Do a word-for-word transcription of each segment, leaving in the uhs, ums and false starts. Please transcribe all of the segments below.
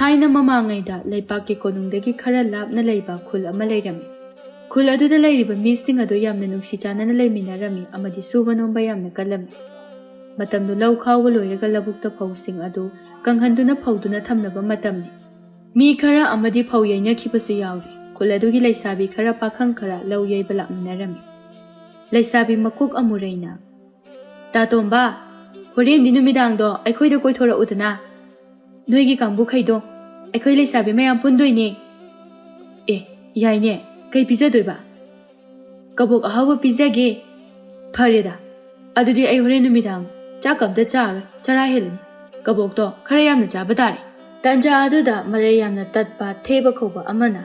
ꯊꯥꯏꯅ ꯃꯃꯥꯡꯉꯩꯗ ꯂꯩꯄꯥꯛꯀꯤ ꯀꯣꯅꯨꯡꯗꯒꯤ ꯈꯔ ꯂꯥꯞꯅ ꯂꯩꯕ ꯈꯨꯜ ꯑꯃ ꯂꯩꯔꯝꯃꯤ꯫ ꯈꯨꯜ ꯑꯗꯨꯗ ꯂꯩꯔꯤꯕ ꯃꯤꯁꯤꯡ ꯑꯗꯨ ꯌꯥꯝꯅ ꯅꯨꯡꯁꯤ ꯆꯥꯟꯅꯅ ꯂꯩꯃꯤꯟꯅꯔꯝꯃꯤ ꯑꯃꯗꯤ ꯁꯨꯕ ꯅꯣꯝꯕ ꯌꯥꯝꯅ ꯀꯜꯂꯝꯃꯤ꯫ ꯃꯇꯝꯗꯨ ꯂꯧ ꯈꯥꯎꯕ ꯂꯣꯏꯔꯒ ꯂꯧꯕꯨꯛꯇ ꯐꯧꯁꯤꯡ ꯑꯗꯨ ꯀꯪꯍꯟꯗꯨꯅ ꯐꯧꯗꯨꯅ ꯊꯝꯅꯕ ꯃꯇꯝꯅꯤ꯫ ꯃꯤ ꯈꯔ ꯑꯃꯗꯤ ꯐꯧ ꯌꯩꯅꯈꯤꯕꯁꯨ ꯌꯥꯎꯔꯤ꯫ ꯈꯨꯜ ꯑꯗꯨꯒꯤ ꯂꯩꯁꯥꯕꯤ ꯈꯔ, ꯄꯥꯈꯪ ꯈꯔ ꯂꯧ ꯌꯩꯕ ꯂꯥꯛꯃꯤꯟꯅꯔꯝꯃꯤ꯫ ꯂꯩꯁꯥꯕꯤ ꯃꯀꯣꯛ ꯑꯃꯨꯔꯩꯅ, "ꯇꯥꯇꯣꯝꯕ, ꯍꯣꯔꯦꯟꯗꯤ ꯅꯨꯃꯤꯗꯥꯡꯗꯣ ꯑꯩꯈꯣꯏꯗ ꯀꯣꯏꯊꯣꯔꯛꯎꯗꯅ꯫ ꯅꯣꯏꯒꯤ ꯀꯥꯡꯕꯨꯈꯩꯗꯣ, ꯑꯩꯈꯣꯏ ꯂꯩꯁꯥꯕꯤ ꯃꯌꯥꯝ ꯄꯨꯟꯗꯣꯏꯅꯦ꯫" "ꯑꯦ, ꯌꯥꯏꯅꯦ꯫ ꯀꯩ ꯄꯤꯖꯗꯣꯏꯕ?" "ꯀꯕꯣꯛ ꯑꯍꯥꯎꯕ ꯄꯤꯖꯒꯦ꯫" "ꯐꯔꯦꯗ, ꯑꯗꯨꯗꯤ ꯑꯩ ꯍꯣꯔꯦꯟ ꯅꯨꯃꯤꯗꯥꯡ ꯆꯥꯛꯀ ꯑꯝꯇ ꯆꯥꯔꯣꯏ, ꯆꯔꯥ ꯍꯦꯜꯂꯅꯤ꯫ ꯀꯕꯣꯛꯇꯣ ꯈꯔ ꯌꯥꯝꯅ ꯆꯥꯕ ꯇꯥꯔꯦ꯫" ꯇꯥꯟꯖꯥ ꯑꯗꯨꯗ ꯃꯔꯩ ꯌꯥꯝꯅ ꯇꯠꯄ ꯊꯦꯕ ꯀꯧꯕ ꯑꯃꯅ,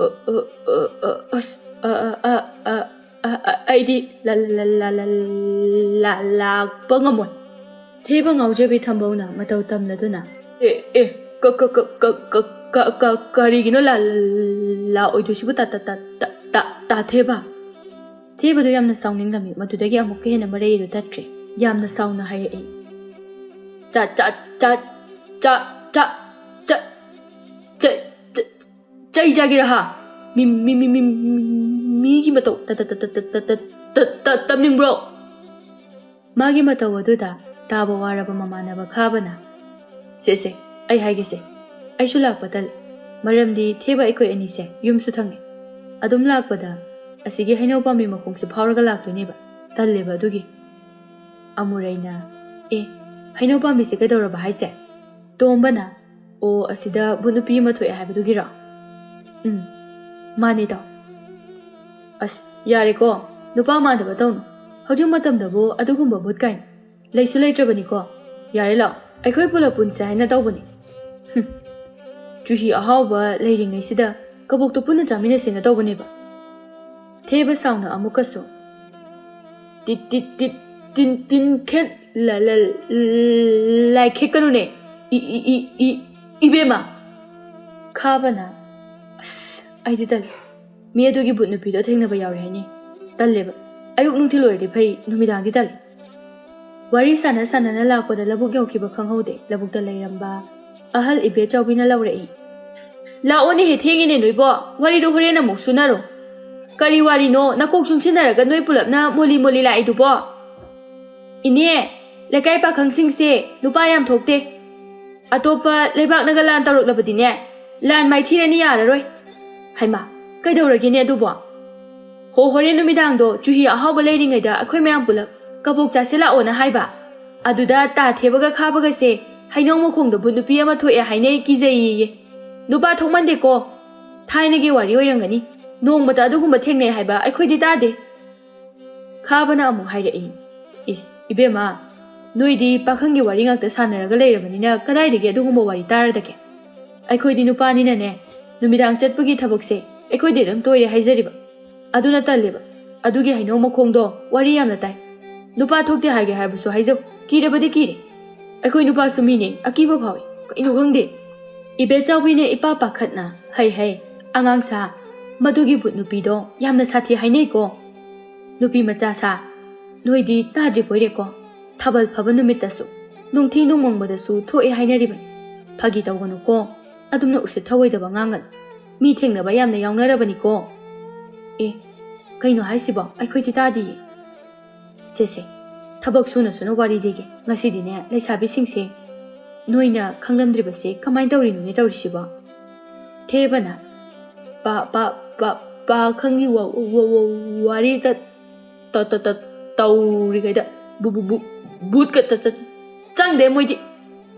"ꯑ, ꯑ, ꯑ, ꯑ, ꯑꯁ, ꯑ, ꯑ, ꯑ, ꯑ, ꯑ, ꯑ, ꯑꯩꯗꯤ ꯂ-, ꯂ-, ꯂ-, ꯂ-, ꯂ-, ꯂꯥꯛꯄ ꯉꯝꯃꯣꯏ꯫" ꯊꯦꯕ ꯉꯥꯎꯖꯕꯤ ꯊꯝꯕꯧꯅ ꯃꯇꯧ ꯇꯝꯂꯗꯨꯅ, "ꯑꯦ, ꯑꯦ, ꯀ-, ꯀ-, ꯀꯔꯤꯒꯤꯅꯣ ꯂꯥ-, ꯂꯥꯛꯑꯣꯏꯗꯣꯏꯁꯤꯕꯨ, ꯇꯥ-, ꯇꯥ-, ꯇꯥ-, ꯇꯥ-, ꯇꯥ-, ꯇꯥ ꯊꯦꯕ?" ꯊꯦꯕꯗꯨ ꯌꯥꯝꯅ ꯁꯥꯎꯅꯤꯡꯂꯝꯃꯤ꯫ ꯃꯗꯨꯗꯒꯤ ꯑꯃꯨꯛꯀ ꯍꯦꯟꯅ ꯃꯔꯩꯗꯨ ꯇꯠꯈ꯭ꯔꯦ꯫ ꯌꯥꯝꯅ ꯁꯥꯎꯅ ꯍꯥꯏꯔꯛꯏ, "ꯆꯥ-, ꯆꯥ-, ꯆꯥ-, ꯆꯥ-, ꯆꯥ-, ꯆꯥ-, ꯆꯥ-, ꯆꯥ-, ꯆꯩ ꯆꯥꯒꯦꯔꯥ ꯍꯥ? ꯃꯤ, ꯃꯤ, ꯃꯤ, ꯃꯤ, ꯃꯤꯒꯤ ꯃꯇꯧ ꯇ-, ꯇ-, ꯇꯝꯅꯤꯡꯕ꯭ꯔꯣ?" ꯃꯥꯒꯤ ꯃꯇꯧ ꯑꯗꯨꯗ ꯇꯥꯕ ꯋꯥꯔꯕ ꯃꯃꯥꯟꯅꯕ ꯈꯥꯕꯅ, "ꯁꯦ, ꯁꯦ, ꯑꯩ ꯍꯥꯏꯒꯦꯁꯦ, ꯑꯩꯁꯨ ꯂꯥꯛꯄ ꯇꯜꯂꯦ꯫ ꯃꯔꯝꯗꯤ ꯊꯦꯕ ꯑꯩꯈꯣꯏ ꯑꯅꯤꯁꯦ ꯌꯨꯝꯁꯨ ꯊꯪꯅꯩ꯫ ꯑꯗꯨꯝ ꯂꯥꯛꯄꯗ ꯑꯁꯤꯒꯤ ꯍꯩꯅꯧ ꯄꯥꯝꯕꯤ ꯃꯈꯣꯡꯁꯦ ꯐꯥꯎꯔꯒ ꯂꯥꯛꯇꯣꯏꯅꯦꯕ꯫ ꯇꯜꯂꯦꯕ ꯑꯗꯨꯒꯤ꯫" ꯑꯃꯨꯔꯩꯅ, "ꯑꯦ, ꯍꯩꯅꯧ ꯄꯥꯝꯕꯤꯁꯦ ꯀꯩꯗꯧꯔꯕ ꯍꯥꯏꯁꯦ?" ꯇꯣꯝꯕꯅ, "ꯑꯣ, ꯑꯁꯤꯗ ꯚꯨꯠ ꯅꯨꯄꯤ ꯑꯃ ꯊꯣꯛꯑꯦ ꯍꯥꯏꯕꯗꯨꯒꯤꯔꯣ?" "ꯎꯝ, ꯃꯥꯅꯦ ꯇꯥꯎ꯫" "ꯑꯁ, ꯌꯥꯔꯦꯀꯣ, ꯅꯨꯄꯥ ꯃꯥꯟꯗꯕ ꯇꯧꯅꯨ꯫ ꯍꯧꯖꯤꯛ ꯃꯇꯝꯗꯕꯨ ꯑꯗꯨꯒꯨꯝꯕ ꯚꯨꯠ ꯀꯥꯏꯅ ꯂꯩꯁꯨ ꯂꯩꯇ꯭ꯔꯕꯅꯤꯀꯣ꯫ ꯌꯥꯔꯦ, ꯂꯥꯛꯑꯣ, ꯑꯩꯈꯣꯏ ꯄꯨꯂꯞ ꯄꯨꯟꯁꯦ ꯍꯥꯏꯅ ꯇꯧꯕꯅꯤ꯫" "ꯍꯨꯝ, ꯆꯨꯍꯤ ꯑꯍꯥꯎꯕ ꯂꯩꯔꯤꯉꯩꯁꯤꯗ ꯀꯕꯣꯛꯇꯣ ꯄꯨꯟꯅ ꯆꯥꯃꯤꯟꯅꯁꯦꯅ ꯇꯧꯕꯅꯦꯕ꯫" ꯊꯦꯕ ꯁꯥꯎꯅ ꯑꯃꯨꯛꯀꯁꯨ, "ꯇꯤꯠ, ꯇꯤꯠ, ꯇꯤꯠ, ꯇꯤꯟ, ꯇꯤꯟ ꯈꯦꯠ, ꯂ-, ꯂ-, ꯂꯥꯏ ꯈꯦꯠꯀꯅꯨꯅꯦ, ꯏ-, ꯏ-, ꯏ-, ꯏ-, ꯏꯕꯦꯝꯃ!" ꯈꯥꯕꯅ, "ꯑꯁ, ꯑꯩꯗꯤ ꯇꯜꯂꯦ꯫ ꯃꯤ ꯑꯗꯨꯒꯤ ꯚꯨꯠ ꯅꯨꯄꯤꯗꯣ ꯊꯦꯡꯅꯕ ꯌꯥꯎꯔꯦ ꯍꯥꯏꯅꯤ꯫ ꯇꯜꯂꯦꯕ꯫ ꯑꯌꯨꯛ ꯅꯨꯡꯊꯤꯜ ꯑꯣꯏꯔꯗꯤ ꯐꯩ, ꯅꯨꯃꯤꯗꯥꯡꯗꯤ ꯇꯜꯂꯦ꯫" ꯋꯥꯔꯤ ꯁꯥꯟꯅ ꯁꯥꯟꯅꯅ ꯂꯥꯛꯄꯗ ꯂꯧꯕꯨꯛ ꯌꯧꯈꯤꯕ ꯈꯪꯍꯧꯗꯦ꯫ ꯂꯧꯕꯨꯛꯇ ꯂꯩꯔꯝꯕ ꯑꯍꯜ ꯏꯕꯦꯆꯧꯕꯤꯅ ꯂꯧꯔꯛꯏ꯫ "ꯂꯥꯛꯑꯣꯅꯦꯍꯦ, ꯊꯦꯡꯉꯦꯅꯦ ꯅꯣꯏꯕꯣ, ꯋꯥꯔꯤꯗꯣ ꯍꯣꯔꯦꯟ ꯑꯃꯨꯛ ꯁꯨꯅꯔꯣ꯫ ꯀꯔꯤ ꯋꯥꯔꯤꯅꯣ ꯅꯀꯣꯛ ꯆꯨꯡꯁꯤꯟꯅꯔꯒ ꯅꯣꯏ ꯄꯨꯂꯞꯅ ꯃꯣꯂꯤ ꯃꯣꯂꯤ ꯂꯥꯛꯏꯗꯨꯕꯣ?" "ꯏꯅꯦ, ꯂꯩꯀꯥꯏ ꯄꯥꯈꯪꯁꯤꯡꯁꯦ ꯅꯨꯄꯥ ꯌꯥꯝ ꯊꯣꯛꯇꯦ꯫ ꯑꯇꯣꯞꯄ ꯂꯩꯕꯥꯛꯅꯒ ꯂꯥꯟ ꯇꯧꯔꯛꯂꯕꯗꯤꯅꯦ, ꯂꯥꯟ ꯃꯥꯏꯊꯤꯔꯅꯤ, ꯌꯥꯔꯔꯣꯏ꯫" "ꯍꯩꯃꯥ, ꯀꯩꯗꯧꯔꯒꯦꯅꯦ ꯑꯗꯨꯕꯣ?" "ꯍꯣ, ꯍꯣꯔꯦꯟ ꯅꯨꯃꯤꯗꯥꯡꯗꯣ ꯆꯨꯍꯤ ꯑꯍꯥꯎꯕ ꯂꯩꯔꯤꯉꯩꯗ ꯑꯩꯈꯣꯏ ꯃꯌꯥꯝ ꯄꯨꯂꯞ ꯀꯕꯣꯛ ꯆꯥꯁꯦ ꯂꯥꯛꯑꯣꯅ ꯍꯥꯏꯕ꯫ ꯑꯗꯨꯗ ꯇꯥ ꯊꯦꯕꯒ ꯈꯥꯕꯒꯁꯦ ꯍꯩꯅꯧ ꯃꯈꯣꯡꯗ ꯕꯨꯠ ꯅꯨꯄꯤ ꯑꯃ ꯊꯣꯛꯑꯦ ꯍꯥꯏꯅꯩ, ꯀꯤꯖꯩꯌꯦꯌꯦ꯫ ꯅꯨꯄꯥ ꯊꯣꯛꯃꯟꯗꯦꯀꯣ꯫ ꯊꯥꯏꯅꯒꯤ ꯋꯥꯔꯤ ꯑꯣꯏꯔꯝꯒꯅꯤ꯫ ꯅꯣꯡꯃꯇ ꯑꯗꯨꯒꯨꯝꯕ ꯊꯦꯡꯅꯩ ꯍꯥꯏꯕ ꯑꯩꯈꯣꯏꯗꯤ ꯇꯥꯗꯦ꯫" ꯈꯥꯕꯅ ꯑꯃꯨꯛ ꯍꯥꯏꯔꯛꯏ, "ꯏꯁ, ꯏꯕꯦꯝꯃ, ꯅꯣꯏꯗꯤ ꯄꯥꯈꯪꯒꯤ ꯋꯥꯔꯤ ꯉꯥꯛꯇ ꯁꯥꯟꯅꯔꯒ ꯂꯩꯔꯕꯅꯤꯅ ꯀꯗꯥꯏꯗꯒꯤ ꯑꯗꯨꯒꯨꯝꯕ ꯋꯥꯔꯤ ꯇꯥꯔꯗꯒꯦ? ꯑꯩꯈꯣꯏꯗꯤ ꯅꯨꯄꯥꯅꯤꯅꯅꯦ, ꯅꯨꯃꯤꯗꯥꯡ ꯆꯠꯄꯒꯤ ꯊꯕꯛꯁꯦ ꯑꯩꯈꯣꯏꯗꯤ ꯑꯗꯨꯝ ꯇꯣꯏꯔꯦ ꯍꯥꯏꯖꯔꯤꯕ꯫ ꯑꯗꯨꯅ ꯇꯜꯂꯦꯕ꯫ ꯑꯗꯨꯒꯤ ꯍꯩꯅꯧ ꯃꯈꯣꯡꯗꯣ ꯋꯥꯔꯤ ꯌꯥꯝꯅ ꯇꯥꯏ꯫ ꯅꯨꯄꯥ ꯊꯣꯛꯇꯦ ꯍꯥꯏꯒꯦ ꯍꯥꯏꯔꯕꯁꯨ ꯍꯥꯏꯖꯧ, ꯀꯤꯔꯕꯗꯤ ꯀꯤꯔꯦ꯫ ꯑꯩꯈꯣꯏ ꯅꯨꯄꯥꯁꯨ ꯃꯤꯅꯦ, ꯑꯀꯤꯕ ꯐꯥꯎꯏ꯫ ꯀꯩꯅꯣ ꯈꯪꯗꯦ꯫" ꯏꯕꯦꯆꯥꯎꯕꯤꯅ ꯏꯄꯥ ꯄꯥꯈꯠꯅ, "ꯍꯩ ꯍꯩ, ꯑꯉꯥꯡ ꯁꯥ, ꯃꯗꯨꯒꯤ ꯕꯨꯠ ꯅꯨꯄꯤꯗꯣ ꯌꯥꯝꯅ ꯁꯥꯊꯤ ꯍꯥꯏꯅꯩꯀꯣ꯫ ꯅꯨꯄꯤ ꯃꯆꯥ ꯁꯥ, ꯅꯣꯏꯗꯤ ꯇꯥꯗ꯭ꯔꯤꯕꯣꯏꯔꯦꯀꯣ꯫ ꯊꯥꯕꯜ ꯐꯕ ꯅꯨꯃꯤꯠꯇꯁꯨ, ꯅꯨꯡꯊꯤ ꯅꯨꯡꯃꯪꯕꯗꯁꯨ ꯊꯣꯛꯑꯦ ꯍꯥꯏꯅꯔꯤꯕꯅꯤ꯫ ꯐꯥꯒꯤ ꯇꯧꯒꯅꯨꯀꯣ, ꯑꯗꯨꯝꯅ ꯎꯁꯤꯠ ꯊꯑꯣꯏꯗꯕ ꯉꯥꯡꯒꯅꯨ꯫ ꯃꯤ ꯊꯦꯡꯅꯕ ꯌꯥꯝꯅ ꯌꯥꯎꯅꯔꯕꯅꯤꯀꯣ꯫" "ꯑꯦ, ꯀꯩꯅꯣ ꯍꯥꯏꯁꯤꯕꯣ? ꯑꯩꯈꯣꯏꯗꯤ ꯇꯥꯗꯤꯌꯦ꯫" "ꯁꯦ ꯁꯦ, ꯊꯕꯛ ꯁꯨꯅ ꯁꯨꯅ ꯋꯥꯔꯤ ꯂꯤꯒꯦ꯫ ꯉꯁꯤꯗꯤꯅꯦ, ꯂꯩꯁꯥꯕꯤꯁꯤꯡꯁꯦ ꯅꯣꯏꯅ ꯈꯪꯂꯝꯗ꯭ꯔꯤꯕꯁꯦ ꯀꯃꯥꯏꯅ ꯇꯧꯔꯤꯅꯣꯅꯦ ꯇꯧꯔꯤꯁꯤꯕꯣ?" ꯊꯦꯕꯅ, "ꯄꯥ-, ꯄꯥ-, ꯄꯥ-, ꯄꯥꯈꯪꯒꯤ ꯋꯥ-, ꯋꯥ-, ꯋꯥ-, ꯋꯥꯔꯤ ꯇ-, ꯇ-, ꯇ-, ꯇ-, ꯇꯧꯔꯤꯉꯩꯗ ꯕꯨ-, ꯕꯨ-, ꯕꯨ-, ꯕꯨꯠꯀ ꯇ-, ꯆ-, ꯆ-, ꯆꯪꯗꯦ ꯃꯣꯏꯗꯤ꯫"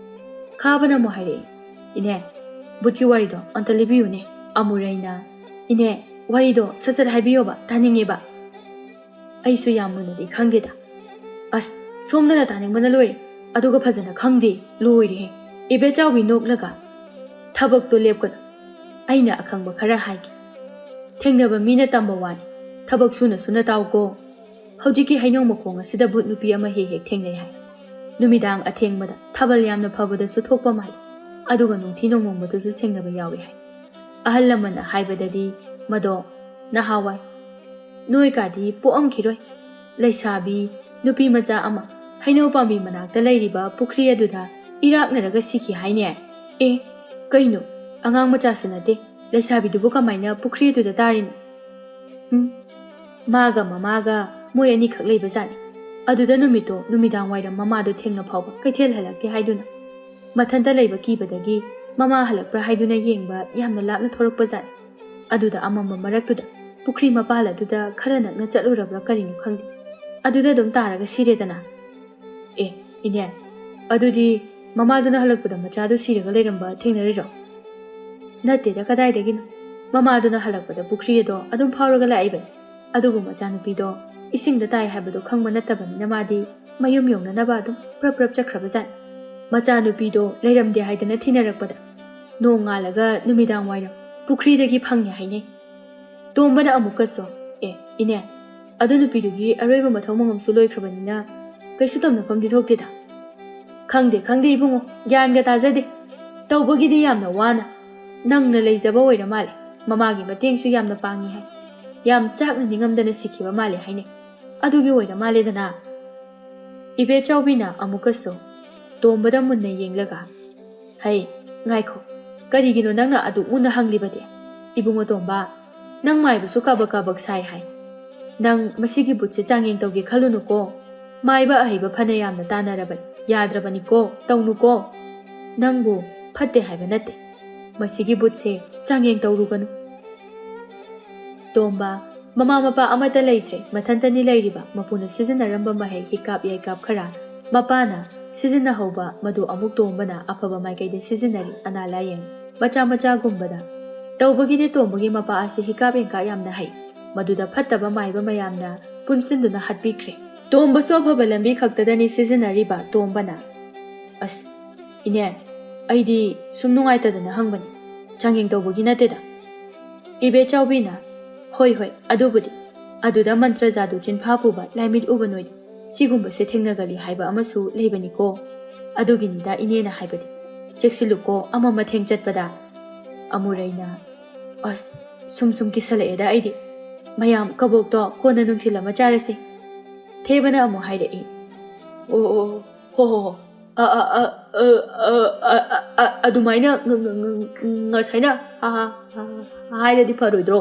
ꯈꯥꯕꯅ ꯑꯃꯨꯛ ꯍꯥꯏꯔꯛꯏ, "ꯏꯅꯦ, ꯕꯨꯠꯀꯤ ꯋꯥꯔꯤꯗꯣ ꯑꯝꯇ ꯂꯤꯕꯤꯌꯨꯅꯦ꯫" ꯑꯃꯨꯔꯩꯅ, "ꯏꯅꯦ, ꯋꯥꯔꯤꯗꯣ ꯁꯠ ꯁꯠ ꯍꯥꯏꯕꯤꯌꯣꯕ, ꯇꯥꯅꯤꯡꯉꯦꯕ꯫" "ꯑꯩꯁꯨ ꯌꯥꯝ ꯃꯨꯟꯅꯗꯤ ꯈꯪꯗꯦꯗ꯫" "ꯑꯁ, ꯁꯣꯝꯗꯅ ꯇꯥꯅꯤꯡꯕꯅ ꯂꯣꯏꯔꯦ, ꯑꯗꯨꯒ ꯐꯖꯅ ꯈꯪꯗꯦ, ꯂꯣꯏꯔꯦꯍꯦ꯫" ꯏꯕꯦꯆꯥꯎꯕꯤ ꯅꯣꯛꯂꯒ, "ꯊꯕꯛꯇꯣ ꯂꯦꯞꯀꯅꯨ, ꯑꯩꯅ ꯑꯈꯪꯕ ꯈꯔ ꯍꯥꯏꯒꯦ꯫ ꯊꯦꯡꯅꯕ ꯃꯤꯅ ꯇꯝꯕ ꯋꯥꯅꯤ, ꯊꯕꯛ ꯁꯨꯅ ꯁꯨꯅ ꯇꯥꯎꯀꯣ꯫ ꯍꯧꯖꯤꯛꯀꯤ ꯍꯩꯅꯧ ꯃꯈꯣꯡ ꯑꯁꯤꯗ ꯕꯨꯠ ꯅꯨꯄꯤ ꯑꯃ ꯍꯦꯛ ꯍꯦꯛ ꯊꯦꯡꯅꯩ ꯍꯥꯏ꯫ ꯅꯨꯃꯤꯗꯥꯡ ꯑꯊꯦꯡꯕꯗ ꯊꯥꯕꯜ ꯌꯥꯝꯅ ꯐꯕꯗꯁꯨ ꯊꯣꯛꯄ ꯃꯥꯜꯂꯤ, ꯑꯗꯨꯒ ꯅꯨꯡꯊꯤ ꯅꯣꯡꯃꯪꯕꯗꯁꯨ ꯊꯦꯡꯅꯕ ꯌꯥꯎꯏ ꯍꯥꯏ꯫ ꯑꯍꯜ ꯂꯃꯟꯅ ꯍꯥꯏꯕꯗꯗꯤ ꯃꯗꯣ ꯅꯍꯥꯟꯋꯥꯏ ꯅꯣꯏ ꯀꯥꯗꯤ ꯄꯣꯛꯑꯝꯈꯤꯔꯣꯏ, ꯂꯩꯁꯥꯕꯤ ꯅꯨꯄꯤ ꯃꯆꯥ ꯑꯃ ꯍꯩꯅꯧ ꯄꯥꯝꯕꯤ ꯃꯅꯥꯛꯇ ꯂꯩꯔꯤꯕ ꯄꯨꯈ꯭ꯔꯤ ꯑꯗꯨꯗ ꯏꯔꯥꯛꯅꯔꯒ ꯁꯤꯈꯤ ꯍꯥꯏꯅꯦ꯫" ꯑꯦ, ꯀꯩꯅꯣ? ꯑꯉꯥꯡ ꯃꯆꯥꯁꯨ ꯅꯠꯇꯦ, ꯂꯩꯁꯥꯕꯤꯗꯨꯕꯨ ꯀꯃꯥꯏꯅ ꯄꯨꯈ꯭ꯔꯤ ꯑꯗꯨꯗ ꯇꯥꯔꯤꯅꯣ? ꯎꯝ, ꯃꯥꯒ ꯃꯃꯥꯒ ꯃꯣꯏ ꯑꯅꯤꯈꯛ ꯂꯩꯕꯖꯥꯠꯅꯤ꯫ ꯑꯗꯨꯗ ꯅꯨꯃꯤꯠꯇꯣ ꯅꯨꯃꯤꯗꯥꯡ ꯋꯥꯏꯔꯝ ꯃꯃꯥꯗꯣ ꯊꯦꯡꯅ ꯐꯥꯎꯕ ꯀꯩꯊꯦꯜ ꯍꯜꯂꯛꯇꯦ ꯍꯥꯏꯗꯨꯅ, ꯃꯊꯟꯇ ꯂꯩꯕ ꯀꯤꯕꯗꯒꯤ ꯃꯃꯥ ꯍꯜꯂꯛꯄ꯭ꯔꯥ ꯍꯥꯏꯗꯨꯅ ꯌꯦꯡꯕ ꯌꯥꯝꯅ ꯂꯥꯞꯅ ꯊꯣꯔꯛꯄꯖꯥꯠꯅꯤ꯫ ꯑꯗꯨꯗ ꯑꯃꯝꯕ ꯃꯔꯛꯇꯨꯗ ꯄꯨꯈ꯭ꯔꯤ ꯃꯄꯥꯜ ꯑꯗꯨꯗ ꯈꯔ ꯅꯛꯅ ꯆꯠꯂꯨꯔꯕ꯭ꯔꯥ ꯀꯔꯤꯅꯣ ꯈꯪꯗꯦ, ꯑꯗꯨꯗ ꯑꯗꯨꯝ ꯇꯥꯔꯒ ꯁꯤꯔꯦꯗꯅ꯫ ꯑꯦ, ꯏꯅꯦ, ꯑꯗꯨꯗꯤ ꯃꯃꯥꯗꯨꯅ ꯍꯜꯂꯛꯄꯗ ꯃꯆꯥꯗꯨ ꯁꯤꯔꯒ ꯂꯩꯔꯝꯕ ꯊꯦꯡꯅꯔꯤꯔꯣ? ꯅꯠꯇꯦꯗ, ꯀꯗꯥꯏꯗꯒꯤꯅꯣ? ꯃꯃꯥꯗꯨꯅ ꯍꯜꯂꯛꯄꯗ ꯄꯨꯈ꯭ꯔꯤ ꯑꯗꯣ ꯑꯗꯨꯝ ꯐꯥꯎꯔꯒ ꯂꯥꯛꯏꯕꯅꯤ꯫ ꯑꯗꯨꯕꯨ ꯃꯆꯥꯅꯨꯄꯤꯗꯣ ꯏꯁꯤꯡꯗ ꯇꯥꯏ ꯍꯥꯏꯕꯗꯣ ꯈꯪꯕ ꯅꯠꯇꯕꯅꯤꯅ ꯃꯥꯗꯤ ꯃꯌꯨꯝ ꯌꯧꯅꯅꯕ ꯑꯗꯨꯝ ꯄ꯭ꯔꯞ ꯄ꯭ꯔꯞ ꯆꯠꯈ꯭ꯔꯕꯖꯥꯠꯅꯤ꯫ ꯃꯆꯥꯅꯨꯄꯤꯗꯣ ꯂꯩꯔꯝꯗꯦ ꯍꯥꯏꯗꯅ ꯊꯤꯅꯔꯛꯄꯗ ꯅꯣꯡꯉꯥꯜꯂꯒ ꯅꯨꯃꯤꯗꯥꯡ ꯋꯥꯏꯔꯝ ꯄꯨꯈ꯭ꯔꯤꯗꯒꯤ ꯐꯪꯉꯦ ꯍꯥꯏꯅꯩ꯫ ꯇꯣꯝꯕꯅ ꯑꯃꯨꯛꯀꯁꯨ, "ꯑꯦ, ꯏꯅꯦ, ꯑꯗꯨ ꯅꯨꯄꯤꯗꯨꯒꯤ ꯑꯔꯣꯏꯕ ꯃꯊꯧ ꯃꯉꯝꯁꯨ ꯂꯣꯏꯈ꯭ꯔꯕꯅꯤꯅ ꯀꯩꯁꯨ ꯇꯧꯅꯐꯝꯗꯤ ꯊꯣꯛꯇꯦꯗ꯫" "ꯈꯪꯗꯦ, ꯈꯪꯗꯦ ꯏꯕꯨꯡꯉꯣ, ꯒ꯭ꯌꯥꯟꯒ ꯇꯥꯖꯗꯦ꯫ ꯇꯧꯕꯒꯤꯗꯤ ꯌꯥꯝꯅ ꯋꯥꯅ꯫ ꯅꯪꯅ ꯂꯩꯖꯕ ꯑꯣꯏꯔ ꯃꯥꯜꯂꯦ꯫ ꯃꯃꯥꯒꯤ ꯃꯇꯦꯡꯁꯨ ꯌꯥꯝꯅ ꯄꯥꯡꯉꯤ ꯍꯥꯏ꯫ ꯌꯥꯝ ꯆꯥꯛꯅ ꯅꯤꯡꯉꯝꯗꯅ ꯁꯤꯈꯤꯕ ꯃꯥꯜꯂꯦ ꯍꯥꯏꯅꯦ꯫ ꯑꯗꯨꯒꯤ ꯑꯣꯏꯔ ꯃꯥꯜꯂꯦꯗꯅ꯫" ꯏꯕꯦꯆꯧꯕꯤꯅ ꯑꯃꯨꯛꯀꯁꯨ ꯇꯣꯝꯕꯗ ꯃꯨꯟꯅ ꯌꯦꯡꯂꯒ, "ꯍꯩ, ꯉꯥꯏꯈꯣ, ꯀꯔꯤꯒꯤꯅꯣ ꯅꯪꯅ ꯑꯗꯨꯛ ꯃꯨꯟꯅ ꯍꯪꯂꯤꯕꯗꯤ? ꯏꯕꯨꯡꯉꯣ ꯇꯣꯝꯕ, ꯅꯪ ꯃꯥꯏꯕꯁꯨ ꯀꯥꯕꯛ ꯀꯥꯕꯛ ꯁꯥꯏ ꯍꯥꯏ꯫ ꯅꯪ ꯃꯁꯤꯒꯤ ꯕꯨꯠꯁꯦ ꯆꯥꯡꯌꯦꯡ ꯇꯧꯒꯦ ꯈꯜꯂꯨꯅꯨꯀꯣ꯫ ꯃꯥꯏꯕ ꯑꯍꯩꯕ ꯐꯅ ꯌꯥꯝꯅ ꯇꯥꯟꯅꯔꯕꯅꯤ, ꯌꯥꯗ꯭ꯔꯕꯅꯤꯀꯣ, ꯇꯧꯅꯨꯀꯣ꯫ ꯅꯪꯕꯨ ꯐꯠꯇꯦ ꯍꯥꯏꯕ ꯅꯠꯇꯦ꯫ ꯃꯁꯤꯒꯤ ꯕꯨꯠꯁꯦ ꯆꯥꯡꯌꯦꯡ ꯇꯧꯔꯨꯒꯅꯨ꯫" ꯇꯣꯝꯕ, ꯃꯃꯥ ꯃꯄꯥ ꯑꯃꯠꯇ ꯂꯩꯇ꯭ꯔꯦ, ꯃꯊꯟꯇꯅꯤ ꯂꯩꯔꯤꯕ꯫ ꯃꯄꯨꯅ ꯁꯤꯖꯤꯟꯅꯔꯝꯕ ꯃꯍꯩ ꯍꯤꯀꯥꯞ ꯌꯩꯀꯥꯞ ꯈꯔ, ꯃꯄꯥꯅ ꯁꯤꯖꯤꯟꯅꯍꯧꯕ ꯃꯗꯨ ꯑꯃꯨꯛ ꯇꯣꯝꯕꯅ ꯑꯐꯕ ꯃꯥꯏꯀꯩꯗ ꯁꯤꯖꯤꯟꯅꯔꯤ꯫ ꯑꯅꯥ ꯂꯥꯌꯦꯡ ꯃꯆꯥ ꯃꯆꯥꯒꯨꯝꯕꯗ꯫ ꯇꯧꯕꯒꯤꯗꯤ ꯇꯣꯝꯕꯒꯤ ꯃꯄꯥ ꯑꯁꯤ ꯍꯤꯀꯥꯞ ꯌꯩꯀꯥꯞ ꯌꯥꯝꯅ ꯍꯩ꯫ ꯃꯗꯨꯗ ꯐꯠꯇꯕ ꯃꯥꯏꯕ ꯃꯌꯥꯝꯅ ꯄꯨꯟꯁꯤꯟꯗꯨꯅ ꯍꯥꯠꯄꯤꯈ꯭ꯔꯦ꯫ ꯇꯣꯝꯕꯁꯨ ꯑꯐꯕ ꯂꯝꯕꯤ ꯈꯛꯇꯗꯅꯤ ꯁꯤꯖꯤꯟꯅꯔꯤꯕ꯫ ꯇꯣꯝꯕꯅ, "ꯑꯁ, ꯏꯅꯦ, ꯑꯩꯗꯤ ꯁꯨꯝ ꯅꯨꯡꯉꯥꯏꯇꯗꯅ ꯍꯪꯕꯅꯤ, ꯆꯥꯡꯌꯦꯡ ꯇꯧꯕꯒꯤ ꯅꯠꯇꯦꯗ꯫" ꯏꯕꯦꯆꯧꯕꯤꯅ, "ꯍꯣꯏ, ꯍꯣꯏ, ꯑꯗꯨꯕꯨꯗꯤ꯫ ꯑꯗꯨꯗ ꯃꯟꯇ꯭ꯔ ꯖꯥꯗꯨ ꯆꯤꯟꯐꯥ ꯄꯨꯕ ꯂꯥꯏꯃꯤꯠ ꯎꯕ ꯅꯣꯏꯗꯤ ꯁꯤꯒꯨꯝꯕꯁꯦ ꯊꯦꯡꯅꯒꯜꯂꯤ ꯍꯥꯏꯕ ꯑꯃꯁꯨ ꯂꯩꯕꯅꯤꯀꯣ꯫ ꯑꯗꯨꯒꯤꯅꯤꯗ ꯏꯅꯦꯅ ꯍꯥꯏꯕꯗꯤ, ꯆꯦꯛꯁꯤꯜꯂꯨꯀꯣ ꯑꯃ ꯃꯊꯦꯡ ꯆꯠꯄꯗ꯫" ꯑꯃꯨꯔꯩꯅ, "ꯑꯁ, ꯁꯨꯝ ꯁꯨꯝ ꯀꯤꯁꯜꯂꯛꯑꯦꯗ ꯑꯩꯗꯤ꯫ ꯃꯌꯥꯝ, ꯀꯕꯣꯛꯇꯣ ꯀꯣꯟꯅ ꯅꯨꯡꯊꯤꯜ ꯑꯃ ꯆꯥꯔꯁꯦ꯫" ꯊꯦꯕꯅ ꯑꯃꯨꯛ ꯍꯥꯏꯔꯛꯏ, "ꯑꯣ, ꯑꯣ, ꯍꯣ, ꯍꯣ, ꯍꯣ, ꯑ, ꯑ, ꯑ, ꯑ, ꯑ, ꯑ, ꯑ, ꯑ, ꯑꯗꯨꯃꯥꯏꯅ ꯉ-, ꯉ-, ꯉ-, ꯉꯁꯥꯏꯅ ꯍꯥ, ꯍꯥ, ꯍꯥ, ꯍꯥ ꯍꯥꯏꯔꯗꯤ ꯐꯔꯣꯏꯗ꯭ꯔꯣ?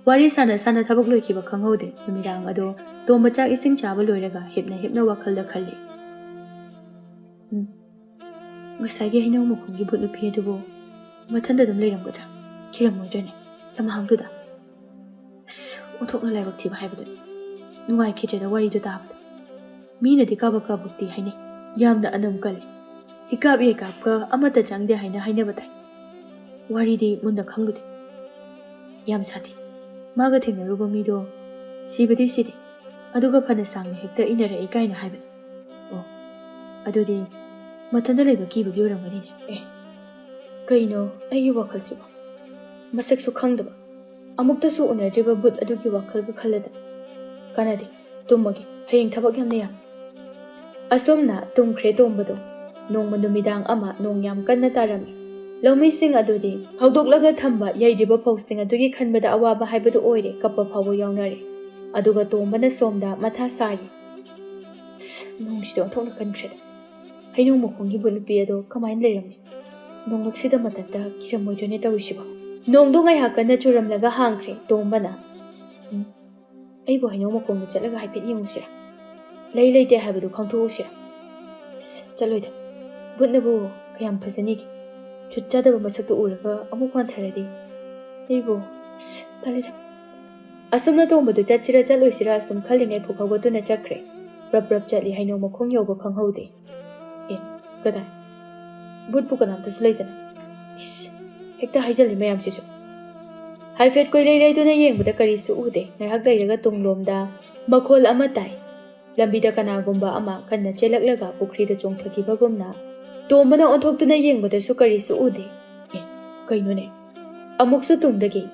ꯋꯥꯔꯤ ꯁꯥꯟꯅ ꯁꯥꯟꯅ ꯊꯕꯛ ꯂꯣꯏꯈꯤꯕ ꯈꯪꯍꯧꯗꯦ꯫ ꯅꯨꯃꯤꯗꯥꯡ ꯑꯗꯣ ꯇꯣꯝꯕ ꯆꯥꯛ ꯏꯁꯤꯡ ꯆꯥꯕ ꯂꯣꯏꯔꯒ ꯍꯤꯞꯅ ꯍꯤꯞꯅ ꯋꯥꯈꯜꯗ ꯈꯜꯂꯤ꯫ ꯎꯝ, ꯉꯁꯥꯏꯒꯤ ꯍꯩꯅꯧ ꯃꯈꯣꯡꯒꯤ ꯚꯨꯠ ꯅꯨꯄꯤ ꯑꯗꯨꯕꯨ ꯃꯊꯟꯇ ꯑꯗꯨꯝ ꯂꯩꯔꯝꯒꯗ꯭ꯔꯥ? ꯈꯤꯔꯝꯃꯣꯏꯗ꯭ꯔꯅꯦ? ꯂꯝꯍꯥꯡꯗꯨꯗ? ꯑꯁ, ꯑꯣꯟꯊꯣꯛꯅ ꯂꯥꯏꯕꯛ ꯊꯤꯕ ꯍꯥꯏꯕꯗꯨꯅꯤ꯫ ꯅꯨꯡꯉꯥꯏꯈꯤꯗ꯭ꯔꯦꯗ ꯋꯥꯔꯤꯗꯨ ꯇꯥꯕꯗ꯫ ꯃꯤꯅꯗꯤ ꯀꯥꯕꯛ ꯀꯥꯕꯛꯇꯤ ꯍꯥꯏꯅꯩ, ꯌꯥꯝꯅ ꯑꯅꯝ ꯀꯜꯂꯤ, ꯍꯤꯀꯥꯞ ꯌꯩꯀꯥꯞꯀ ꯑꯃꯠꯇ ꯆꯪꯗꯦ ꯍꯥꯏꯅ ꯍꯥꯏꯅꯕ ꯇꯥꯏ꯫ ꯋꯥꯔꯤꯗꯤ ꯃꯨꯟꯅ ꯈꯪꯂꯨꯗꯦ꯫ ꯌꯥꯝ ꯁꯥꯊꯤ꯫ ꯃꯥꯒ ꯊꯦꯡꯅꯔꯨꯕ ꯃꯤꯗꯣ ꯁꯤꯕꯗꯤ ꯁꯤꯗꯦ, ꯑꯗꯨꯒ ꯐꯅ ꯁꯥꯡꯅ ꯍꯦꯛꯇ ꯏꯟꯅꯔꯛꯏ ꯀꯥꯏꯅ ꯍꯥꯏꯕꯅꯤ꯫ ꯑꯣ, ꯑꯗꯨꯗꯤ ꯃꯊꯟꯇ ꯂꯩꯕ ꯀꯤꯕꯒꯤ ꯑꯣꯏꯔꯝꯒꯅꯤꯅꯦ꯫ ꯑꯦ, ꯀꯩꯅꯣ ꯑꯩꯒꯤ ꯋꯥꯈꯜꯁꯤꯕꯣ? ꯃꯁꯛꯁꯨ ꯈꯪꯗꯕ, ꯑꯃꯨꯛꯇꯁꯨ ꯎꯅꯗ꯭ꯔꯤꯕ ꯚꯨꯠ ꯑꯗꯨꯒꯤ ꯋꯥꯈꯜꯒ ꯈꯜꯂꯗꯅ꯫ ꯀꯥꯟꯅꯗꯦ, ꯇꯨꯝꯃꯒꯦ, ꯍꯌꯦꯡ ꯊꯕꯛ ꯌꯥꯝꯅ ꯌꯥꯝꯃꯤ꯫ ꯑꯁꯨꯝꯅ ꯇꯨꯝꯈ꯭ꯔꯦ ꯇꯣꯝꯕꯗꯣ꯫ ꯅꯣꯡꯃ ꯅꯨꯃꯤꯗꯥꯡ ꯑꯃ ꯅꯣꯡ ꯌꯥꯝ ꯀꯟꯅ ꯇꯥꯔꯝꯃꯤ꯫ ꯂꯧꯃꯤꯁꯤꯡ ꯑꯗꯨꯗꯤ ꯍꯧꯗꯣꯛꯂꯒ ꯊꯝꯕ ꯌꯩꯔꯤꯕ ꯐꯧꯁꯤꯡ ꯑꯗꯨꯒꯤ ꯈꯟꯕꯗ ꯑꯋꯥꯕ ꯍꯥꯏꯕꯗꯨ ꯑꯣꯏꯔꯦ, ꯀꯞꯄ ꯐꯥꯎꯕ ꯌꯥꯎꯅꯔꯦ꯫ ꯑꯗꯨꯒ ꯇꯣꯝꯕꯅ ꯁꯣꯝꯗ ꯃꯊꯥ ꯁꯥꯔꯤ꯫ ꯑꯁ, ꯅꯣꯡꯁꯤꯗꯤ ꯑꯣꯟꯊꯣꯛꯅ ꯀꯟꯈ꯭ꯔꯦ꯫ ꯍꯩꯅꯧ ꯃꯈꯣꯡꯒꯤ ꯚꯨꯠ ꯅꯨꯄꯤ ꯑꯗꯣ ꯀꯃꯥꯏꯅ ꯂꯩꯔꯝꯃꯤ? ꯅꯣꯡꯂꯛꯁꯤꯗ ꯃꯇꯠꯇ ꯀꯤꯔꯝꯃꯣꯏꯗ꯭ꯔꯅꯦ ꯇꯧꯔꯤꯁꯤꯕꯣ? ꯅꯣꯡꯗꯣ ꯉꯥꯏꯍꯥꯛ ꯀꯟꯅ ꯆꯨꯔꯝꯂꯒ ꯍꯥꯡꯈ꯭ꯔꯦ꯫ ꯇꯣꯝꯕꯅ, "ꯎꯝ, ꯑꯩꯕꯨ ꯍꯩꯅꯧ ꯃꯈꯣꯡꯗ ꯆꯠꯂꯒ ꯍꯥꯏꯐꯦꯠ ꯌꯦꯡꯉꯨꯁꯤꯔꯥ? ꯂꯩ ꯂꯩꯇꯦ ꯍꯥꯏꯕꯗꯨ ꯈꯪꯊꯣꯛꯎꯁꯤꯔꯥ?" "ꯑꯁ, ꯆꯠꯂꯣꯏꯗ꯫ ꯚꯨꯠꯅꯕꯨ ꯀꯌꯥꯝ ꯐꯖꯅꯤꯒꯦ? ꯖꯨꯠ ꯆꯥꯗꯕ ꯃꯁꯛꯇꯨ ꯎꯔꯒ ꯑꯃꯨꯛ ꯋꯥꯟꯊꯔꯗꯤ ꯑꯩꯕꯨ, ꯑꯁ, ꯇꯜꯂꯤꯗ꯫" ꯑꯁꯨꯝꯅ ꯇꯣꯝꯕꯗꯨ ꯆꯠꯁꯤꯔꯥ ꯆꯠꯂꯣꯏꯁꯤꯔꯥ ꯑꯁꯨꯝ ꯈꯜꯂꯤꯉꯩ ꯐꯨꯛ ꯍꯧꯒꯠꯇꯨꯅ ꯆꯠꯈ꯭ꯔꯦ꯫ ꯄ꯭ꯔꯞ ꯄ꯭ꯔꯞ ꯆꯠꯂꯤ, ꯍꯩꯅꯧ ꯃꯈꯣꯡ ꯌꯧꯕ ꯈꯪꯍꯧꯗꯦ꯫ ꯑꯦ, ꯀꯗꯥꯏ? ꯚꯨꯠꯄꯨ ꯀꯅꯥꯝꯇꯁꯨ ꯂꯩꯇꯅ꯫ ꯏꯁ, ꯍꯦꯛꯇ ꯍꯥꯏꯖꯜꯂꯤ ꯃꯌꯥꯝꯁꯤꯁꯨ꯫ ꯍꯥꯏꯐꯦꯠ ꯀꯣꯏꯂꯩ ꯂꯩꯗꯨꯅ ꯌꯦꯡꯕꯗ ꯀꯔꯤꯁꯨ ꯎꯗꯦ꯫ ꯉꯥꯏꯍꯥꯛ ꯂꯩꯔꯒ ꯇꯨꯡꯂꯣꯝꯗ ꯃꯈꯣꯜ ꯑꯃ ꯇꯥꯏ꯫ ꯂꯝꯕꯤꯗ ꯀꯅꯥꯒꯨꯝꯕ ꯑꯃ ꯀꯟꯅ ꯆꯦꯜꯂꯛꯂꯒ ꯄꯨꯈ꯭ꯔꯤꯗ ꯆꯣꯡꯊꯈꯤꯕꯒꯨꯝꯅ꯫ ꯇꯣꯝꯕꯅ ꯑꯣꯟꯊꯣꯛꯇꯨꯅ ꯌꯦꯡꯕꯗꯁꯨ ꯀꯔꯤꯁꯨ ꯎꯗꯦ꯫ ꯑꯦ, ꯀꯩꯅꯣꯅꯦ? ꯑꯃꯨꯛꯁꯨ ꯇꯨꯡꯗꯒꯤ,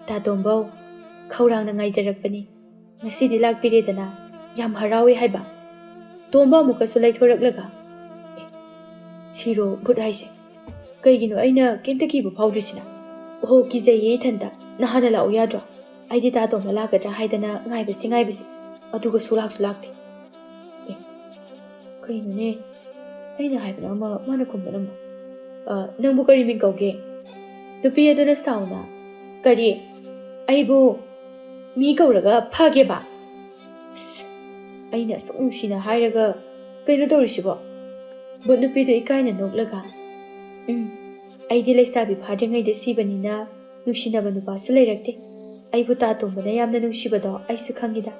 "ꯇꯥ ꯇꯣꯝꯕꯧ, ꯈꯧꯔꯥꯡꯅ ꯉꯥꯏꯖꯔꯛꯄꯅꯤ꯫ ꯉꯁꯤꯗꯤ ꯂꯥꯛꯄꯤꯔꯦꯗꯅ, ꯌꯥꯝ ꯍꯔꯥꯎꯏ" ꯍꯥꯏꯕ꯫ ꯇꯣꯝꯕ ꯑꯃꯨꯛꯀꯁꯨ ꯂꯩꯊꯣꯔꯛꯂꯒ, "ꯑꯦ, ꯁꯤꯔꯣ ꯚꯨꯠ ꯍꯥꯏꯁꯦ? ꯀꯩꯒꯤꯅꯣ ꯑꯩꯅ ꯀꯩꯝꯇ ꯀꯤꯕ ꯐꯥꯎꯗ꯭ꯔꯤꯁꯤꯅ? ꯑꯣꯍꯣ, ꯀꯤꯖꯩꯌꯦ ꯏꯊꯟꯇ꯫ ꯅꯍꯥꯟꯅ ꯂꯥꯛꯎ ꯌꯥꯗ꯭ꯔꯣ? ꯑꯩꯗꯤ ꯇꯥ ꯇꯣꯝꯕ ꯂꯥꯛꯀꯗ꯭ꯔꯥ ꯍꯥꯏꯗꯅ ꯉꯥꯏꯕꯁꯤ ꯉꯥꯏꯕꯁꯤ, ꯑꯗꯨꯒꯁꯨ ꯂꯥꯛꯁꯨ ꯂꯥꯛꯇꯦ꯫ ꯑꯦ, ꯀꯩꯅꯣꯅꯦ? ꯑꯩꯅ ꯍꯥꯏꯕꯅ ꯑꯃ, ꯃꯥꯅ ꯈꯨꯝꯕꯅ ꯑꯃ꯫ "ꯑ, ꯅꯪꯕꯨ ꯀꯔꯤ ꯃꯤꯡ ꯀꯧꯒꯦ?" ꯅꯨꯄꯤ ꯑꯗꯨꯅ ꯁꯥꯎꯅ, "ꯀꯔꯤ? ꯑꯩꯕꯨ ꯃꯤ ꯀꯧꯔꯒ ꯐꯥꯒꯦꯕ?" ꯑꯁ, ꯑꯩꯅ ꯑꯁꯨꯛ ꯅꯨꯡꯁꯤꯅ ꯍꯥꯏꯔꯒ ꯀꯩꯅꯣ ꯇꯧꯔꯤꯁꯤꯕꯣ? ꯚꯨꯠ ꯅꯨꯄꯤꯗꯨ ꯏꯀꯥꯏꯅ ꯅꯣꯛꯂꯒ, "ꯎꯝ, ꯑꯩꯗꯤ ꯂꯩꯁꯥꯕꯤ ꯐꯥꯗ꯭ꯔꯤꯉꯩꯗ ꯁꯤꯕꯅꯤꯅ ꯅꯨꯡꯁꯤꯅꯕ ꯅꯨꯄꯥꯁꯨ ꯂꯩꯔꯛꯇꯦ꯫ ꯑꯩꯕꯨ ꯇꯥ ꯇꯣꯝꯕꯅ ꯌꯥꯝꯅ ꯅꯨꯡꯁꯤꯕꯗꯣ ꯑꯩꯁꯨ ꯈꯪꯉꯤꯗ꯫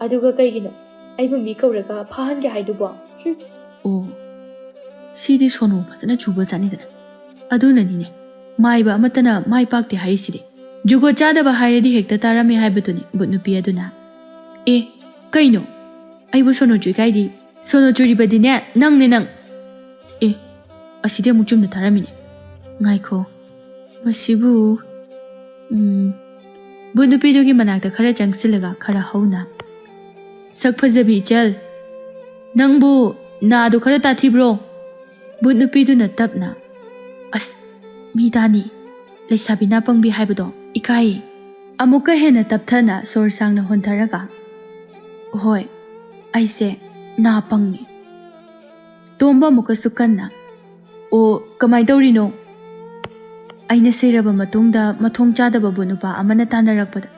ꯑꯗꯨꯒ ꯀꯩꯒꯤꯅꯣ ꯑꯩꯕꯨ ꯃꯤ ꯀꯧꯔꯒ ꯐꯥꯍꯟꯒꯦ ꯍꯥꯏꯗꯨꯕꯣ? ꯍꯨꯝ!" ꯑꯣ, ꯁꯤꯗꯤ ꯁꯣꯅꯣ ꯐꯖꯅ ꯆꯨꯕ ꯖꯥꯠꯅꯤꯗꯅ꯫ ꯑꯗꯨꯅꯅꯤꯅꯦ, ꯃꯥꯏꯕ ꯑꯃꯠꯇꯅ ꯃꯥꯏ ꯄꯥꯛꯇꯦ ꯍꯥꯏꯔꯤꯁꯤꯗꯤ꯫ ꯖꯨꯒꯣꯠ ꯆꯥꯗꯕ ꯍꯥꯏꯔꯗꯤ ꯍꯦꯛꯇ ꯇꯥꯔꯝꯃꯤ ꯍꯥꯏꯕꯗꯨꯅꯤ ꯚꯨꯠ ꯅꯨꯄꯤ ꯑꯗꯨꯅ꯫ "ꯑꯦ, ꯀꯩꯅꯣ? ꯑꯩꯕꯨ ꯁꯣꯅꯣ ꯆꯨꯏ ꯀꯥꯏꯗꯤ? ꯁꯣꯅꯣ ꯆꯨꯔꯤꯕꯗꯤꯅꯦ, ꯅꯪꯅꯦ ꯅꯪ!" ꯑꯦ, ꯑꯁꯤꯗꯤ ꯑꯃꯨꯛ ꯆꯨꯝꯅ ꯇꯥꯔꯝꯃꯤꯅꯦ꯫ ꯉꯥꯏꯈꯣ, ꯃꯁꯤꯕꯨ, ꯎꯝ, ꯚꯨꯠ ꯅꯨꯄꯤꯗꯨꯒꯤ ꯃꯅꯥꯛꯇ ꯈꯔ ꯆꯪꯁꯤꯜꯂꯒ ꯈꯔ ꯍꯧꯅ, "ꯁꯛ ꯐꯖꯕꯤ ꯏꯆꯜ, ꯅꯪꯕꯨ ꯅꯥꯗꯣ ꯈꯔ ꯇꯥꯊꯤꯕ꯭ꯔꯣ?" ꯚꯨꯠ ꯅꯨꯄꯤꯗꯨꯅ ꯇꯞꯅ, "ꯑꯁ, ꯃꯤ ꯇꯥꯅꯤ, ꯂꯩꯁꯥꯕꯤ ꯅꯥꯄꯪꯕꯤ ꯍꯥꯏꯕꯗꯣ, ꯏꯀꯥꯏꯌꯦ꯫" ꯑꯃꯨꯛꯀ ꯍꯦꯟꯅ ꯇꯞꯊꯅ ꯁꯣꯔ ꯁꯥꯡꯅ ꯍꯣꯟꯊꯔꯒ, "ꯍꯣꯏ, ꯑꯩꯁꯦ ꯅꯥ ꯄꯪꯉꯦ꯫" ꯇꯣꯝꯕ ꯑꯃꯨꯛꯀꯁꯨ ꯀꯟꯅ, "ꯑꯣ, ꯀꯃꯥꯏ ꯇꯧꯔꯤꯅꯣ?" "ꯑꯩꯅ ꯁꯤꯔꯕ ꯃꯇꯨꯡꯗ ꯃꯊꯣꯡ ꯆꯥꯗꯕ ꯚꯨꯠ ꯅꯨꯄꯥ ꯑꯃꯅ ꯇꯥꯟꯅꯔꯛꯄꯗ,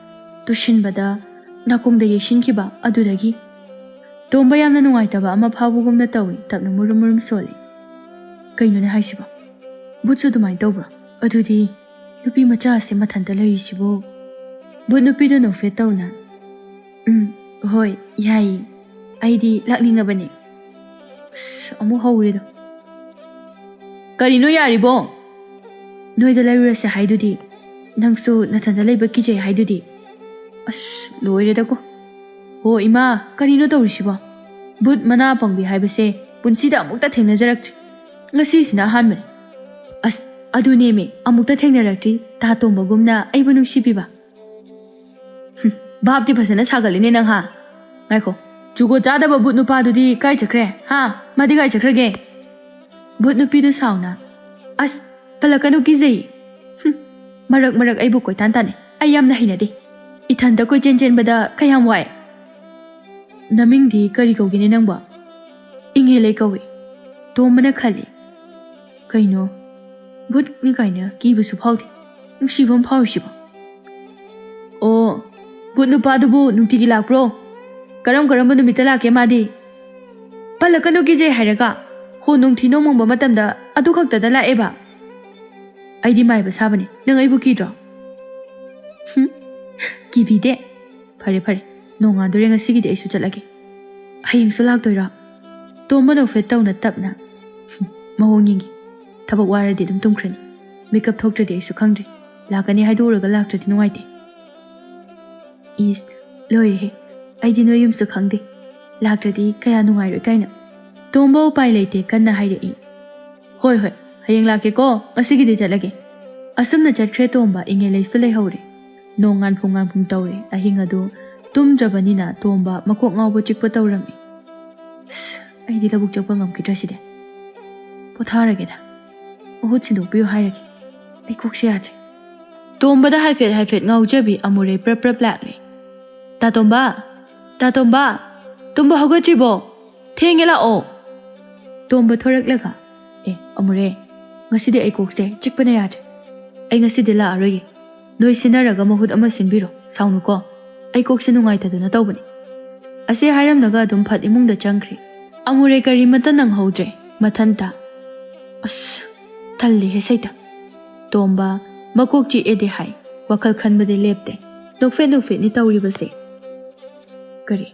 ꯇꯨꯁꯤꯟꯕꯗ ꯅꯥꯀꯣꯡꯗ ꯌꯩꯁꯤꯟꯈꯤꯕ ꯑꯗꯨꯗꯒꯤ꯫" ꯇꯣꯝꯕ ꯌꯥꯝꯅ ꯅꯨꯡꯉꯥꯏꯇꯕ ꯑꯃ ꯐꯥꯎꯕꯒꯨꯝꯅ ꯇꯧꯏ, ꯇꯞꯅ ꯃꯨꯔꯨꯝ ꯃꯨꯔꯨꯝ ꯁꯣꯜꯂꯤ꯫ "ꯀꯩꯅꯣꯅꯦ ꯍꯥꯏꯁꯤꯕꯣ? ꯚꯨꯠꯁꯨ ꯑꯗꯨꯃꯥꯏꯅ ꯇꯧꯕ꯭ꯔꯣ? ꯑꯗꯨꯗꯤ ꯅꯨꯄꯤ ꯃꯆꯥ ꯑꯁꯤ ꯃꯊꯟꯇ ꯂꯩꯔꯤꯁꯤꯕꯨ?" ꯚꯨꯠ ꯅꯨꯄꯤꯗꯨ ꯅꯣꯛꯐꯦꯠ ꯇꯧꯅ, "ꯎꯝ, ꯍꯣꯏ, ꯌꯥꯏꯌꯦ꯫ ꯑꯩꯗꯤ ꯂꯥꯛꯅꯤꯡꯉꯕꯅꯦ꯫" ꯑꯁ, ꯑꯃꯨꯛ ꯍꯧꯔꯦꯗꯣ꯫ "ꯀꯔꯤꯅꯣ ꯌꯥꯔꯤꯕꯣ? ꯅꯣꯏꯗ ꯂꯩꯔꯨꯔꯁꯦ ꯍꯥꯏꯗꯨꯗꯤ? ꯅꯪꯁꯨ ꯅꯊꯟꯗ ꯂꯩꯕ ꯀꯤꯖꯩ ꯍꯥꯏꯗꯨꯗꯤ?" ꯑꯁ, ꯂꯣꯏꯔꯦꯗꯀꯣ꯫ "ꯍꯣ ꯏꯃꯥ, ꯀꯔꯤꯅꯣ ꯇꯧꯔꯤꯁꯤꯕꯣ? ꯚꯨꯠ ꯃꯅꯥ ꯄꯪꯕꯤ ꯍꯥꯏꯕꯁꯦ ꯄꯨꯟꯁꯤꯗ ꯑꯃꯨꯛꯇ ꯊꯦꯡꯅꯖꯔꯛꯇ꯭ꯔꯤ꯫ ꯉꯁꯤꯁꯤꯅ ꯑꯍꯥꯟꯕꯅꯤ꯫" "ꯑꯁ, ꯑꯗꯨꯅꯦꯃꯤ, ꯑꯃꯨꯛꯇ ꯊꯦꯡꯅꯔꯛꯇ꯭ꯔꯤ, ꯇꯥ ꯇꯣꯝꯕꯒꯨꯝꯅ ꯑꯩꯕꯨ ꯅꯨꯡꯁꯤꯕꯤꯕ꯫" ꯍꯨꯝ, ꯚꯥꯞꯇꯤ ꯐꯖꯅ ꯁꯥꯒꯠꯂꯤꯅꯦ ꯅꯪ, ꯍꯥ? ꯉꯥꯏꯈꯣ, ꯖꯨꯒꯣꯠ ꯆꯥꯗꯕ ꯚꯨꯠ ꯅꯨꯄꯥꯗꯨꯗꯤ ꯀꯥꯏ ꯆꯠꯈ꯭ꯔꯦ, ꯍꯥ? ꯃꯥꯗꯤ ꯀꯥꯏ ꯆꯠꯈ꯭ꯔꯒꯦ? ꯚꯨꯠ ꯅꯨꯄꯤꯗꯨ ꯁꯥꯎꯅ, "ꯑꯁ, ꯄꯜꯂꯛꯀꯅꯨ, ꯀꯤꯖꯩ꯫" ꯍꯨꯝ, ꯃꯔꯛ ꯃꯔꯛ ꯑꯩꯕꯨ ꯀꯣꯏꯇꯥꯟ ꯇꯥꯟꯅꯩ꯫ ꯑꯩ ꯌꯥꯝꯅ ꯍꯩꯅꯗꯦ꯫ ꯏꯊꯟꯇ ꯀꯣꯏꯆꯦꯟ ꯆꯦꯟꯕꯗ ꯀꯌꯥꯝ ꯋꯥꯏ꯫ "ꯅꯃꯤꯡꯗꯤ ꯀꯔꯤ ꯀꯧꯒꯦꯅꯦ ꯅꯪꯕꯣ?" "ꯏꯪꯍꯦꯂꯩ ꯀꯧꯏ꯫" ꯇꯣꯝꯕꯅ ꯈꯜꯂꯤ, "ꯀꯩꯅꯣ, ꯚꯨꯠꯅꯤ ꯀꯥꯏꯅ ꯀꯤꯕꯁꯨ ꯐꯥꯎꯗꯦ, ꯅꯨꯡꯁꯤꯕ ꯑꯃ ꯐꯥꯎꯔꯤꯁꯤꯕꯣ?" "ꯑꯣ, ꯚꯨꯠ ꯅꯨꯄꯥꯗꯨꯕꯨ ꯅꯨꯡꯇꯤꯒꯤ ꯂꯥꯛꯄ꯭ꯔꯣ? ꯀꯔꯝ ꯀꯔꯝꯕ ꯅꯨꯃꯤꯠꯇ ꯂꯥꯛꯀꯦ ꯃꯥꯗꯤ?" "ꯄꯜꯂꯛꯀꯅꯨ, ꯀꯤꯖꯩ ꯍꯥꯏꯔꯒ꯫ ꯍꯣ, ꯅꯣꯡꯊꯤ ꯅꯣꯡꯃꯪꯕ ꯃꯇꯝꯗ ꯑꯗꯨ ꯈꯛꯇꯗ ꯂꯥꯛꯑꯦꯕ꯫ ꯑꯩꯗꯤ ꯃꯥꯏꯕ ꯁꯥꯕꯅꯤ, ꯅꯪ ꯑꯩꯕꯨ ꯀꯤꯗ꯭ꯔꯣ?" "ꯍꯨꯝ, ꯀꯤꯕꯤꯗꯦ꯫ ꯐꯔꯦ, ꯐꯔꯦ, ꯅꯣꯡꯉꯥꯟꯗꯣꯔꯦ, ꯉꯁꯤꯒꯤꯗꯤ ꯑꯩꯁꯨ ꯆꯠꯂꯒꯦ꯫ ꯍꯌꯦꯡꯁꯨ ꯂꯥꯛꯇꯣꯏꯔꯣ?" ꯇꯣꯝꯕ ꯅꯣꯛꯐꯦꯠ ꯇꯧꯅ ꯇꯞꯅ, "ꯍꯨꯝ, ꯃꯑꯣꯡ ꯌꯦꯡꯒꯦ꯫ ꯊꯕꯛ ꯋꯥꯔꯗꯤ ꯑꯗꯨꯝ ꯇꯨꯝꯈ꯭ꯔꯅꯤ꯫ ꯃꯤꯀꯞ ꯊꯣꯛꯇ꯭ꯔꯗꯤ ꯑꯩꯁꯨ ꯈꯪꯗ꯭ꯔꯦ꯫ ꯂꯥꯛꯀꯅꯤ ꯍꯥꯏꯗꯣꯛꯎꯔꯒ ꯂꯥꯛꯇ꯭ꯔꯗꯤ ꯅꯨꯡꯉꯥꯏꯇꯦ꯫" "ꯏꯁ, ꯂꯣꯏꯔꯦꯍꯦ, ꯑꯩꯗꯤ ꯅꯣꯏ ꯌꯨꯝꯁꯨ ꯈꯪꯗꯦ꯫ ꯂꯥꯛꯇ꯭ꯔꯗꯤ ꯀꯌꯥ ꯅꯨꯡꯉꯥꯏꯔꯣꯏ ꯀꯥꯏꯅ꯫" ꯇꯣꯝꯕ ꯎꯄꯥꯏ ꯂꯩꯇꯦ ꯀꯟꯅ ꯍꯥꯏꯔꯛꯏ꯫ "ꯍꯣꯏ, ꯍꯣꯏ, ꯍꯌꯦꯡ ꯂꯥꯛꯀꯦꯀꯣ, ꯉꯁꯤꯒꯤꯗꯤ ꯆꯠꯂꯒꯦ꯫" ꯑꯁꯨꯝꯅ ꯆꯠꯈ꯭ꯔꯦ ꯇꯣꯝꯕ, ꯏꯪꯉꯦ ꯂꯩꯁꯨ ꯂꯩꯍꯧꯔꯦ꯫ ꯅꯣꯡ ꯉꯥꯟꯐꯨ ꯉꯥꯟꯐꯨ ꯇꯧꯔꯦ꯫ ꯑꯍꯤꯡ ꯑꯗꯨ ꯇꯨꯝꯗ꯭ꯔꯕꯅꯤꯅ ꯇꯣꯝꯕ ꯃꯀꯣꯛ ꯉꯥꯎꯕ ꯆꯤꯛꯄ ꯇꯧꯔꯝꯃꯤ꯫ "ꯑꯁ, ꯑꯩꯗꯤ ꯂꯧꯕꯨꯛ ꯆꯠꯄ ꯉꯝꯈꯤꯗ꯭ꯔꯥ ꯁꯤꯗꯤ? ꯄꯣꯊꯥꯔꯒꯦꯗ꯫ ꯃꯍꯨꯠ ꯁꯤꯟꯗꯣꯛꯄꯤꯌꯨ ꯍꯥꯏꯔꯒꯦ꯫ ꯑꯩ ꯀꯣꯛꯁꯦ ꯌꯥꯗ꯭ꯔꯦ꯫" ꯇꯣꯝꯕꯗ ꯍꯥꯏꯐꯦꯠ ꯍꯥꯏꯐꯦꯠ ꯉꯥꯎꯖꯕꯤ ꯑꯃꯨꯔꯩ ꯄ꯭ꯔꯞ ꯄ꯭ꯔꯞ ꯂꯥꯛꯂꯦ꯫ "ꯇꯥꯇꯣꯝꯕ! ꯇꯥꯇꯣꯝꯕ! ꯇꯨꯝꯕ ꯍꯧꯒꯠꯇ꯭ꯔꯤꯕꯣ? ꯊꯦꯡꯉꯦ, ꯂꯥꯛꯑꯣ!" ꯇꯣꯝꯕ ꯊꯣꯔꯛꯂꯒ, "ꯑꯦ, ꯑꯃꯨꯔꯦ, ꯉꯁꯤꯗꯤ ꯑꯩ ꯀꯣꯛꯁꯦ ꯆꯤꯛꯄꯅ ꯌꯥꯗ꯭ꯔꯦ꯫ ꯑꯩ ꯉꯁꯤꯗꯤ ꯂꯥꯛꯑꯔꯣꯏꯒꯦ꯫ ꯅꯣꯏ ꯁꯤꯟꯅꯔꯒ ꯃꯍꯨꯠ ꯑꯃ ꯁꯤꯟꯕꯤꯔꯣ, ꯁꯥꯎꯅꯨꯀꯣ꯫ ꯑꯩ ꯀꯣꯛꯁꯦ ꯅꯨꯡꯉꯥꯏꯇꯗꯅ ꯇꯧꯕꯅꯤ꯫" ꯑꯁꯤ ꯍꯥꯏꯔꯝꯂꯒ ꯑꯗꯨꯝ ꯐꯠ ꯏꯃꯨꯡꯗ ꯆꯪꯈ꯭ꯔꯦ꯫ ꯑꯃꯨꯔꯦ ꯀꯔꯤꯃꯠꯇ ꯅꯪꯍꯧꯗ꯭ꯔꯦ꯫ ꯃꯊꯟꯇ, "ꯑꯁ, ꯇꯜꯂꯤꯍꯦ ꯁꯩꯇ꯫ ꯇꯣꯝꯕ, ꯃꯀꯣꯛ ꯆꯤꯛꯑꯦꯗꯤ ꯍꯥꯏ, ꯋꯥꯈꯜ ꯈꯟꯕꯗꯤ ꯂꯦꯞꯇꯦ꯫ ꯅꯣꯛꯐꯦꯠ ꯅꯣꯛꯐꯦꯠꯅꯤ ꯇꯧꯔꯤꯕꯁꯦ꯫ ꯀꯔꯤ?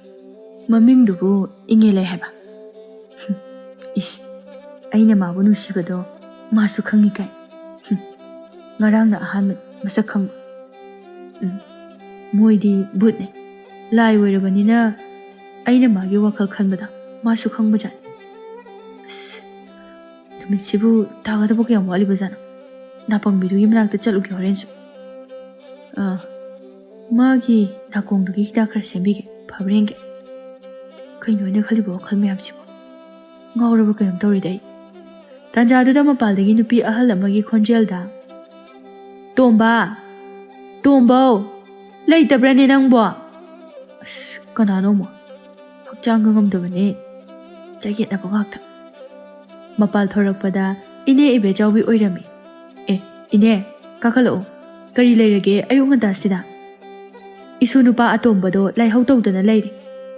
ꯃꯃꯤꯡꯗꯨꯕꯨ ꯏꯪꯉꯦ ꯂꯩ ꯍꯥꯏꯕ? ꯍꯨꯝ, ꯏꯁ, ꯑꯩꯅ ꯃꯥꯕꯨ ꯅꯨꯡꯁꯤꯕꯗꯣ ꯃꯥꯁꯨ ꯈꯪꯉꯤ ꯀꯥꯏ꯫ ꯍꯨꯝ, ꯉꯔꯥꯡꯅ ꯑꯍꯥꯟꯕꯅꯤ ꯃꯁꯛ ꯈꯪꯕ꯫ ꯎꯝ, ꯃꯣꯏꯗꯤ ꯚꯨꯠꯅꯦ꯫ ꯂꯥꯏ ꯑꯣꯏꯔꯕꯅꯤꯅ ꯑꯩꯅ ꯃꯥꯒꯤ ꯋꯥꯈꯜ ꯈꯟꯕꯗ ꯃꯥꯁꯨ ꯈꯪꯕꯖꯥꯠꯅꯤ꯫ ꯑꯁ, ꯅꯨꯃꯤꯠꯁꯤꯕꯨ ꯇꯥꯒꯗꯕ ꯀꯌꯥꯝ ꯋꯥꯠꯂꯤꯕꯖꯥꯠꯅꯣ? ꯅꯥꯄꯪꯕꯤꯗꯨꯒꯤ ꯃꯅꯥꯛꯇ ꯆꯠꯂꯨꯒꯦ ꯍꯣꯔꯦꯟꯁꯨ꯫ ꯑꯥ, ꯃꯥꯒꯤ ꯅꯥꯀꯣꯡꯗꯨꯒꯤ ꯍꯤꯗꯥꯛ ꯈꯔ ꯁꯦꯝꯕꯤꯒꯦ, ꯐꯕ꯭ꯔꯥ ꯌꯦꯡꯒꯦ꯫ ꯀꯩꯅꯣ ꯑꯩꯅ ꯈꯜꯂꯤꯕ ꯋꯥꯈꯜ ꯃꯌꯥꯝꯁꯤꯕꯣ? ꯉꯥꯎꯔꯕ ꯀꯩꯅꯣꯝ ꯇꯧꯔꯤꯗ ꯑꯩ꯫ ꯇꯥꯟꯖꯥꯗꯨꯗ ꯃꯄꯥꯜꯗꯒꯤ ꯅꯨꯄꯤ ꯑꯍꯜ ꯑꯃꯒꯤ ꯈꯣꯟꯖꯦꯜꯗ, "ꯇꯣꯝꯕ! ꯇꯣꯝꯕꯧ! ꯂꯩꯇꯕ꯭ꯔꯅꯦ ꯅꯪꯕꯣ?" ꯑꯁ, ꯀꯅꯥꯅꯣ ꯑꯃꯨꯛ? ꯍꯛꯆꯥꯡꯒ ꯉꯝꯗꯕꯅꯦ꯫ ꯆꯌꯦꯠꯅꯕ ꯉꯥꯛꯇ꯫ ꯃꯄꯥꯜ ꯊꯣꯔꯛꯄꯗ ꯏꯅꯦ ꯏꯕꯦꯆꯥꯎꯕꯤ ꯑꯣꯏꯔꯝꯃꯤ꯫ "ꯑꯦ, ꯏꯅꯦ, ꯀꯥꯈꯠꯂꯛꯑꯣ꯫ ꯀꯔꯤ ꯂꯩꯔꯒꯦ ꯑꯌꯨꯛ ꯉꯟꯇꯥꯁꯤꯗ?" "ꯏꯁꯨ ꯅꯨꯄꯥ ꯑꯇꯣꯝꯕꯗꯣ ꯂꯥꯏꯍꯧ ꯇꯧꯗꯅ ꯂꯩꯔꯤ꯫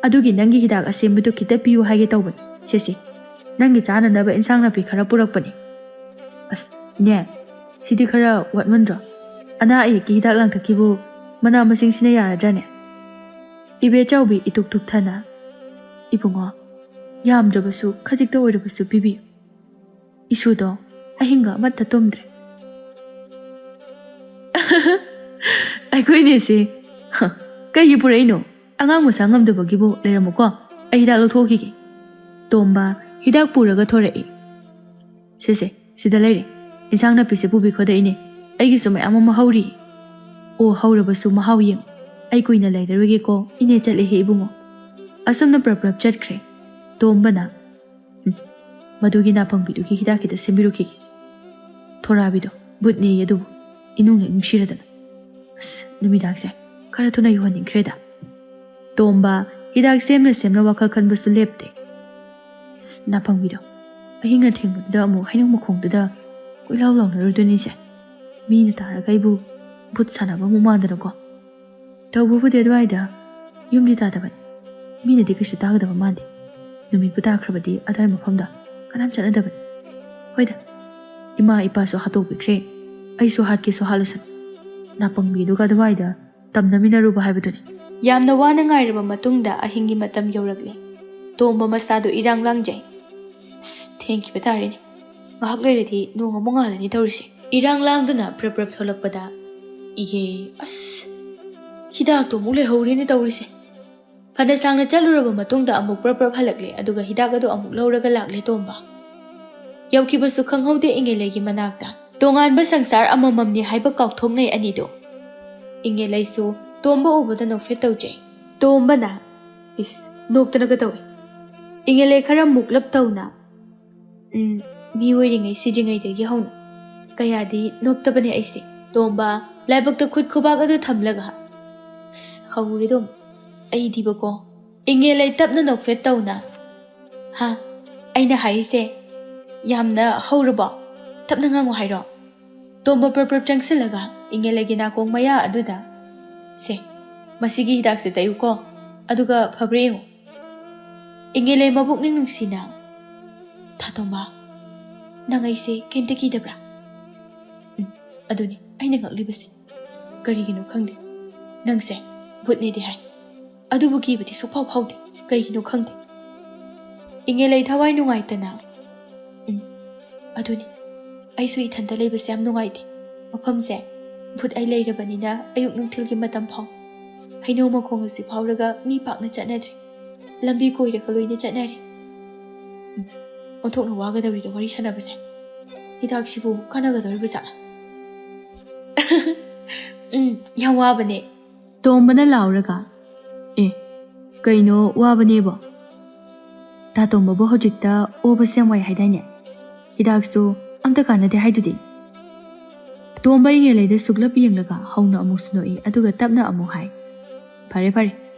ꯑꯗꯨꯒꯤ ꯅꯪꯒꯤ ꯍꯤꯗꯥꯛ ꯑꯁꯦꯝꯕꯗꯨ ꯈꯤꯇ ꯄꯤꯌꯨ ꯍꯥꯏꯒꯦ ꯇꯧꯕꯅꯤ꯫ ꯁꯦ ꯁꯦ, ꯅꯪꯒꯤ ꯆꯥꯅꯅꯕ ꯏꯟꯁꯥꯡ ꯅꯥꯄꯤ ꯈꯔ ꯄꯨꯔꯛꯄꯅꯤ꯫" "ꯑꯁ, ꯏꯅꯦ, ꯁꯤꯗꯤ ꯈꯔ ꯋꯥꯠꯃꯟꯗ꯭ꯔꯣ? ꯑꯅꯥ ꯑꯌꯦꯛꯀꯤ ꯍꯤꯗꯥꯛ ꯂꯥꯡꯊꯛꯀꯤꯕꯨ ꯃꯅꯥ ꯃꯁꯤꯡꯁꯤꯅ ꯌꯥꯔꯗ꯭ꯔꯅꯦ?" ꯏꯕꯦꯆꯥꯎꯕꯤ ꯏꯇꯨꯛ ꯇꯨꯛꯊꯅ, "ꯏꯕꯨꯡꯉꯣ, ꯌꯥꯝꯗ꯭ꯔꯕꯁꯨ ꯈꯖꯤꯛꯇ ꯑꯣꯏꯔꯕꯁꯨ ꯄꯤꯕꯤꯌꯨ꯫ ꯏꯁꯨꯗꯣ ꯑꯍꯤꯡꯒ ꯑꯃꯠꯇ ꯇꯨꯝꯗ꯭ꯔꯦ꯫" "ꯑꯩꯈꯣꯏꯅꯦꯁꯦ, ꯍ, ꯀꯩꯒꯤ ꯄꯨꯔꯛꯏꯅꯣ? ꯑꯉꯥꯡ ꯃꯁꯥ ꯉꯝꯗꯕꯒꯤꯕꯨ ꯂꯩꯔꯝꯃꯨꯀꯣ, ꯑꯩ ꯍꯤꯗꯥꯛ ꯂꯧꯊꯣꯛꯈꯤꯒꯦ꯫" ꯇꯣꯝꯕ ꯍꯤꯗꯥꯛ ꯄꯨꯔꯒ ꯊꯣꯔꯛꯏ꯫ "ꯁꯦ ꯁꯦ, ꯁꯤꯗ ꯂꯩꯔꯦ꯫ ꯏꯟꯁꯥꯡ ꯅꯥꯄꯤꯁꯦ ꯄꯨꯕꯤꯈꯣꯗ ꯏꯅꯦ, ꯑꯩꯒꯤꯁꯨ ꯃꯌꯥꯝ ꯑꯃ ꯍꯧꯔꯤ꯫" "ꯑꯣ, ꯍꯧꯔꯕꯁꯨ ꯃꯍꯥꯎ ꯌꯦꯡꯉꯨ꯫ ꯑꯩ ꯀꯨꯏꯅ ꯂꯩꯔꯔꯣꯏꯒꯦꯀꯣ, ꯏꯅꯦ ꯆꯠꯂꯦꯍꯦ ꯏꯕꯨꯡꯉꯣ꯫" ꯑꯁꯨꯝꯅ ꯄ꯭ꯔꯞ ꯄ꯭ꯔꯞ ꯆꯠꯈ꯭ꯔꯦ꯫ ꯇꯣꯝꯕꯅ, "ꯎꯝ, ꯃꯗꯨꯒꯤ ꯅꯥꯄꯪꯕꯤꯗꯨꯒꯤ ꯍꯤꯗꯥꯛ ꯈꯤꯇ ꯁꯦꯝꯕꯤꯔꯨꯈꯤꯒꯦ꯫ ꯊꯣꯔꯥꯕꯤꯗꯣ ꯕꯨꯠꯅꯦꯌꯦ, ꯑꯗꯨꯕꯨ ꯏꯅꯨꯡ ꯍꯦꯛ ꯅꯨꯡꯁꯤꯔꯗꯅ꯫ ꯑꯁ, ꯅꯨꯃꯤꯗꯥꯡꯁꯦ ꯈꯔ ꯊꯨꯅ ꯌꯧꯍꯟꯅꯤꯡꯈ꯭ꯔꯦꯗ꯫" ꯇꯣꯝꯕ ꯍꯤꯗꯥꯛ ꯁꯦꯝꯅ ꯁꯦꯝꯅ ꯋꯥꯈꯜ ꯈꯟꯕꯁꯨ ꯂꯦꯞꯇꯦ꯫ "ꯑꯁ, ꯅꯥꯄꯪꯕꯤꯗꯣ ꯑꯍꯤꯡ ꯑꯊꯦꯡꯕꯗꯨꯗ ꯑꯃꯨꯛ ꯍꯩꯅꯧ ꯃꯈꯣꯡꯗꯨꯗ ꯀꯣꯏꯂꯥꯎ ꯂꯥꯎꯅꯔꯨꯗꯣꯏꯅꯤꯁꯦ꯫ ꯃꯤꯅ ꯇꯥꯔꯒ ꯑꯩꯕꯨ ꯚꯨꯠ ꯁꯥꯟꯅꯕ ꯑꯃꯨꯛ ꯃꯥꯟꯗꯅꯀꯣ꯫ ꯇꯧꯕꯕꯨꯗꯤ ꯑꯗꯨꯋꯥꯏꯗ ꯌꯨꯝꯗꯤ ꯇꯥꯗꯕꯅꯤ꯫ ꯃꯤꯅꯗꯤ ꯀꯩꯁꯨ ꯇꯥꯒꯗꯕ ꯃꯥꯟꯗꯦ꯫ ꯅꯨꯃꯤꯠꯄꯨ ꯇꯥꯈ꯭ꯔꯕꯗꯤ ꯑꯗꯨꯋꯥꯏ ꯃꯐꯝꯗ ꯀꯅꯥꯝ ꯆꯠꯅꯗꯕꯅꯤ꯫ ꯍꯣꯏꯗ, ꯏꯃꯥ ꯏꯄꯥꯁꯨ ꯍꯥꯠꯇꯣꯛꯄꯤꯈ꯭ꯔꯦ, ꯑꯩꯁꯨ ꯍꯥꯠꯀꯦꯁꯨ ꯍꯥꯠꯂꯁꯅꯨ꯫ ꯅꯥꯄꯪꯕꯤꯗꯨꯒ ꯑꯗꯨꯋꯥꯏꯗ ꯇꯝꯅꯃꯤꯟꯅꯔꯨꯕ ꯍꯥꯏꯕꯗꯨꯅꯤ꯫" ꯌꯥꯝꯅ ꯋꯥꯅ ꯉꯥꯏꯔꯕ ꯃꯇꯨꯡꯗ ꯑꯍꯤꯡꯒꯤ ꯃꯇꯝ ꯌꯧꯔꯛꯂꯦ꯫ ꯇꯣꯝꯕ ꯃꯁꯥꯗꯨ ꯏꯔꯥꯡ ꯂꯥꯡꯖꯩ꯫ "ꯑꯁ, ꯊꯦꯡꯈꯤꯕ ꯇꯥꯔꯦꯅꯦ꯫ ꯉꯥꯏꯍꯥꯛ ꯂꯩꯔꯗꯤ ꯅꯣꯡ ꯑꯃꯨꯛ ꯉꯥꯜꯂꯅꯤ ꯇꯧꯔꯤꯁꯦ꯫" ꯏꯔꯥꯡ ꯂꯥꯡꯗꯨꯅ ꯄ꯭ꯔꯞ ꯄ꯭ꯔꯞ ꯊꯣꯛꯂꯛꯄꯗ, "ꯏꯍꯦ, ꯑꯁ, ꯍꯤꯗꯥꯛꯇꯣ ꯑꯃꯨꯛ ꯂꯩꯍꯧꯔꯦꯅꯦ ꯇꯧꯔꯤꯁꯦ꯫" ꯐꯅ ꯁꯥꯡꯅ ꯆꯠꯂꯨꯔꯕ ꯃꯇꯨꯡꯗ ꯑꯃꯨꯛ ꯄ꯭ꯔꯞ ꯄ꯭ꯔꯞ ꯍꯜꯂꯛꯂꯦ, ꯑꯗꯨꯒ ꯍꯤꯗꯥꯛ ꯑꯗꯨ ꯑꯃꯨꯛ ꯂꯧꯔꯒ ꯂꯥꯛꯂꯦ ꯇꯣꯝꯕ꯫ ꯌꯧꯈꯤꯕꯁꯨ ꯈꯪꯍꯧꯗꯦ ꯏꯉꯦꯂꯩꯒꯤ ꯃꯅꯥꯛꯇ꯫ ꯇꯣꯉꯥꯟꯕ ꯁꯪꯁꯥꯔ ꯑꯃꯃꯝꯅꯤ ꯍꯥꯏꯕ ꯀꯥꯎꯊꯣꯛꯅꯩ ꯑꯅꯤꯗꯣ꯫ ꯏꯉꯦꯂꯩꯁꯨ ꯇꯣꯝꯕ ꯎꯕꯗ ꯅꯣꯛꯐꯦꯠ ꯇꯧꯖꯩ꯫ ꯇꯣꯝꯕꯅ, "ꯏꯁ, ꯅꯣꯛꯇꯅꯒ ꯇꯧꯏ꯫" ꯏꯉꯦꯂꯩ ꯈꯔ ꯃꯨꯛꯂꯞ ꯇꯧꯅ, "ꯎꯝ, ꯃꯤ ꯑꯣꯏꯔꯤꯉꯩ ꯁꯤꯗ꯭ꯔꯤꯉꯩꯗꯒꯤ ꯍꯧꯅ ꯀꯌꯥꯗꯤ ꯅꯣꯞꯇꯕꯅꯦ ꯑꯩꯁꯦ꯫" ꯇꯣꯝꯕ ꯂꯥꯏꯕꯛꯇ ꯈꯨꯠ ꯈꯨꯕꯥꯛ ꯑꯗꯨ ꯊꯝꯂꯒ, "ꯑꯁ, ꯍꯧꯔꯦꯗꯣ ꯑꯃꯨꯛ꯫ ꯑꯩꯗꯤꯕꯀꯣ꯫" ꯏꯉꯦꯂꯩ ꯇꯞꯅ ꯅꯣꯛꯐꯦꯠ ꯇꯧꯅ, "ꯍꯥ, ꯑꯩꯅ ꯍꯥꯏꯔꯤꯁꯦ, ꯌꯥꯝꯅ ꯍꯧꯔꯕꯣ? ꯇꯞꯅ ꯉꯥꯡꯉꯨ ꯍꯥꯏꯔꯣ? ꯇꯣꯝꯕ ꯄ꯭ꯔꯞ ꯄ꯭ꯔꯞ ꯆꯪꯁꯤꯜꯂꯒ ꯏꯉꯦꯂꯩꯒꯤ ꯅꯥꯀꯣꯡ ꯃꯌꯥ ꯑꯗꯨꯗ, "ꯁꯦ, ꯃꯁꯤꯒꯤ ꯍꯤꯗꯥꯛꯁꯦ ꯇꯩꯌꯨꯀꯣ, ꯑꯗꯨꯒ ꯐꯕ꯭ꯔꯥ ꯌꯦꯡꯉꯨ꯫" ꯏꯉꯦꯂꯩ ꯃꯕꯨꯛꯅꯤꯡ ꯅꯨꯡꯁꯤꯅ, "ꯊꯥꯇꯣꯝꯕ, ꯅꯪ ꯑꯩꯁꯦ ꯀꯩꯝꯇ ꯀꯤꯗꯕ꯭ꯔꯥ?" "ꯎꯝ, ꯑꯗꯨꯅꯤ ꯑꯩꯅ ꯉꯛꯂꯤꯕꯁꯦ꯫ ꯀꯔꯤꯒꯤꯅꯣ ꯈꯪꯗꯦ, ꯅꯪꯁꯦ ꯚꯨꯠꯅꯦꯗꯤ ꯍꯥꯏ, ꯑꯗꯨꯕꯨ ꯀꯤꯕꯗꯤ ꯁꯨꯛꯐꯥꯎ ꯐꯥꯎꯗꯦ꯫ ꯀꯩꯒꯤꯅꯣ ꯈꯪꯗꯦ꯫" ꯏꯉꯦꯂꯩ ꯊꯋꯥꯏ ꯅꯨꯡꯉꯥꯏꯇꯅ, "ꯎꯝ, ꯑꯗꯨꯅꯤ, ꯑꯩꯁꯨ ꯏꯊꯟꯇ ꯂꯩꯕꯁꯦ ꯌꯥꯝ ꯅꯨꯡꯉꯥꯏꯇꯦ꯫ ꯃꯐꯝꯁꯦ ꯚꯨꯠ ꯑꯩ ꯂꯩꯔꯕꯅꯤꯅ ꯑꯌꯨꯛ ꯅꯨꯡꯊꯤꯜꯒꯤ ꯃꯇꯝ ꯐꯥꯎ ꯍꯩꯅꯧ ꯃꯈꯣꯡ ꯑꯁꯤ ꯐꯥꯎꯔꯒ ꯃꯤ ꯄꯥꯛꯅ ꯆꯠꯅꯗ꯭ꯔꯦ꯫ ꯂꯝꯕꯤ ꯀꯣꯏꯔꯒ ꯂꯣꯏꯅ ꯆꯠꯅꯔꯦ꯫ ꯎꯝ, ꯑꯣꯟꯊꯣꯛꯅ ꯋꯥꯒꯗꯧꯔꯤꯗ ꯋꯥꯔꯤ ꯁꯥꯟꯅꯕꯁꯦ꯫ ꯍꯤꯗꯥꯛꯁꯤꯕꯨ ꯀꯥꯟꯅꯒꯗꯧꯔꯤꯕ ꯖꯥꯠꯂ?" "ꯎꯝ, ꯌꯥꯝ ꯋꯥꯕꯅꯦ꯫" ꯇꯣꯝꯕꯅ ꯂꯥꯎꯔꯒ, "ꯑꯦ, ꯀꯩꯅꯣ ꯋꯥꯕꯅꯦꯕꯣ? ꯇꯥꯇꯣꯝꯕꯕꯨ ꯍꯧꯖꯤꯛꯇ ꯑꯣꯕꯁꯦ ꯌꯥꯝ ꯋꯥꯏ ꯍꯥꯏꯗꯥꯏꯅꯦ? ꯍꯤꯗꯥꯛꯁꯨ ꯑꯝꯇ ꯀꯥꯟꯅꯗꯦ ꯍꯥꯏꯗꯨꯗꯤ?" ꯇꯣꯝꯕ ꯏꯉꯦꯂꯩꯗ ꯁꯨꯛꯂꯞ ꯌꯦꯡꯂꯒ ꯍꯧꯅ ꯑꯃꯨꯛꯁꯨ ꯅꯣꯛꯏ, ꯑꯗꯨꯒ ꯇꯞꯅ ꯑꯃꯨꯛ ꯍꯥꯏ, "ꯐꯔꯦ, ꯐꯔꯦ,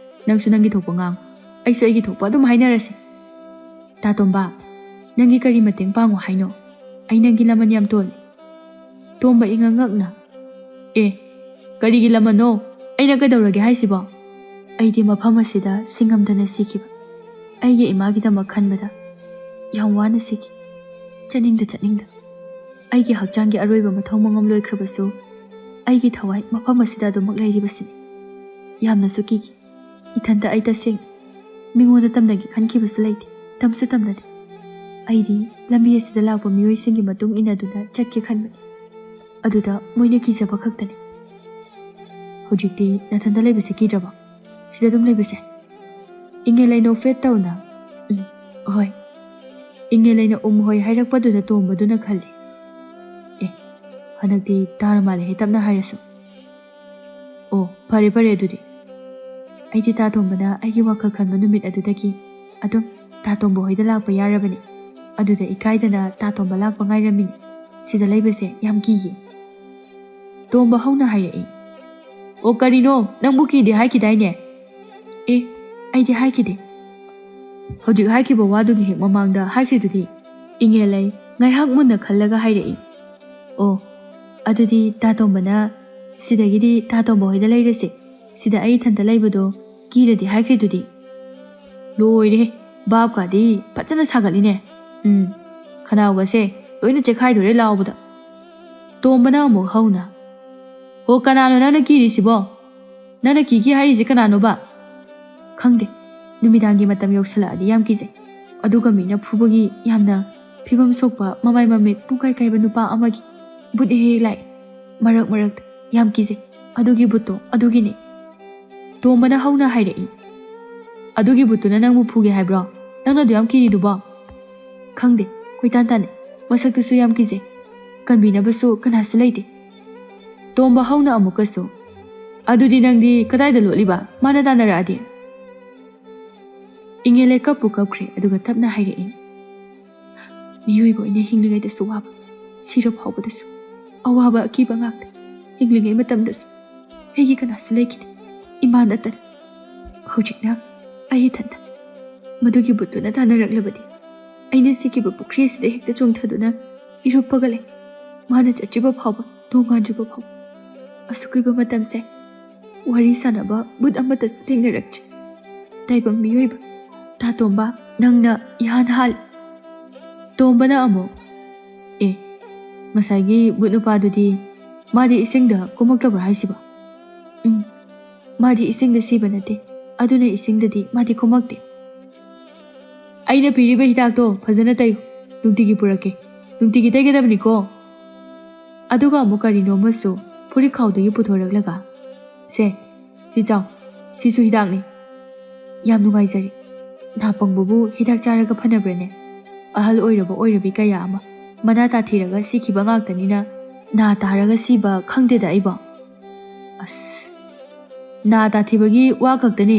ꯅꯪꯁꯨ ꯅꯪꯒꯤ ꯊꯣꯛꯄ ꯉꯥꯡ, ꯑꯩꯁꯨ ꯑꯩꯒꯤ ꯊꯣꯛꯄ ꯑꯗꯨꯝ ꯍꯥꯏꯅꯔꯁꯤ꯫ ꯇꯥꯇꯣꯝꯕ, ꯅꯪꯒꯤ ꯀꯔꯤ ꯃꯇꯦꯡ ꯄꯥꯡꯉꯣ ꯍꯥꯏꯅꯣ? ꯑꯩ ꯅꯪꯒꯤ ꯂꯃꯟ ꯌꯥꯝ ꯇꯣꯜꯂꯤ꯫" ꯇꯣꯝꯕ ꯏꯉꯛ ꯉꯛꯅ, "ꯑꯦ, ꯀꯔꯤꯒꯤ ꯂꯃꯟꯅꯣ? ꯑꯩꯅ ꯀꯩꯗꯧꯔꯒꯦ ꯍꯥꯏꯁꯤꯕꯣ?" "ꯑꯩꯗꯤ ꯃꯐꯝ ꯑꯁꯤꯗ ꯁꯤꯡꯉꯝꯗꯅ ꯁꯤꯈꯤꯕ ꯑꯩꯒꯤ ꯏꯃꯥꯒꯤꯗꯃꯛ ꯈꯟꯕꯗ ꯌꯥꯝ ꯋꯥꯅ ꯁꯤꯈꯤ꯫ ꯆꯠꯅꯤꯡꯗ ꯆꯠꯅꯤꯡꯗ ꯑꯩꯒꯤ ꯍꯛꯆꯥꯡꯒꯤ ꯑꯔꯣꯏꯕ ꯃꯊꯧ ꯃꯉꯝ ꯂꯣꯏꯈ꯭ꯔꯕꯁꯨ, ꯑꯩꯒꯤ ꯊꯋꯥꯏ ꯃꯐꯝ ꯑꯁꯤꯗ ꯑꯗꯨꯃꯛ ꯂꯩꯔꯤꯕꯁꯤꯅꯤ꯫ ꯌꯥꯝꯅꯁꯨ ꯀꯤꯈꯤ꯫ ꯏꯊꯟꯇ ꯑꯩ ꯇꯁꯦꯡꯅ ꯃꯤꯉꯣꯟꯗ ꯇꯝꯅꯒꯦ ꯈꯟꯈꯤꯕꯁꯨ ꯂꯩꯇꯦ, ꯇꯝꯁꯨ ꯇꯝꯅꯗꯦ꯫ ꯑꯩꯗꯤ ꯂꯝꯕꯤ ꯑꯁꯤꯗ ꯂꯥꯛꯄ ꯃꯤꯑꯣꯏꯁꯤꯡꯒꯤ ꯃꯇꯨꯡ ꯏꯟꯅꯗꯨꯅ ꯆꯠꯀꯦ ꯈꯟꯕꯅꯤ꯫ ꯑꯗꯨꯗ ꯃꯣꯏꯅ ꯀꯤꯖꯕ ꯈꯛꯇꯅꯤ꯫ ꯍꯧꯖꯤꯛꯇꯤ ꯅꯊꯟꯇ ꯂꯩꯕꯁꯦ ꯀꯤꯗ꯭ꯔꯕꯣ? ꯁꯤꯗ ꯑꯗꯨꯝ ꯂꯩꯕꯁꯦ?" ꯏꯉꯦꯂꯩ ꯅꯣꯛꯐꯦꯠ ꯇꯧꯅ, "ꯎꯝ, ꯍꯣꯏ꯫" ꯏꯉꯦꯂꯩꯅ "ꯎꯝ, ꯍꯣꯏ" ꯍꯥꯏꯔꯛꯄꯗꯨꯗ ꯇꯣꯝꯕꯗꯨꯅ ꯈꯜꯂꯤ, "ꯑꯦ, ꯍꯟꯗꯛꯇꯤ ꯇꯥꯔ ꯃꯥꯜꯂꯦꯍꯦ, ꯇꯞꯅ ꯍꯥꯏꯔꯁꯨ꯫ ꯑꯣ, ꯐꯔꯦ, ꯐꯔꯦ ꯑꯗꯨꯗꯤ꯫ ꯑꯩꯗꯤ ꯇꯥꯇꯣꯝꯕꯅ ꯑꯩꯒꯤ ꯋꯥꯈꯜ ꯈꯟꯕ ꯅꯨꯃꯤꯠ ꯑꯗꯨꯗꯒꯤ ꯑꯗꯨꯝ ꯇꯥꯇꯣꯝꯕ ꯍꯣꯏꯗ ꯂꯥꯛꯄ ꯌꯥꯔꯕꯅꯤ꯫ ꯑꯗꯨꯗ ꯏꯀꯥꯏꯗꯅ ꯇꯥꯇꯣꯝꯕ ꯂꯥꯛꯄ ꯉꯥꯏꯔꯝꯃꯤꯅꯤ꯫ ꯁꯤꯗ ꯂꯩꯕꯁꯦ ꯌꯥꯝ ꯀꯤꯌꯦ꯫" ꯇꯣꯝꯕ ꯍꯧꯅ ꯍꯥꯏꯔꯛꯏ, "ꯑꯣ, ꯀꯔꯤꯅꯣ? ꯅꯪꯕꯨ ꯀꯤꯗꯦ ꯍꯥꯏꯈꯤꯗꯥꯏꯅꯦ?" "ꯑꯦ, ꯑꯩꯗꯤ ꯍꯥꯏꯈꯤꯗꯦ꯫ ꯍꯧꯖꯤꯛ ꯍꯥꯏꯈꯤꯕ ꯋꯥꯗꯨꯒꯤ ꯍꯦꯛ ꯃꯃꯥꯡꯗ ꯍꯥꯏꯈ꯭ꯔꯤꯗꯨꯗꯤ꯫" ꯏꯉꯦꯜꯂꯩ ꯉꯥꯏꯍꯥꯛ ꯃꯨꯟꯅ ꯈꯜꯂꯒ ꯍꯥꯏꯔꯛꯏ, "ꯑꯣ, ꯑꯗꯨꯗꯤ ꯇꯥ ꯇꯣꯝꯕꯅ ꯁꯤꯗꯒꯤꯗꯤ ꯇꯥ ꯇꯣꯝꯕ ꯍꯣꯏꯗ ꯂꯩꯔꯁꯦ꯫ ꯁꯤꯗ ꯑꯩ ꯏꯊꯟꯇ ꯂꯩꯕꯗꯣ ꯀꯤꯔꯗꯤ ꯍꯥꯏꯈ꯭ꯔꯤꯗꯨꯗꯤ꯫" ꯂꯣꯏꯔꯦ, ꯚꯥꯞꯀꯥꯗꯤ ꯐꯖꯅ ꯁꯥꯒꯠꯂꯤꯅꯦ꯫ ꯎꯝ, ꯈꯅꯥꯎꯒꯁꯦ ꯂꯣꯏꯅ ꯆꯦꯈꯥꯏꯗꯣꯔꯦ ꯂꯥꯎꯕꯗ꯫ ꯇꯣꯝꯕꯅ ꯑꯃꯨꯛ ꯍꯧꯅ, "ꯍꯣ, ꯀꯅꯥꯅꯣ ꯅꯪꯅ ꯀꯤꯔꯤꯁꯤꯕꯣ? ꯅꯪꯅ ꯀꯤꯒꯤ ꯍꯥꯏꯔꯤꯁꯦ ꯀꯅꯥꯅꯣꯕ?" "ꯈꯪꯗꯦ, ꯅꯨꯃꯤꯗꯥꯡꯒꯤ ꯃꯇꯝ ꯌꯧꯁꯜꯂꯛꯑꯗꯤ ꯌꯥꯝ ꯀꯤꯖꯩ꯫ ꯑꯗꯨꯒ ꯃꯤꯅ ꯐꯨꯕꯒꯤ ꯌꯥꯝꯅ ꯐꯤꯕꯝ ꯁꯣꯛꯄ, ꯃꯃꯥꯏ ꯃꯃꯤꯠ ꯄꯨꯡꯀꯥꯏ ꯀꯥꯏꯕ ꯅꯨꯄꯥ ꯑꯃꯒꯤ ꯚꯨꯠ ꯍꯦꯛ ꯍꯦꯛ ꯂꯥꯛꯑꯦ꯫ ꯃꯔꯛ ꯃꯔꯛꯇ ꯌꯥꯝ ꯀꯤꯖꯩ꯫ ꯑꯗꯨꯒꯤ ꯚꯨꯠꯇꯣ ꯑꯗꯨꯒꯤꯅꯦ꯫" ꯇꯣꯝꯕꯅ ꯍꯧꯅ ꯍꯥꯏꯔꯛꯏ, "ꯑꯗꯨꯒꯤ ꯚꯨꯠꯇꯨꯅ ꯅꯪꯕꯨ ꯐꯨꯒꯦ ꯍꯥꯏꯕ꯭ꯔꯣ? ꯅꯪꯅ ꯑꯗꯨ ꯌꯥꯝ ꯀꯤꯔꯤꯗꯨꯕꯣ?" "ꯈꯪꯗꯦ, ꯀꯣꯏꯇꯥꯟ ꯇꯥꯟꯅꯩ꯫ ꯃꯁꯛꯇꯨꯁꯨ ꯌꯥꯝ ꯀꯤꯖꯩ꯫ ꯀꯟꯕꯤꯅꯕꯁꯨ ꯀꯅꯥꯁꯨ ꯂꯩꯇꯦ꯫" ꯇꯣꯝꯕ ꯍꯧꯅ ꯑꯃꯨꯛꯀꯁꯨ, "ꯑꯗꯨꯗꯤ ꯅꯪꯗꯤ ꯀꯗꯥꯏꯗ ꯂꯣꯠꯂꯤꯕ, ꯃꯥꯅ ꯇꯥꯟꯅꯔꯛꯑꯗꯤ?" ꯏꯉꯦꯜꯂꯩ ꯀꯞꯄꯨ ꯀꯞꯈ꯭ꯔꯦ, ꯑꯗꯨꯒ ꯇꯞꯅ ꯍꯥꯏꯔꯛꯏ, "ꯃꯤꯑꯣꯏꯕ ꯑꯣꯏꯅ ꯍꯤꯡꯂꯤꯉꯩꯗꯁꯨ ꯋꯥꯕ, ꯁꯤꯔ ꯐꯥꯎꯕꯗꯁꯨ ꯑꯋꯥꯕ ꯑꯀꯤꯕ ꯉꯥꯛꯇ꯫ ꯍꯤꯡꯂꯤꯉꯩ ꯃꯇꯝꯗꯁꯨ ꯑꯩꯒꯤ ꯀꯅꯥꯁꯨ ꯂꯩꯈꯤꯗꯦ, ꯏꯃꯥ ꯅꯠꯇꯅ꯫ ꯍꯧꯖꯤꯛꯅ ꯑꯩ ꯏꯊꯟꯇ꯫ ꯃꯗꯨꯒꯤ ꯚꯨꯠꯇꯨꯅ ꯇꯥꯟꯅꯔꯛꯂꯕꯗꯤ ꯑꯩꯅ ꯁꯤꯈꯤꯕ ꯄꯨꯈ꯭ꯔꯤ ꯑꯁꯤꯗ ꯍꯦꯛꯇ ꯆꯣꯡꯊꯗꯨꯅ ꯏꯔꯨꯞꯄꯒ ꯂꯩ꯫ ꯃꯥꯅ ꯆꯠꯇ꯭ꯔꯤꯕ ꯐꯥꯎꯕ, ꯅꯣꯡꯉꯥꯟꯗ꯭ꯔꯤꯕ ꯐꯥꯎꯕ꯫ ꯑꯁꯨꯛ ꯀꯨꯏꯕ ꯃꯇꯝꯁꯦ ꯋꯥꯔꯤ ꯁꯥꯟꯅꯕ ꯚꯨꯠ ꯑꯃꯠꯇꯁꯨ ꯊꯦꯡꯅꯔꯛꯇ꯭ꯔꯤ꯫ ꯇꯥꯏꯕꯪ ꯃꯤꯑꯣꯏꯕ, ꯇꯥ ꯇꯣꯝꯕ, ꯅꯪꯅ ꯏꯍꯥꯟ ꯍꯥꯜꯂꯤ꯫" ꯇꯣꯝꯕꯅ ꯑꯃꯨꯛ, "ꯑꯦ, ꯉꯁꯥꯏꯒꯤ ꯚꯨꯠ ꯅꯨꯄꯥꯗꯨꯗꯤ ꯃꯥꯗꯤ ꯏꯁꯤꯡꯗ ꯀꯨꯝꯃꯛꯇꯕ꯭ꯔꯥ ꯍꯥꯏꯁꯤꯕꯣ?" "ꯎꯝ, ꯃꯥꯗꯤ ꯏꯁꯤꯡꯗ ꯁꯤꯕ ꯅꯠꯇꯦ, ꯑꯗꯨꯅ ꯏꯁꯤꯡꯗꯗꯤ ꯃꯥꯗꯤ ꯀꯨꯝꯃꯛꯇꯦ꯫" "ꯑꯩꯅ ꯄꯤꯔꯤꯕ ꯍꯤꯗꯥꯛꯇꯣ ꯐꯖꯅ ꯇꯩꯌꯨ, ꯅꯨꯡꯇꯤꯒꯤ ꯄꯨꯔꯛꯀꯦ, ꯅꯨꯡꯇꯤꯒꯤ ꯇꯩꯒꯗꯕꯅꯤꯀꯣ꯫" ꯑꯗꯨꯒ ꯑꯃꯨꯛ ꯀꯔꯤꯅꯣ ꯑꯃꯁꯨ ꯐꯨꯔꯤꯠ ꯈꯥꯎꯗꯒꯤ ꯄꯨꯊꯣꯔꯛꯂꯒ, "ꯁꯦ, ꯁꯤ ꯆꯥꯎ, ꯁꯤꯁꯨ ꯍꯤꯗꯥꯛꯅꯤ꯫" "ꯌꯥꯝ ꯅꯨꯡꯉꯥꯏꯖꯔꯦ꯫ ꯅꯥ ꯄꯪꯕꯕꯨ ꯍꯤꯗꯥꯛ ꯆꯥꯔꯒ ꯐꯅꯕ꯭ꯔꯅꯦ? ꯑꯍꯜ ꯑꯣꯏꯔꯕ ꯑꯣꯏꯔꯕꯤ ꯀꯌꯥ ꯑꯃ ꯃꯅꯥ ꯇꯥꯊꯤꯔꯒ ꯁꯤꯈꯤꯕ ꯉꯥꯛꯇꯅꯤꯅ, ꯅꯥ ꯇꯥꯔꯒ ꯁꯤꯕ ꯈꯪꯗꯦꯗ ꯑꯩꯕꯣ꯫" "ꯑꯁ, ꯅꯥ ꯇꯥꯊꯤꯕꯒꯤ ꯋꯥ ꯈꯛꯇꯅꯤ,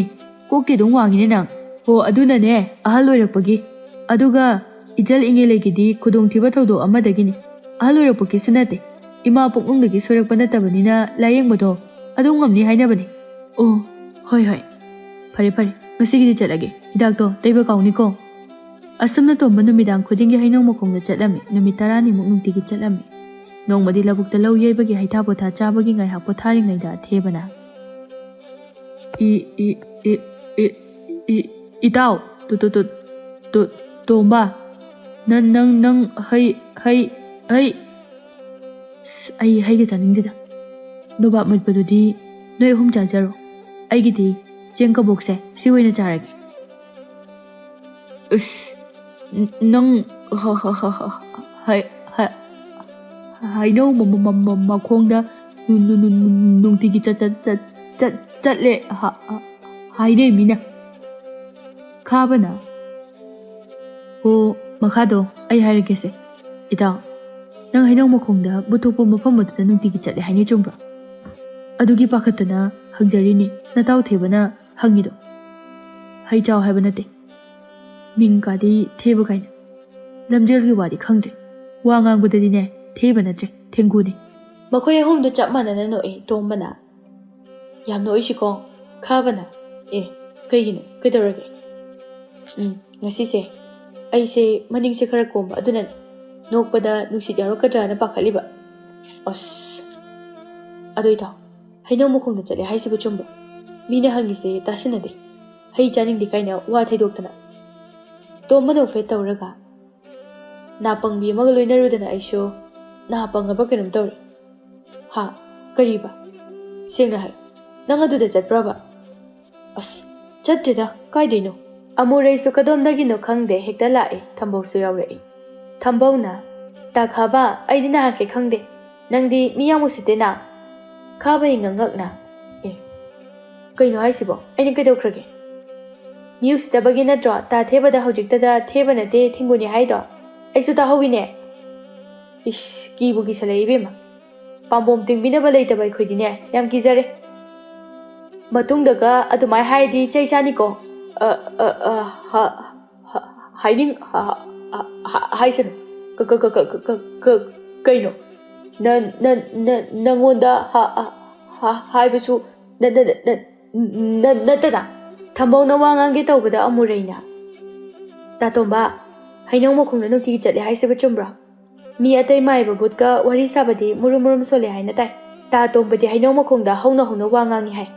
ꯀꯣꯛꯇꯤ ꯑꯗꯨꯝ ꯋꯥꯡꯉꯤꯅꯦ ꯅꯪ꯫" "ꯍꯣ, ꯑꯗꯨꯅꯅꯦ, ꯑꯍꯜ ꯑꯣꯏꯔꯛꯄꯒꯤ꯫ ꯑꯗꯨꯒ ꯏꯆꯜ ꯏꯉꯦꯂꯩꯒꯤꯗꯤ ꯈꯨꯗꯣꯡꯊꯤꯕ ꯊꯧꯗꯣꯛ ꯑꯃꯗꯒꯤꯅꯤ, ꯑꯍꯜ ꯑꯣꯏꯔꯛꯄꯒꯤꯁꯨ ꯅꯠꯇꯦ꯫ ꯏꯃꯥ ꯄꯨꯛꯅꯨꯡꯗꯒꯤ ꯁꯣꯏꯔꯛꯄ ꯅꯠꯇꯕꯅꯤꯅ ꯂꯥꯌꯦꯡꯕꯗꯣ ꯑꯗꯨꯝ ꯉꯝꯅꯤ ꯍꯥꯏꯅꯕꯅꯤ꯫" "ꯑꯣ, ꯍꯣꯏ ꯍꯣꯏ, ꯐꯔꯦ ꯐꯔꯦ, ꯉꯁꯤꯒꯤꯗꯤ ꯆꯠꯂꯒꯦ, ꯍꯤꯗꯥꯛꯇꯣ ꯇꯩꯕ ꯀꯥꯎꯅꯤꯀꯣ꯫" ꯑꯁꯨꯝꯅ ꯇꯣꯝꯕ ꯅꯨꯃꯤꯗꯥꯡ ꯈꯨꯗꯤꯡꯒꯤ ꯍꯩꯅꯧ ꯃꯈꯣꯡꯗ ꯆꯠꯂꯝꯃꯤ꯫ ꯅꯨꯃꯤꯠ ꯇꯔꯥꯅꯤꯃꯨꯛ ꯅꯨꯡꯇꯤꯒꯤ ꯆꯠꯂꯝꯃꯤ꯫ ꯅꯣꯡꯃꯗꯤ ꯂꯧꯕꯨꯛꯇ ꯂꯧ ꯌꯩꯕꯒꯤ ꯍꯩꯊꯥ ꯄꯣꯊꯥ ꯆꯥꯕꯒꯤ ꯉꯥꯏꯍꯥꯛ ꯄꯣꯊꯥꯔꯤꯉꯩꯗ ꯊꯦꯕꯅ, "E, E, E, E, E, ꯏꯇꯥꯎ, ꯇꯨ, ꯇꯨ, ꯇꯨ, ꯇꯨ, ꯇꯣꯝꯕ, ꯅꯪ, ꯅꯪ, ꯅꯪ ꯍꯩ, ꯍꯩ, ꯍꯩ, ꯑꯁ, ꯑꯩ ꯍꯩꯒ ꯆꯥꯅꯤꯡꯗꯦꯗ꯫ ꯅꯣꯕꯥꯞ ꯃꯦꯠꯄꯗꯨꯗꯤ ꯅꯣꯏ ꯑꯍꯨꯝ ꯆꯥꯖꯔꯣ꯫ ꯑꯩꯒꯤꯗꯤ ꯆꯦꯡ ꯀꯕꯣꯛꯁꯦ ꯁꯤ ꯑꯣꯏꯅ ꯆꯥꯔꯒꯦ꯫" "ꯑꯁ, ꯅ-, ꯅꯪ ꯍ-, ꯍ-, ꯍ-, ꯍ-, ꯍꯩ-, ꯍ-, ꯍꯩꯅꯧ ꯃ-, ꯃ-, ꯃ-, ꯃ-, ꯃꯈꯣꯡꯗ ꯅꯨ-, ꯅꯨ-, ꯅꯨ-, ꯅꯨ-, ꯅꯨꯡꯇꯤꯒꯤ ꯆꯠ-, ꯆꯠ-, ꯆꯠ-, ꯆꯠ-, ꯆꯠꯂꯦ ꯍ-, ꯍ-, ꯍꯥꯏꯅꯩ ꯃꯤꯅ꯫" ꯈꯥꯕꯅ, "ꯑꯣ, ꯃꯈꯥꯗꯣ ꯑꯩ ꯍꯥꯏꯔꯒꯦꯁꯦ꯫ ꯏꯇꯥꯎ, ꯅꯪ ꯍꯩꯅꯧ ꯃꯈꯣꯡꯗ ꯕꯨꯠ ꯊꯣꯛꯄ ꯃꯐꯝ ꯑꯗꯨꯗ ꯅꯨꯡꯇꯤꯒꯤ ꯆꯠꯂꯦ ꯍꯥꯏꯅꯩ, ꯆꯨꯝꯕ꯭ꯔꯣ?" ꯑꯗꯨꯒꯤ ꯄꯥꯈꯠꯇꯅ ꯍꯪꯖꯔꯤꯅꯤ, ꯅꯇꯥꯎ ꯊꯦꯕꯅ ꯍꯪꯉꯤꯗꯣ꯫ ꯍꯩ ꯆꯥꯎ ꯍꯥꯏꯕ ꯅꯠꯇꯦ꯫ ꯃꯤꯡ ꯀꯥꯗꯤ ꯊꯦꯕ ꯀꯥꯏꯅ꯫ ꯂꯝꯖꯦꯜꯒꯤ ꯋꯥꯗꯤ ꯈꯪꯗ꯭ꯔꯦ꯫ ꯋꯥ ꯉꯥꯡꯕꯗꯗꯤꯅꯦ, ꯊꯦꯕ ꯅꯠꯇ꯭ꯔꯦ, ꯊꯦꯡꯒꯨꯅꯦ꯫ ꯃꯈꯣꯏ ꯑꯍꯨꯝꯗꯨ ꯆꯞ ꯃꯥꯟꯅꯅ ꯅꯣꯛꯏ꯫ ꯇꯣꯝꯕꯅ, "ꯌꯥꯝ ꯅꯣꯛꯏꯁꯤꯀꯣ?" ꯈꯥꯕꯅ, "ꯑꯦ, ꯀꯩꯒꯤꯅꯣ? ꯀꯩꯗꯧꯔꯒꯦ?" "ꯎꯝ, ꯉꯁꯤꯁꯦ ꯑꯩꯁꯦ ꯃꯅꯤꯡꯁꯦ ꯈꯔ ꯀꯣꯝꯕ, ꯑꯗꯨꯅ ꯅꯣꯛꯄꯗ ꯅꯨꯡꯁꯤꯠ ꯌꯥꯎꯔꯛꯀꯗ꯭ꯔꯥꯅ ꯄꯥꯈꯠꯂꯤꯕ꯫" "ꯑꯁ, ꯑꯗꯨ ꯏꯇꯥꯎ, ꯍꯩꯅꯧ ꯃꯈꯣꯡꯗ ꯆꯠꯂꯦ ꯍꯥꯏꯁꯤꯕꯨ ꯆꯨꯝꯕ꯭ꯔꯣ? ꯃꯤꯅ ꯍꯪꯉꯤꯁꯦ ꯇꯥꯁꯤꯟꯅꯗꯦ꯫ ꯍꯩ ꯆꯥꯅꯤꯡꯗꯦ ꯀꯥꯏꯅ ꯋꯥ ꯊꯩꯗꯣꯛꯇꯅ꯫" ꯇꯣꯝꯕ ꯅꯣꯛꯐꯦꯠ ꯇꯧꯔꯒ, "ꯅꯥꯄꯪꯕꯤ ꯑꯃꯒ ꯂꯣꯏꯅꯔꯨꯗꯅ ꯑꯩꯁꯨ ꯅꯥ ꯄꯪꯉꯕ ꯀꯩꯅꯣꯝ ꯇꯧꯔꯦ꯫" "ꯍꯥ? ꯀꯔꯤꯕ? ꯁꯦꯡꯅ ꯍꯥꯏ, ꯅꯪ ꯑꯗꯨꯗ ꯆꯠꯄ꯭ꯔꯕ?" "ꯑꯁ, ꯆꯠꯇꯦꯗ, ꯀꯥꯏꯗꯩꯅꯣ?" ꯑꯃꯨꯔꯩꯁꯨ ꯀꯗꯣꯝꯗꯒꯤꯅꯣ ꯈꯪꯗꯦ ꯍꯦꯛꯇ ꯂꯥꯛꯑꯦ, ꯊꯝꯕꯧꯁꯨ ꯌꯥꯎꯔꯛꯏ꯫ ꯊꯝꯕꯧꯅ, "ꯇꯥ ꯈꯥꯕ, ꯑꯩꯗꯤ ꯅꯍꯥꯟꯈꯩ ꯈꯪꯗꯦ꯫ ꯅꯪꯗꯤ ꯃꯤ ꯌꯥꯝ ꯎꯁꯤꯠꯇꯦꯅ꯫" ꯈꯥꯕꯅ ꯉꯛꯉꯛꯅ, "ꯑꯦ, ꯀꯩꯅꯣ ꯍꯥꯏꯁꯤꯕꯣ? ꯑꯩꯅ ꯀꯩꯗꯧꯈ꯭ꯔꯒꯦ?" "ꯃꯤ ꯎꯁꯤꯠꯇꯕꯒꯤ ꯅꯠꯇ꯭ꯔꯣ ꯇꯥ ꯊꯦꯕꯗ ꯍꯧꯖꯤꯛꯇꯗ ꯊꯦꯕ ꯅꯠꯇꯦ ꯊꯦꯡꯒꯨꯅꯤ ꯍꯥꯏꯗꯣ? ꯑꯩꯁꯨ ꯇꯥꯍꯧꯋꯤꯅꯦ꯫" "ꯏꯁ, ꯀꯤꯕꯨ ꯀꯤꯁꯜꯂꯛꯑꯦ ꯏꯕꯦꯝꯃ꯫ ꯄꯥꯝꯕꯣꯝ ꯇꯤꯡꯕꯤꯅꯕ ꯂꯩꯇꯕ ꯑꯩꯈꯣꯏꯗꯤꯅꯦ, ꯌꯥꯝ ꯀꯤꯖꯔꯦ꯫ ꯃꯇꯨꯡꯗꯒ ꯑꯗꯨꯃꯥꯏ ꯍꯥꯏꯔꯗꯤ ꯆꯩ ꯆꯥꯅꯤꯀꯣ꯫" "ꯑ, ꯑ, ꯑ, ꯍ, ꯍ, ꯍꯥꯏꯅꯤꯡ-, ꯍ, ꯍ, ꯍ, ꯍ, ꯍꯥꯏꯁꯅꯨ꯫" "ꯀ-, ꯀ-, ꯀ-, ꯀ-, ꯀ-, ꯀ-, ꯀꯩꯅꯣ? ꯅ-, ꯅ-, ꯅ-, ꯅꯪꯉꯣꯟꯗ ꯍ-, ꯍ-, ꯍ-, ꯍꯥꯏꯕꯁꯨ ꯅ-, ꯅ-, ꯅ-, ꯅ-, ꯅ-, ꯅꯠꯇꯅ?" ꯊꯝꯕꯧꯅ ꯋꯥ ꯉꯥꯡꯒꯦ ꯇꯧꯕꯗ ꯑꯃꯨꯔꯩꯅ, ꯇꯥꯇꯣꯝꯕ, ꯍꯩꯅꯧ ꯃꯈꯣꯡꯗ ꯅꯨꯡꯇꯤꯒꯤ ꯆꯠꯂꯦ ꯍꯥꯏꯁꯤꯕꯨ ꯆꯨꯝꯕ꯭ꯔꯣ? ꯃꯤ ꯑꯇꯩ ꯃꯥꯏꯕ ꯚꯨꯠꯀ ꯋꯥꯔꯤ ꯁꯥꯕꯗꯤ ꯃꯨꯔꯨꯝ ꯃꯨꯔꯨꯝ ꯁꯣꯜꯂꯦ ꯍꯥꯏꯅ ꯇꯥꯏ꯫ ꯇꯥꯇꯣꯝꯕꯗꯤ ꯍꯩꯅꯧ ꯃꯈꯣꯡꯗ ꯍꯧꯅ ꯍꯧꯅ ꯋꯥ ꯉꯥꯡꯉꯤ ꯍꯥꯏ꯫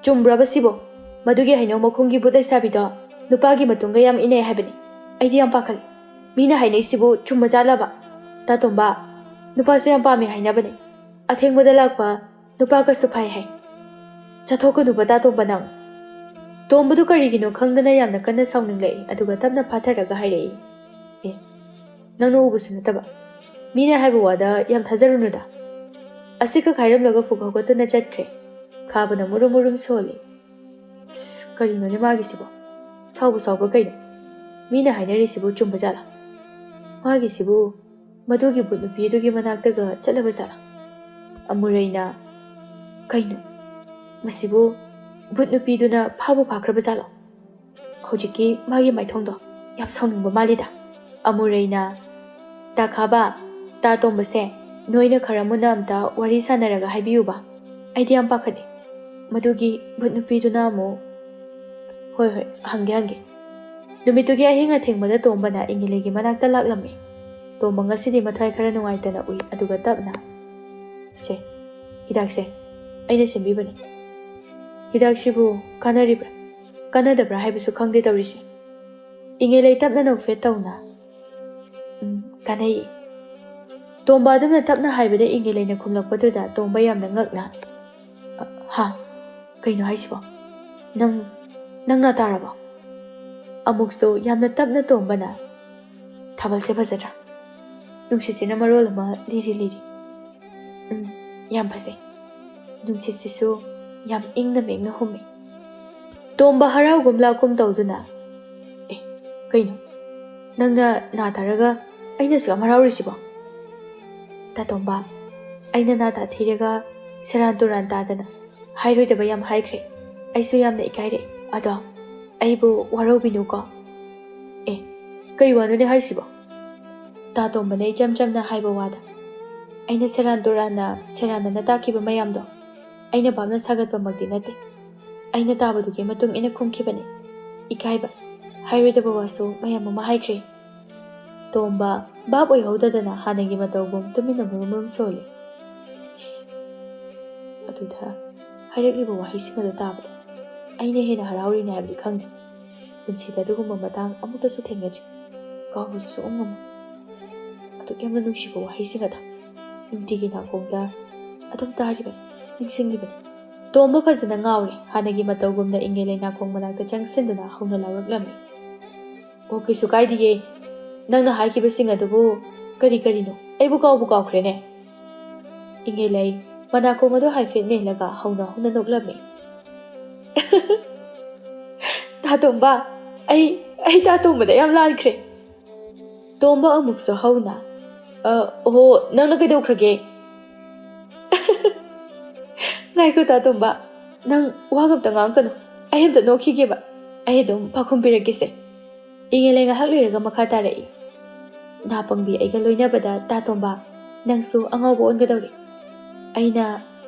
ꯆꯨꯝꯕ꯭ꯔꯕ ꯁꯤꯕꯣ? ꯃꯗꯨꯒꯤ ꯍꯩꯅꯧ ꯃꯈꯣꯡꯒꯤ ꯚꯨꯠ ꯂꯩꯁꯥꯕꯤꯗꯣ ꯅꯨꯄꯥꯒꯤ ꯃꯇꯨꯡꯒ ꯌꯥꯝ ꯏꯟꯅꯩ ꯍꯥꯏꯕꯅꯤ꯫ ꯑꯩꯗꯤ ꯌꯥꯝ ꯄꯥꯈꯠꯂꯤ꯫ ꯃꯤꯅ ꯍꯥꯏꯅꯩꯁꯤꯕꯨ ꯆꯨꯝꯕ ꯖꯥꯠꯂꯕ? ꯇꯥꯇꯣꯝꯕ, ꯅꯨꯄꯥꯁꯦ ꯌꯥꯝ ꯄꯥꯝꯃꯦ ꯍꯥꯏꯅꯕꯅꯦ꯫ ꯑꯊꯦꯡꯕꯗ ꯂꯥꯛꯄ ꯅꯨꯄꯥꯒꯁꯨ ꯐꯩ ꯍꯥꯏ꯫ ꯆꯠꯊꯣꯛꯀꯅꯨꯕ ꯇꯥꯇꯣꯝꯕ ꯅꯪ꯫ ꯇꯣꯝꯕꯗꯨ ꯀꯔꯤꯒꯤꯅꯣ ꯈꯪꯗꯅ ꯌꯥꯝꯅ ꯀꯟꯅ ꯁꯥꯎꯅꯤꯡꯂꯛꯏ, ꯑꯗꯨꯒ ꯇꯞꯅ ꯐꯥꯊꯔꯒ ꯍꯥꯏꯔꯛꯏ, "ꯑꯦ, ꯅꯪꯅ ꯎꯕꯁꯨ ꯅꯠꯇꯕ꯫ ꯃꯤꯅ ꯍꯥꯏꯕ ꯋꯥꯗ ꯌꯥꯝ ꯊꯥꯖꯔꯨꯅꯨꯗ꯫" ꯑꯁꯤ ꯈꯛ ꯍꯥꯏꯔꯝꯂꯒ ꯐꯨꯛ ꯍꯧꯒꯠꯇꯨꯅ ꯆꯠꯈ꯭ꯔꯦ꯫ ꯈꯥꯕꯅ ꯃꯨꯔꯨꯝ ꯃꯨꯔꯨꯝ ꯁꯣꯜꯂꯤ꯫ "ꯑꯁ, ꯀꯔꯤꯅꯣꯅꯦ ꯃꯥꯒꯤꯁꯤꯕꯣ? ꯁꯥꯎꯕ ꯁꯥꯎꯕ꯭ꯔꯥ ꯀꯩꯅꯣ? ꯃꯤꯅ ꯍꯥꯏꯅꯔꯤꯁꯤꯕꯨ ꯆꯨꯝꯕ ꯖꯥꯠꯂꯥ? ꯃꯥꯒꯤꯁꯤꯕꯨ ꯃꯗꯨꯒꯤ ꯚꯨꯠ ꯅꯨꯄꯤ ꯑꯗꯨꯒꯤ ꯃꯅꯥꯛꯇꯒ ꯆꯠꯂꯕ ꯖꯥꯠꯂꯥ?" ꯑꯃꯨꯔꯩꯅ, "ꯀꯩꯅꯣ? ꯃꯁꯤꯕꯨ ꯚꯨꯠ ꯅꯨꯄꯤꯗꯨꯅ ꯐꯥꯕꯨ ꯐꯥꯈ꯭ꯔꯕ ꯖꯥꯠꯂꯣ? ꯍꯧꯖꯤꯛꯀꯤ ꯃꯥꯒꯤ ꯃꯥꯏꯊꯣꯡꯗꯣ ꯌꯥꯝ ꯁꯥꯎꯅꯤꯡꯕ ꯃꯥꯜꯂꯤꯗ꯫" ꯑꯃꯨꯔꯩꯅ, "ꯇꯥꯈꯥꯕ, ꯇꯥꯇꯣꯝꯕꯁꯦ ꯅꯣꯏꯅ ꯈꯔ ꯃꯨꯟꯅ ꯑꯝꯇ ꯋꯥꯔꯤ ꯁꯥꯟꯅꯔꯒ ꯍꯥꯏꯕꯤꯌꯨꯕ꯫ ꯑꯩꯗꯤ ꯌꯥꯝ ꯄꯥꯈꯠꯂꯤ꯫ ꯃꯗꯨꯒꯤ ꯚꯨꯠ ꯅꯨꯄꯤꯗꯨꯅ ꯑꯃꯨꯛ꯫" "ꯍꯣꯏ, ꯍꯣꯏ, ꯍꯪꯒꯦ, ꯍꯪꯒꯦ꯫" ꯅꯨꯃꯤꯠꯇꯨꯒꯤ ꯑꯍꯤꯡ ꯑꯊꯦꯡꯕꯗ ꯇꯣꯝꯕꯅ ꯏꯪꯒꯤꯂꯩꯒꯤ ꯃꯅꯥꯛꯇ ꯂꯥꯛꯂꯝꯃꯤ꯫ ꯇꯣꯝꯕ ꯉꯁꯤꯗꯤ ꯃꯊ꯭ꯋꯥꯏ ꯈꯔ ꯅꯨꯡꯉꯥꯏꯇꯅ ꯎꯏ, ꯑꯗꯨꯒ ꯇꯞꯅ, "ꯁꯦ, ꯍꯤꯗꯥꯛꯁꯦ ꯑꯩꯅ ꯁꯦꯝꯕꯤꯕꯅꯤ꯫ ꯍꯤꯗꯥꯛꯁꯤꯕꯨ ꯀꯥꯟꯅꯔꯤꯕ꯭ꯔꯥ, ꯀꯥꯟꯅꯗꯕ꯭ꯔꯥ ꯍꯥꯏꯕꯁꯨ ꯈꯪꯗꯦ ꯇꯧꯔꯤꯁꯦ꯫" ꯏꯪꯒꯤꯂꯩ ꯇꯞꯅ ꯅꯣꯛꯐꯦꯠ ꯇꯧꯅ, "ꯎꯝ, ꯀꯥꯟꯅꯩ꯫" ꯇꯣꯝꯕ ꯑꯗꯨꯝꯅ ꯇꯞꯅ ꯍꯥꯏꯕꯗ ꯏꯪꯒꯤꯂꯩꯅ ꯈꯨꯝꯂꯛꯄꯗꯨꯗ ꯇꯣꯝꯕ ꯌꯥꯝꯅ ꯉꯛꯅ, "ꯑ, ꯍꯥ? ꯀꯩꯅꯣ ꯍꯥꯏꯁꯤꯕꯣ? ꯅꯪ, ꯅꯪ ꯅꯥ ꯇꯥꯔꯕꯣ?" ꯑꯃꯨꯛꯁꯨ ꯌꯥꯝꯅ ꯇꯞꯅ ꯇꯣꯝꯕꯅ, "ꯊꯥꯕꯜꯁꯦ ꯐꯖꯗ꯭ꯔꯥ? ꯅꯨꯡꯁꯤꯠꯁꯤꯅ ꯃꯔꯣꯜ ꯑꯃ ꯂꯤꯔꯤ ꯂꯤꯔꯤ꯫" "ꯎꯝ, ꯌꯥꯝ ꯐꯖꯩ꯫ ꯅꯨꯡꯁꯤꯠꯁꯤꯁꯨ ꯌꯥꯝ ꯏꯪꯅ ꯃꯦꯡꯅ ꯍꯨꯝꯃꯤ꯫" ꯇꯣꯝꯕ ꯍꯔꯥꯎꯒꯨꯝ ꯂꯥꯛꯀꯨꯝ ꯇꯧꯗꯨꯅ, "ꯑꯦ, ꯀꯩꯅꯣ? ꯅꯪꯅ ꯅꯥ ꯇꯥꯔꯒ ꯑꯩꯅꯁꯨ ꯌꯥꯝ ꯍꯔꯥꯎꯔꯤꯁꯤꯕꯣ?" "ꯇꯥꯇꯣꯝꯕ, ꯑꯩꯅ ꯅꯥ ꯇꯥꯊꯤꯔꯒ ꯁꯦꯔꯥꯟ ꯇꯨꯔꯥꯟ ꯇꯥꯗꯅ ꯍꯥꯏꯔꯣꯏꯗꯕ ꯌꯥꯝ ꯍꯥꯏꯈ꯭ꯔꯦ꯫ ꯑꯩꯁꯨ ꯌꯥꯝꯅ ꯏꯀꯥꯏꯔꯛꯑꯦ꯫ ꯑꯗꯣ ꯑꯩꯕꯨ ꯋꯥꯔꯧꯕꯤꯅꯨꯀꯣ꯫" "ꯑꯦ, ꯀꯩ ꯋꯥꯅꯣꯅꯦ ꯍꯥꯏꯁꯤꯕꯣ?" ꯇꯥꯇꯣꯝꯕꯅ ꯏꯆꯝ ꯆꯝꯅ ꯍꯥꯏꯕ ꯋꯥꯗ, "ꯑꯩꯅ ꯁꯦꯔꯥꯟ ꯇꯨꯔꯥꯟꯅ ꯁꯦꯔꯥꯟꯅꯅ ꯇꯥꯛꯈꯤꯕ ꯃꯌꯥꯝꯗꯣ ꯑꯩꯅ ꯚꯥꯞꯅ ꯁꯥꯒꯠꯄꯃꯛꯇꯤ ꯅꯠꯇꯦ꯫ ꯑꯩꯅ ꯇꯥꯕꯗꯨꯒꯤ ꯃꯇꯨꯡ ꯏꯟꯅ ꯈꯨꯝꯈꯤꯕꯅꯤ꯫ ꯏꯀꯥꯏꯕ ꯍꯥꯏꯔꯣꯏꯗꯕ ꯋꯥꯁꯨ ꯃꯌꯥꯝ ꯑꯃ ꯍꯥꯏꯈ꯭ꯔꯦ꯫ ꯇꯣꯝꯕ ꯚꯥꯞ ꯑꯣꯏꯍꯧꯗꯗꯅ ꯍꯥꯟꯅꯒꯤ ꯃꯇꯧꯒꯨꯝ ꯇꯨꯃꯤꯟꯅ ꯃꯨꯔꯨꯝ ꯃꯨꯔꯨꯝ ꯁꯣꯜꯂꯤ꯫ ꯏꯁ! ꯑꯗꯨꯗ ꯍꯥꯏꯔꯛꯂꯤꯕ ꯋꯥꯍꯩꯁꯤꯡ ꯑꯗꯨ ꯇꯥꯕꯗ ꯑꯩꯅ ꯍꯦꯟꯅ ꯍꯔꯥꯎꯔꯤꯅꯦ ꯍꯥꯏꯕꯗꯤ ꯈꯪꯗꯦ꯫ ꯄꯨꯟꯁꯤꯗ ꯑꯗꯨꯒꯨꯝꯕ ꯃꯇꯥꯡ ꯑꯃꯨꯛꯇꯁꯨ ꯊꯦꯡꯅꯗ꯭ꯔꯤ꯫ ꯀꯥꯎꯕꯁꯨ ꯁꯨꯡꯉꯝ ꯉꯝꯃꯣꯏ꯫ ꯑꯗꯨꯛ ꯌꯥꯝꯅ ꯅꯨꯡꯁꯤꯕ ꯋꯥꯍꯩꯁꯤꯡ ꯑꯗꯣ ꯅꯨꯡꯇꯤꯒꯤ ꯅꯥꯀꯣꯡꯗ ꯑꯗꯨꯝ ꯇꯥꯔꯤꯕꯅꯤ, ꯅꯤꯡꯁꯤꯡꯂꯤꯕꯅꯤ꯫ ꯇꯣꯝꯕ ꯐꯖꯅ ꯉꯥꯎꯔꯦ꯫ ꯍꯥꯟꯅꯒꯤ ꯃꯇꯧꯒꯨꯝꯅ ꯏꯉꯦꯂꯩ ꯅꯥꯀꯣꯡ ꯃꯅꯥꯛꯇ ꯆꯪꯁꯤꯟꯗꯨꯅ ꯍꯧꯅ ꯂꯥꯎꯔꯛꯂꯝꯃꯤ꯫ "ꯑꯣ, ꯀꯩꯁꯨ ꯀꯥꯏꯗꯤꯌꯦ꯫ ꯅꯪꯅ ꯍꯥꯏꯈꯤꯕꯁꯤꯡ ꯑꯗꯨꯕꯨ ꯀꯔꯤ ꯀꯔꯤꯅꯣ? ꯑꯩꯕꯨ ꯀꯥꯎꯕꯨ ꯀꯥꯎꯈ꯭ꯔꯦꯅꯦ꯫" ꯏꯉꯦꯂꯩ ꯃꯅꯥꯀꯣꯡ ꯑꯗꯨ ꯍꯥꯏꯐꯦꯠ ꯃꯦꯜꯂꯒ ꯍꯧꯅ ꯍꯧꯅ ꯅꯣꯛꯂꯝꯃꯤ꯫ "ꯇꯥ ꯇꯣꯝꯕ, ꯑꯩ, ꯑꯩ ꯇꯥ ꯇꯣꯝꯕꯗ ꯌꯥꯝ ꯂꯥꯟꯈ꯭ꯔꯦ꯫" ꯇꯣꯝꯕ ꯑꯃꯨꯛꯁꯨ ꯍꯧꯅ, "ꯑ, ꯑꯣꯍꯣ, ꯅꯪꯅ ꯀꯩꯗꯧꯈ꯭ꯔꯒꯦ?" "ꯉꯥꯏꯈꯣ ꯇꯥ ꯇꯣꯝꯕ, ꯅꯪ ꯋꯥꯒ ꯑꯝꯇ ꯉꯥꯡꯒꯅꯨ꯫ ꯑꯩ ꯑꯝꯇ ꯅꯣꯛꯈꯤꯒꯦꯕ꯫ ꯑꯩ ꯑꯗꯨꯝ ꯄꯥꯎꯈꯨꯝ ꯄꯤꯔꯛꯀꯦꯁꯦ꯫" ꯏꯉꯦꯂꯩ ꯉꯥꯏꯍꯥꯛ ꯂꯩꯔꯒ ꯃꯈꯥ ꯇꯥꯔꯛꯏ꯫ "ꯅꯥꯄꯪꯕꯤ ꯑꯩꯒ ꯂꯣꯏꯅꯕꯗ ꯇꯥ ꯇꯣꯝꯕ, ꯅꯪꯁꯨ ꯑꯉꯥꯎꯕ ꯑꯣꯟꯒꯗꯧꯔꯤ꯫ ꯑꯩꯅ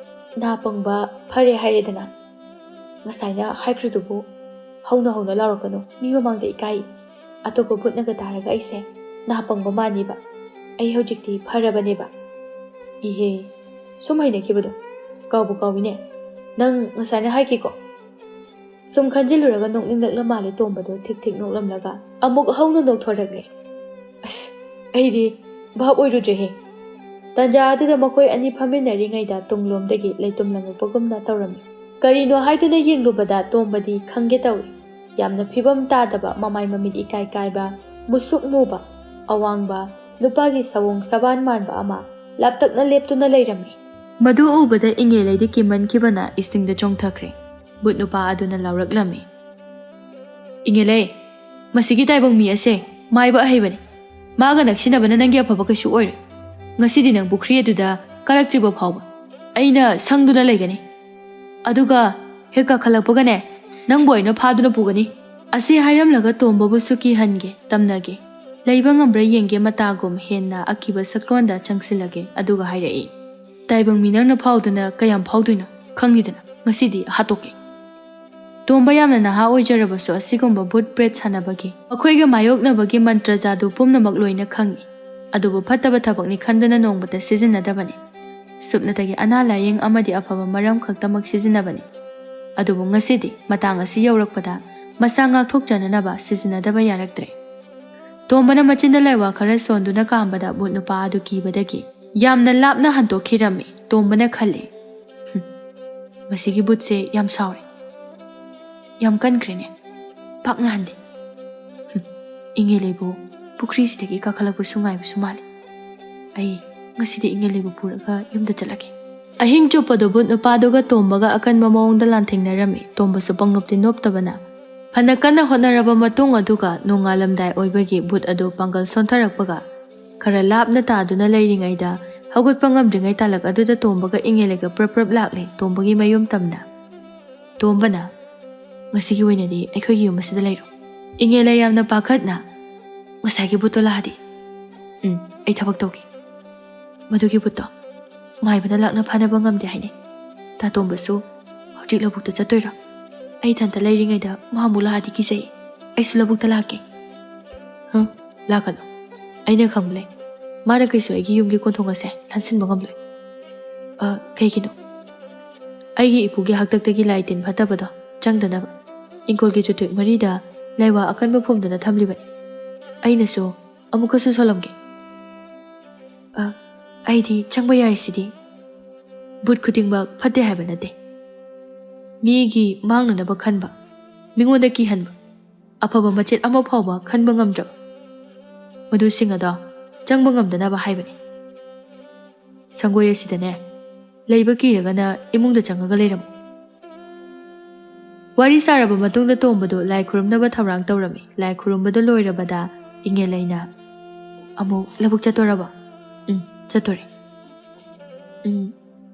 ꯅꯥꯄꯪꯕ ꯐꯔꯦ ꯍꯥꯏꯔꯦꯗꯅ꯫ ꯉꯁꯥꯏꯅ ꯍꯥꯏꯈ꯭ꯔꯤꯗꯨꯕꯨ ꯍꯧꯅ ꯍꯧꯅ ꯂꯥꯎꯔꯛꯀꯅꯨ, ꯃꯤ ꯃꯃꯥꯡꯗ ꯏꯀꯥꯏ꯫ ꯑꯇꯣꯞꯄ ꯚꯨꯠꯅꯒ ꯇꯥꯔꯒ ꯑꯩꯁꯦ ꯅꯥꯄꯪꯕ ꯃꯥꯟꯅꯤꯕ꯫ ꯑꯩ ꯍꯧꯖꯤꯛꯇꯤ ꯐꯔꯕꯅꯦꯕ꯫" "ꯏꯍꯦ, ꯁꯨꯝ ꯍꯩꯅꯈꯤꯕꯗꯣ꯫ ꯀꯥꯎꯕꯨ ꯀꯥꯎꯏꯅꯦ꯫ ꯅꯪ ꯉꯁꯥꯏꯅ ꯍꯥꯏꯈꯤꯀꯣ?" ꯁꯨꯝ ꯈꯟꯖꯤꯜꯂꯨꯔꯒ ꯅꯣꯛꯅꯤꯡꯂꯛꯂ ꯃꯥꯜꯂꯦ ꯇꯣꯝꯕꯗꯣ ꯊꯤꯛ ꯊꯤꯛ ꯅꯣꯛꯂꯝꯂꯒ꯫ ꯑꯃꯨꯛ ꯍꯧꯅ ꯅꯣꯛꯊꯣꯔꯛꯂꯦ꯫ ꯑꯁ, ꯑꯩꯗꯤ ꯚꯥꯞ ꯑꯣꯏꯔꯨꯗ꯭ꯔꯦꯍꯦ꯫ ꯇꯥꯟꯖꯥ ꯑꯗꯨꯗ ꯃꯈꯣꯏ ꯑꯅꯤ ꯐꯝꯃꯤꯟꯅꯔꯤꯉꯩꯗ ꯇꯨꯡꯂꯣꯝꯗꯒꯤ ꯂꯩꯇꯨꯝ ꯂꯪꯉꯛꯄꯒꯨꯝꯅ ꯇꯧꯔꯝꯃꯤ꯫ ꯀꯔꯤꯅꯣ ꯍꯥꯏꯗꯨꯅ ꯌꯦꯡꯂꯨꯕꯗ ꯇꯣꯝꯕꯗꯤ ꯈꯪꯒꯦ ꯇꯧꯏ꯫ ꯌꯥꯝꯅ ꯐꯤꯕꯝ ꯇꯥꯗꯕ, ꯃꯃꯥꯏ ꯃꯃꯤꯠ ꯏꯀꯥꯏ ꯀꯥꯏꯕ, ꯃꯨꯁꯨꯛ ꯃꯨꯕ, ꯑꯋꯥꯡꯕ, ꯅꯨꯄꯥꯒꯤ ꯁꯑꯣꯡ ꯁꯕꯥꯟ ꯃꯥꯟꯕ ꯑꯃ ꯂꯥꯞꯇꯛꯅ ꯂꯦꯞꯇꯨꯅ ꯂꯩꯔꯝꯃꯤ꯫ ꯃꯗꯨ ꯎꯕꯗ ꯏꯉꯦꯂꯩꯗꯤ ꯀꯤꯃꯟꯈꯤꯕꯅ ꯏꯁꯤꯡꯗ ꯆꯣꯡꯊꯈ꯭ꯔꯦ꯫ ꯚꯨꯠ ꯅꯨꯄꯥ ꯑꯗꯨꯅ ꯂꯥꯎꯔꯛꯂꯝꯃꯤ, "ꯏꯉꯦꯂꯩ, ꯃꯁꯤꯒꯤ ꯇꯥꯏꯕꯪ ꯃꯤ ꯑꯁꯦ ꯃꯥꯏꯕ ꯑꯍꯩꯕꯅꯤ꯫ ꯃꯥꯒ ꯅꯛꯁꯤꯟꯅꯕꯅ ꯅꯪꯒꯤ ꯑꯐꯕ ꯀꯩꯁꯨ ꯑꯣꯏꯔꯣꯏ꯫ ꯉꯁꯤꯗꯤ ꯅꯪ ꯄꯨꯈ꯭ꯔꯤ ꯑꯗꯨꯗ ꯀꯥꯔꯛꯇ꯭ꯔꯤꯕ ꯐꯥꯎꯕ ꯑꯩꯅ ꯁꯪꯗꯨꯅ ꯂꯩꯒꯅꯤ꯫ ꯑꯗꯨꯒ ꯍꯦꯛ ꯀꯥꯈꯠꯂꯛꯄꯒꯅꯦ, ꯅꯪꯕꯨ ꯑꯩꯅ ꯐꯥꯗꯨꯅ ꯄꯨꯒꯅꯤ꯫" ꯑꯁꯤ ꯍꯥꯏꯔꯝꯂꯒ ꯇꯣꯝꯕꯕꯨꯁꯨ ꯀꯤꯍꯟꯒꯦ, ꯇꯝꯅꯒꯦ, ꯂꯩꯕ ꯉꯝꯕ꯭ꯔꯥ ꯌꯦꯡꯒꯦ ꯃꯇꯥꯒꯨꯝ ꯍꯦꯟꯅ ꯑꯀꯤꯕ ꯁꯛꯂꯣꯟꯗ ꯆꯪꯁꯤꯜꯂꯒꯦ꯫ ꯑꯗꯨꯒ ꯍꯥꯏꯔꯛꯏ, "ꯇꯥꯏꯕꯪ ꯃꯤ ꯅꯪꯅ ꯐꯥꯎꯗꯅ ꯀꯌꯥꯝ ꯐꯥꯎꯗꯣꯏꯅꯣ? ꯈꯪꯉꯤꯗꯅ, ꯉꯁꯤꯗꯤ ꯍꯥꯠꯇꯣꯛꯀꯦ꯫" ꯇꯣꯝꯕ ꯌꯥꯝꯅ ꯅꯍꯥ ꯑꯣꯏꯖꯔꯕꯁꯨ ꯑꯁꯤꯒꯨꯝꯕ ꯚꯨꯠ ꯄ꯭ꯔꯦꯠ ꯁꯥꯟꯅꯕꯒꯤ, ꯃꯈꯣꯏꯒ ꯃꯥꯌꯣꯛꯅꯕꯒꯤ ꯃꯟꯇ꯭ꯔ ꯖꯥꯗꯨ ꯄꯨꯝꯅꯃꯛ ꯂꯣꯏꯅ ꯈꯪꯏ꯫ ꯑꯗꯨꯕꯨ ꯐꯠꯇꯕ ꯊꯕꯛꯅꯤ ꯈꯟꯗꯨꯅ ꯅꯣꯡꯃꯇ ꯁꯤꯖꯤꯟꯅꯗꯕꯅꯤ꯫ ꯁꯨꯞꯅꯇꯒꯤ ꯑꯅꯥ ꯂꯥꯌꯦꯡ ꯑꯃꯗꯤ ꯑꯐꯕ ꯃꯔꯝ ꯈꯛꯇꯃꯛ ꯁꯤꯖꯤꯟꯅꯕꯅꯤ꯫ ꯑꯗꯨꯕꯨ ꯉꯁꯤꯗꯤ ꯃꯇꯥꯡ ꯑꯁꯤ ꯌꯧꯔꯛꯄꯗ ꯃꯁꯥ ꯉꯥꯛꯊꯣꯛꯆꯅꯅꯕ ꯁꯤꯖꯤꯟꯅꯗꯕ ꯌꯥꯔꯛꯇ꯭ꯔꯦ꯫ ꯇꯣꯝꯕꯅ ꯃꯆꯤꯟꯗ ꯂꯥꯏꯋꯥ ꯈꯔ ꯁꯣꯟꯗꯨꯅ ꯀꯥꯝꯕꯗ ꯚꯨꯠ ꯅꯨꯄꯥ ꯑꯗꯨ ꯀꯤꯕꯗꯒꯤ ꯌꯥꯝꯅ ꯂꯥꯞꯅ ꯍꯟꯇꯣꯛꯈꯤꯔꯝꯃꯤ꯫ ꯇꯣꯝꯕꯅ ꯈꯜꯂꯤ, "ꯍꯨꯝ, ꯃꯁꯤꯒꯤ ꯚꯨꯠꯁꯦ ꯌꯥꯝ ꯁꯥꯎꯔꯦ, ꯌꯥꯝ ꯀꯟꯈ꯭ꯔꯦꯅꯦ, ꯄꯥꯛꯅ ꯍꯟꯗꯦ꯫ ꯍꯨꯝ, ꯏꯉꯦꯂꯩꯕꯨ ꯄꯨꯈ꯭ꯔꯤꯁꯤꯗꯒꯤ ꯀꯥꯈꯠꯂꯛꯄꯁꯨ ꯉꯥꯏꯕꯁꯨ ꯃꯥꯜꯂꯤ꯫ ꯑꯩ ꯉꯁꯤꯗꯤ ꯏꯉꯦꯂꯩꯕꯨ ꯄꯨꯔꯒ ꯌꯨꯝꯗ ꯆꯠꯂꯒꯦ"꯫ ꯑꯍꯤꯡ ꯆꯨꯞꯄꯗꯨ ꯚꯨꯠ ꯅꯨꯄꯥꯗꯨꯒ ꯇꯣꯝꯕꯒ ꯑꯀꯟꯕ ꯃꯑꯣꯡꯗ ꯂꯥꯟꯊꯦꯡꯅꯔꯝꯃꯤ꯫ ꯇꯣꯝꯕꯁꯨ ꯄꯪꯅꯣꯞꯇꯤ ꯅꯣꯞꯇꯕꯅ ꯐꯅ ꯀꯟꯅ ꯍꯣꯠꯅꯔꯕ ꯃꯇꯨꯡ ꯑꯗꯨꯒ ꯅꯣꯡꯉꯥꯜꯂꯝꯗꯥꯏ ꯑꯣꯏꯕꯒꯤ ꯚꯨꯠ ꯑꯗꯨ ꯄꯥꯡꯒꯜ ꯁꯣꯟꯊꯔꯛꯄꯒ ꯈꯔ ꯂꯥꯞꯅ ꯇꯥꯗꯨꯅ ꯂꯩꯔꯤꯉꯩꯗ ꯍꯧꯒꯠꯄ ꯉꯝꯗ꯭ꯔꯤꯉꯩ ꯇꯥꯂꯛ ꯑꯗꯨꯗ ꯇꯣꯝꯕꯒ ꯏꯉꯦꯂꯩꯒ ꯄ꯭ꯔꯞ ꯄ꯭ꯔꯞ ꯂꯥꯛꯂꯦ꯫ ꯇꯣꯝꯕꯒꯤ ꯃꯌꯨꯝ ꯇꯝꯅ ꯇꯣꯝꯕꯅ, "ꯉꯁꯤꯒꯤ ꯑꯣꯏꯅꯗꯤ ꯑꯩꯈꯣꯏꯒꯤ ꯌꯨꯝ ꯑꯁꯤꯗ ꯂꯩꯔꯣ"꯫ ꯏꯉꯦꯂꯩ ꯌꯥꯝꯅ ꯄꯥꯈꯠꯅ, "ꯉꯁꯥꯏꯒꯤ ꯚꯨꯠꯇꯣ ꯂꯥꯛꯑꯗꯤ?" "ꯎꯝ, ꯑꯩ ꯊꯕꯛ ꯇꯧꯒꯦ꯫ ꯃꯗꯨꯒꯤ ꯚꯨꯠꯇꯣ ꯃꯥꯏꯕꯅ ꯂꯥꯛꯅ ꯐꯥꯅꯕ ꯉꯝꯗꯦ ꯍꯥꯏꯅꯩ꯫ ꯇꯥꯇꯣꯝꯕꯁꯨ ꯍꯧꯖꯤꯛ ꯂꯧꯕꯨꯛꯇ ꯆꯠꯇꯣꯏꯔꯣ? ꯑꯩ ꯏꯊꯟꯇ ꯂꯩꯔꯤꯉꯩꯗ ꯃꯥ ꯑꯃꯨꯛ ꯂꯥꯛꯑꯗꯤ ꯀꯤꯖꯩ꯫ ꯑꯩꯁꯨ ꯂꯧꯕꯨꯛꯇ ꯂꯥꯛꯀꯦ"꯫ "ꯍ? ꯂꯥꯛꯀꯅꯨ꯫ ꯑꯩꯅ ꯈꯪꯕ ꯂꯩ꯫ ꯃꯥꯅ ꯀꯩꯁꯨ ꯑꯩꯒꯤ ꯌꯨꯝꯒꯤ ꯀꯣꯟꯊꯣꯡ ꯑꯁꯦ ꯂꯥꯟꯁꯤꯟꯕ ꯉꯝꯂꯣꯏ"꯫ "ꯑ, ꯀꯩꯒꯤꯅꯣ?" "ꯑꯩꯒꯤ ꯏꯄꯨꯒꯤ ꯍꯥꯛꯇꯛꯇꯒꯤ ꯂꯥꯏ ꯇꯤꯟ ꯐꯠꯇꯕꯗꯣ ꯆꯪꯗꯅꯕ ꯏꯪꯈꯣꯜꯒꯤ ꯆꯨꯊꯦꯛ ꯃꯔꯤꯗ ꯂꯥꯏꯋꯥ ꯑꯀꯟꯕ ꯐꯨꯝꯗꯨꯅ ꯊꯝꯂꯤꯕꯅꯤ꯫ ꯑꯩꯅꯁꯨ ꯑꯃꯨꯛꯀꯁꯨ ꯁꯣꯜꯂꯝꯒꯦ"꯫ "ꯑ, ꯑꯩꯗꯤ ꯆꯪꯕ ꯌꯥꯔꯤꯁꯤꯗꯤ꯫ ꯚꯨꯠ ꯈꯨꯗꯤꯡꯃꯛ ꯐꯠꯇꯦ ꯍꯥꯏꯕ ꯅꯠꯇꯦ꯫ ꯃꯤꯒꯤ ꯃꯥꯡꯅꯅꯕ ꯈꯟꯕ, ꯃꯤꯉꯣꯟꯗ ꯀꯤꯍꯟꯕ, ꯑꯐꯕ ꯃꯆꯦꯠ ꯑꯃ ꯐꯥꯎꯕ ꯈꯟꯕ ꯉꯝꯗ꯭ꯔꯕ, ꯃꯗꯨꯁꯤꯡ ꯑꯗꯣ ꯆꯪꯕ ꯉꯝꯗꯅꯕ ꯍꯥꯏꯕꯅꯤ꯫ ꯁꯪꯒꯣꯏ ꯑꯁꯤꯗꯅꯦ, ꯂꯩꯕ ꯀꯤꯔꯒꯅ ꯏꯃꯨꯡꯗ ꯆꯪꯉꯒ ꯂꯩꯔꯝꯃꯨ"꯫ ꯋꯥꯔꯤ ꯁꯥꯔꯕ ꯃꯇꯨꯡꯗ ꯇꯣꯝꯕꯗꯨ ꯂꯥꯏ ꯈꯨꯔꯨꯝꯅꯕ ꯊꯧꯔꯥꯡ ꯇꯧꯔꯝꯃꯤ꯫ ꯂꯥꯏ ꯈꯨꯔꯨꯝꯕꯗꯨ ꯂꯣꯏꯔꯕꯗ ꯏꯉꯦꯂꯩꯅ, "ꯑꯃꯨꯛ ꯂꯧꯕꯨꯛ ꯆꯠꯇꯣꯔꯕꯣ?" "ꯎꯝ, ꯆꯠꯇꯣꯔꯦ"꯫ "ꯎꯝ,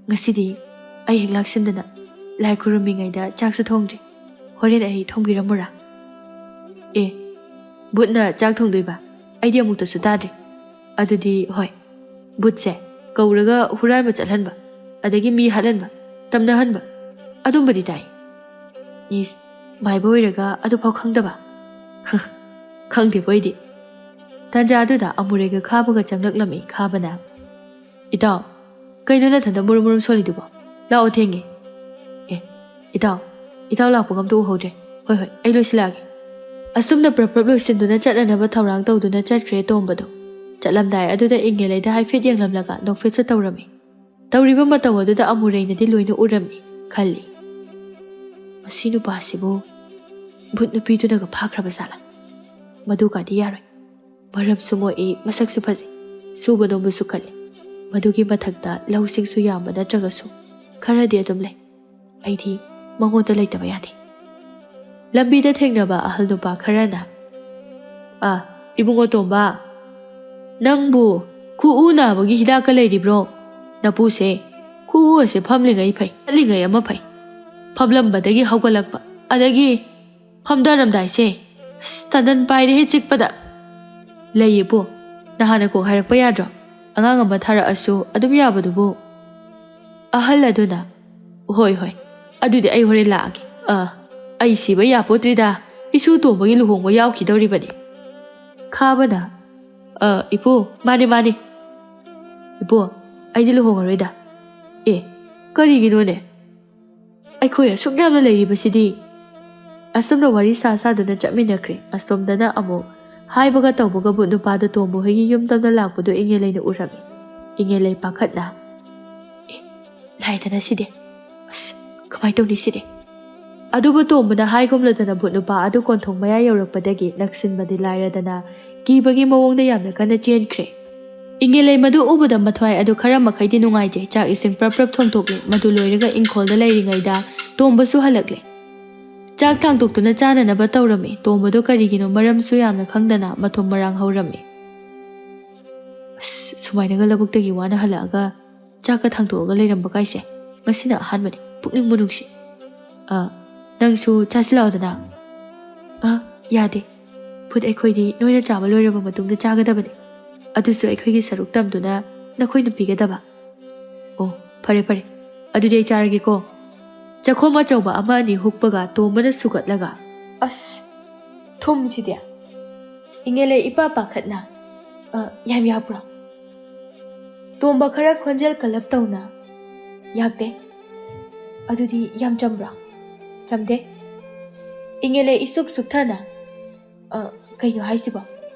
ꯉꯁꯤꯗꯤ ꯑꯩ ꯍꯦꯛ ꯂꯥꯛꯁꯤꯟꯗꯅ ꯂꯥꯏ ꯈꯨꯔꯨꯝꯃꯤꯉꯩꯗ ꯆꯥꯛꯁꯨ ꯊꯣꯡꯗ꯭ꯔꯤ꯫ ꯍꯣꯔꯦꯟ ꯑꯩ ꯊꯣꯡꯕꯤꯔꯝꯃꯨꯔꯥ?" "ꯑꯦ, ꯚꯨꯠꯅ ꯆꯥꯛ ꯊꯣꯡꯗꯣꯏꯕ? ꯑꯩꯗꯤ ꯑꯃꯨꯛꯇꯁꯨ ꯇꯥꯗ꯭ꯔꯤ꯫ ꯑꯗꯨꯗꯤ ꯍꯣꯏ, ꯚꯨꯠꯁꯦ ꯀꯧꯔꯒ ꯍꯨꯔꯥꯟꯕ ꯆꯠꯍꯟꯕ, ꯑꯗꯒꯤ ꯃꯤ ꯍꯥꯠꯍꯟꯕ, ꯇꯝꯅꯍꯟꯕ, ꯑꯗꯨꯝꯕꯗꯤ ꯇꯥꯏ"꯫ ꯏꯁ, ꯃꯥꯏꯕ ꯑꯣꯏꯔꯒ ꯑꯗꯨꯐꯥꯎ ꯈꯪꯗꯕ? ꯈꯪꯗꯦꯕꯣ ꯑꯩꯗꯤ꯫ ꯇꯥꯟꯖꯥꯗꯨꯗ ꯑꯃꯨꯔꯩꯒ ꯈꯥꯕꯒ ꯆꯪꯂꯛꯂꯝꯃꯤ꯫ ꯈꯥꯕꯅ, "ꯏꯇꯥꯎ, ꯀꯩꯅꯣ ꯅꯊꯟꯗ ꯃꯨꯔꯨꯝ ꯃꯨꯔꯨꯝ ꯁꯣꯜꯂꯤꯗꯨꯕꯣ? ꯂꯥꯛꯑꯣ, ꯊꯦꯡꯉꯦ꯫ ꯑꯦ, ꯏꯇꯥꯎ, ꯏꯇꯥꯎ ꯂꯥꯛꯄꯒ ꯑꯝꯇ ꯎꯍꯧꯗ꯭ꯔꯦ꯫ ꯍꯣꯏ, ꯍꯣꯏ, ꯑꯩ ꯂꯣꯏꯁꯤꯜꯂꯛꯑꯒꯦ꯫" ꯑꯁꯨꯝꯅ ꯄ꯭ꯔꯞ ꯄ꯭ꯔꯞ ꯂꯣꯏꯁꯤꯟꯗꯨꯅ ꯆꯠꯅꯅꯕ ꯊꯧꯔꯥꯡ ꯇꯧꯗꯨꯅ ꯆꯠꯈ꯭ꯔꯦ ꯇꯣꯝꯕꯗꯣ꯫ ꯆꯠꯂꯝꯗꯥꯏ ꯑꯗꯨꯗ ꯏꯪꯉꯦꯂꯩꯗ ꯍꯥꯏꯐꯦꯠ ꯌꯦꯡꯂꯝꯂꯒ ꯅꯣꯛꯐꯦꯠꯁꯨ ꯇꯧꯔꯝꯃꯤ꯫ ꯇꯧꯔꯤꯕ ꯃꯇꯧ ꯑꯗꯨꯗ ꯑꯃꯨꯔꯩꯅꯗꯤ ꯂꯣꯏꯅ ꯎꯔꯝꯃꯤ꯫ ꯈꯜꯂꯤ, "ꯃꯁꯤ ꯅꯨꯄꯥꯁꯤꯕꯨ ꯚꯨꯠ ꯅꯨꯄꯤꯗꯨꯅꯒ ꯐꯥꯈ꯭ꯔꯕ ꯖꯥꯠꯂꯥ? ꯃꯗꯨꯒꯗꯤ ꯌꯥꯔꯣꯏ꯫ ꯃꯔꯝꯁꯨ ꯃꯣꯛꯏ, ꯃꯁꯛꯁꯨ ꯐꯖꯩ, ꯁꯨꯕ ꯅꯣꯝꯕꯁꯨ ꯀꯜꯂꯤ꯫ ꯃꯗꯨꯒꯤ ꯃꯊꯛꯇ ꯂꯧꯁꯤꯡꯁꯨ ꯌꯥꯝꯕ ꯅꯠꯇ꯭ꯔꯒꯁꯨ ꯈꯔꯗꯤ ꯑꯗꯨꯝ ꯂꯩ꯫ ꯑꯩꯗꯤ ꯃꯉꯣꯟꯗ ꯂꯩꯇꯕ ꯌꯥꯗꯦ꯫" ꯂꯝꯕꯤꯗ ꯊꯦꯡꯅꯕ ꯑꯍꯜ ꯅꯨꯄꯥ ꯈꯔꯅ, "ꯑꯥ, ꯏꯕꯨꯡꯉꯣ ꯇꯣꯝꯕ, ꯅꯪꯕꯨ ꯈꯨꯎ ꯅꯥꯕꯒꯤ ꯍꯤꯗꯥꯛꯀ ꯂꯩꯔꯤꯕ꯭ꯔꯣ? ꯅꯄꯨꯁꯦ ꯈꯨꯎ ꯑꯁꯦ ꯐꯝꯂꯤꯉꯩ ꯐꯩ, ꯆꯠꯂꯤꯉꯩ ꯑꯃ ꯐꯩ, ꯐꯝꯂꯝꯕꯗꯒꯤ ꯍꯧꯒꯠꯂꯛꯄ, ꯑꯗꯒꯤ ꯐꯝꯊꯔꯝꯗꯥꯏꯁꯦ, ꯑꯁ, ꯇꯟꯗꯟ ꯄꯥꯏꯔꯦꯍꯦ ꯆꯤꯛꯄꯗ꯫" "ꯂꯩꯌꯦ ꯄꯨ, ꯅꯍꯥꯟꯅ ꯀꯣꯛ ꯍꯥꯏꯔꯛꯄ ꯌꯥꯗ꯭ꯔꯣ? ꯑꯉꯥꯡ ꯑꯃ ꯊꯥꯔꯛꯑꯁꯨ ꯑꯗꯨꯝ ꯌꯥꯕꯗꯨꯕꯨ꯫" ꯑꯍꯜ ꯑꯗꯨꯅ, "ꯍꯣꯏ, ꯍꯣꯏ, ꯑꯗꯨꯗꯤ ꯑꯩ ꯍꯣꯔꯦꯟ ꯂꯥꯛꯑꯒꯦ꯫ ꯑ, ꯑꯩ ꯁꯤꯕ ꯌꯥꯄꯣꯠꯇ꯭ꯔꯤꯗ, ꯏꯁꯨ ꯇꯣꯝꯕꯒꯤ ꯂꯨꯍꯣꯡꯕ ꯌꯥꯎꯈꯤꯗꯧꯔꯤꯕꯅꯤ꯫" ꯈꯥꯕꯅ, "ꯑ, ꯏꯄꯨ, ꯃꯥꯅꯦ, ꯃꯥꯅꯦ꯫ ꯏꯄꯨ, ꯑꯩꯗꯤ ꯂꯨꯍꯣꯡꯉꯔꯣꯏꯗ꯫" "ꯑꯦ, ꯀꯔꯤꯒꯤꯅꯣꯅꯦ? ꯑꯩꯈꯣꯏ ꯑꯁꯨꯛ ꯌꯥꯝꯅ ꯂꯩꯔꯤꯕꯁꯤꯗꯤ꯫" ꯑꯁꯨꯝꯅ ꯋꯥꯔꯤ ꯁꯥ ꯁꯥꯗꯨꯅ ꯆꯠꯃꯤꯟꯅꯈ꯭ꯔꯦ꯫ ꯑꯁꯣꯝꯗꯅ ꯑꯃꯨꯛ ꯍꯥꯏꯕꯒ ꯇꯧꯕꯒ ꯚꯨꯠ ꯅꯨꯄꯥꯗꯣ ꯇꯣꯝꯕ ꯍꯣꯏꯒꯤ ꯌꯨꯝ ꯇꯝꯅ ꯂꯥꯛꯄꯗꯣ ꯏꯉꯦꯂꯩꯅ ꯎꯔꯝꯃꯤ꯫ ꯏꯉꯦꯂꯩ ꯄꯥꯈꯠꯅ, "ꯑꯦ, ꯂꯥꯏꯗꯅ ꯁꯤꯗꯤ꯫ ꯑꯁ, ꯀꯃꯥꯏ ꯇꯧꯅꯤ ꯁꯤꯗꯤ?" ꯑꯗꯨꯕꯨ ꯇꯣꯝꯕꯅ ꯍꯥꯏꯒꯨꯝꯂꯗꯅ ꯚꯨꯠ ꯅꯨꯄꯥ ꯑꯗꯨ ꯀꯣꯟꯊꯣꯡ ꯃꯌꯥ ꯌꯧꯔꯛꯄꯗꯒꯤ ꯅꯛꯁꯤꯟꯕꯗꯤ ꯂꯥꯏꯔꯗꯅ ꯀꯤꯕꯒꯤ ꯃꯑꯣꯡꯗ ꯌꯥꯝꯅ ꯀꯟꯅ ꯆꯦꯟꯈ꯭ꯔꯦ꯫ ꯏꯉꯦꯂꯩ ꯃꯗꯨ ꯎꯕꯗ ꯃꯊ꯭ꯋꯥꯏ ꯑꯗꯨ ꯈꯔ ꯃꯈꯩꯗꯤ ꯅꯨꯡꯉꯥꯏꯖꯩ꯫ ꯆꯥꯛ ꯏꯁꯤꯡ ꯄ꯭ꯔꯞ ꯄ꯭ꯔꯞ ꯊꯣꯡꯗꯣꯛꯂꯦ꯫ ꯃꯗꯨ ꯂꯣꯏꯔꯒ ꯏꯪꯈꯣꯜꯗ ꯂꯩꯔꯤꯉꯩꯗ ꯇꯣꯝꯕꯁꯨ ꯍꯜꯂꯛꯂꯦ꯫ ꯆꯥꯛ ꯊꯥꯡꯗꯣꯛꯇꯨꯅ ꯆꯥꯅꯅꯕ ꯇꯧꯔꯝꯃꯤ꯫ ꯇꯣꯝꯕꯗꯣ ꯀꯔꯤꯒꯤꯅꯣ ꯃꯔꯝꯁꯨ ꯌꯥꯝꯅ ꯈꯪꯗꯅ ꯃꯊꯨꯝ ꯃꯔꯥꯡ ꯍꯧꯔꯝꯃꯤ꯫ ꯑꯁ, ꯁꯨꯃꯥꯏꯅꯒ ꯂꯧꯕꯨꯛꯇꯒꯤ ꯋꯥꯅ ꯍꯜꯂꯛꯑꯒ ꯆꯥꯛꯀ ꯊꯥꯡꯗꯣꯛꯑꯒ ꯂꯩꯔꯝꯕ ꯀꯥꯏꯁꯦ ꯉꯁꯤꯅ ꯑꯍꯥꯟꯕꯅꯤ꯫ ꯄꯨꯛꯅꯤꯡꯕꯨ ꯅꯨꯡꯁꯤ꯫ ꯑ, ꯅꯪꯁꯨ ꯆꯥꯁꯤꯜꯂꯛꯑꯣꯗꯅ꯫ ꯑ, ꯌꯥꯗꯦ꯫ ꯚꯨꯠ ꯑꯩꯈꯣꯏꯗꯤ ꯅꯣꯏꯅ ꯆꯥꯕ ꯂꯣꯏꯔꯕ ꯃꯇꯨꯡꯗ ꯆꯥꯒꯗꯕꯅꯤ꯫ ꯑꯗꯨꯁꯨ ꯑꯩꯈꯣꯏꯒꯤ ꯁꯔꯨꯛ ꯇꯝꯗꯨꯅ ꯅꯈꯣꯏꯅ ꯄꯤꯒꯗꯕ꯫ ꯑꯣ, ꯐꯔꯦ, ꯐꯔꯦ꯫ ꯑꯗꯨꯗꯤ ꯑꯩ ꯆꯥꯔꯒꯦꯀꯣ꯫ ꯆꯥꯛꯈꯣꯝ ꯑꯆꯧꯕ ꯑꯃ ꯑꯅꯤ ꯍꯨꯛꯄꯒ ꯇꯣꯝꯕꯅ ꯁꯨꯒꯠꯂꯒ, "ꯑꯁ, ꯊꯨꯝꯁꯤꯗꯤ!" ꯏꯉꯦꯂꯩ ꯏꯄꯥ ꯄꯥꯈꯠꯅ, "ꯑ, ꯌꯥꯝ ꯌꯥꯛꯄ꯭ꯔꯣ?" ꯇꯣꯝꯕ ꯈꯔ ꯈꯣꯟꯖꯦꯜ ꯀꯜꯂꯞ ꯇꯧꯅ, "ꯌꯥꯛꯇꯦ꯫ ꯑꯗꯨꯗꯤ ꯌꯥꯝ ꯆꯝꯕ꯭ꯔꯣ?" "ꯆꯝꯗꯦ꯫" ꯏꯉꯦꯂꯩ ꯏꯁꯨꯛ ꯁꯨꯛꯊꯅ, "ꯑ, ꯀꯩꯅꯣ ꯍꯥꯏꯁꯤꯕꯣ?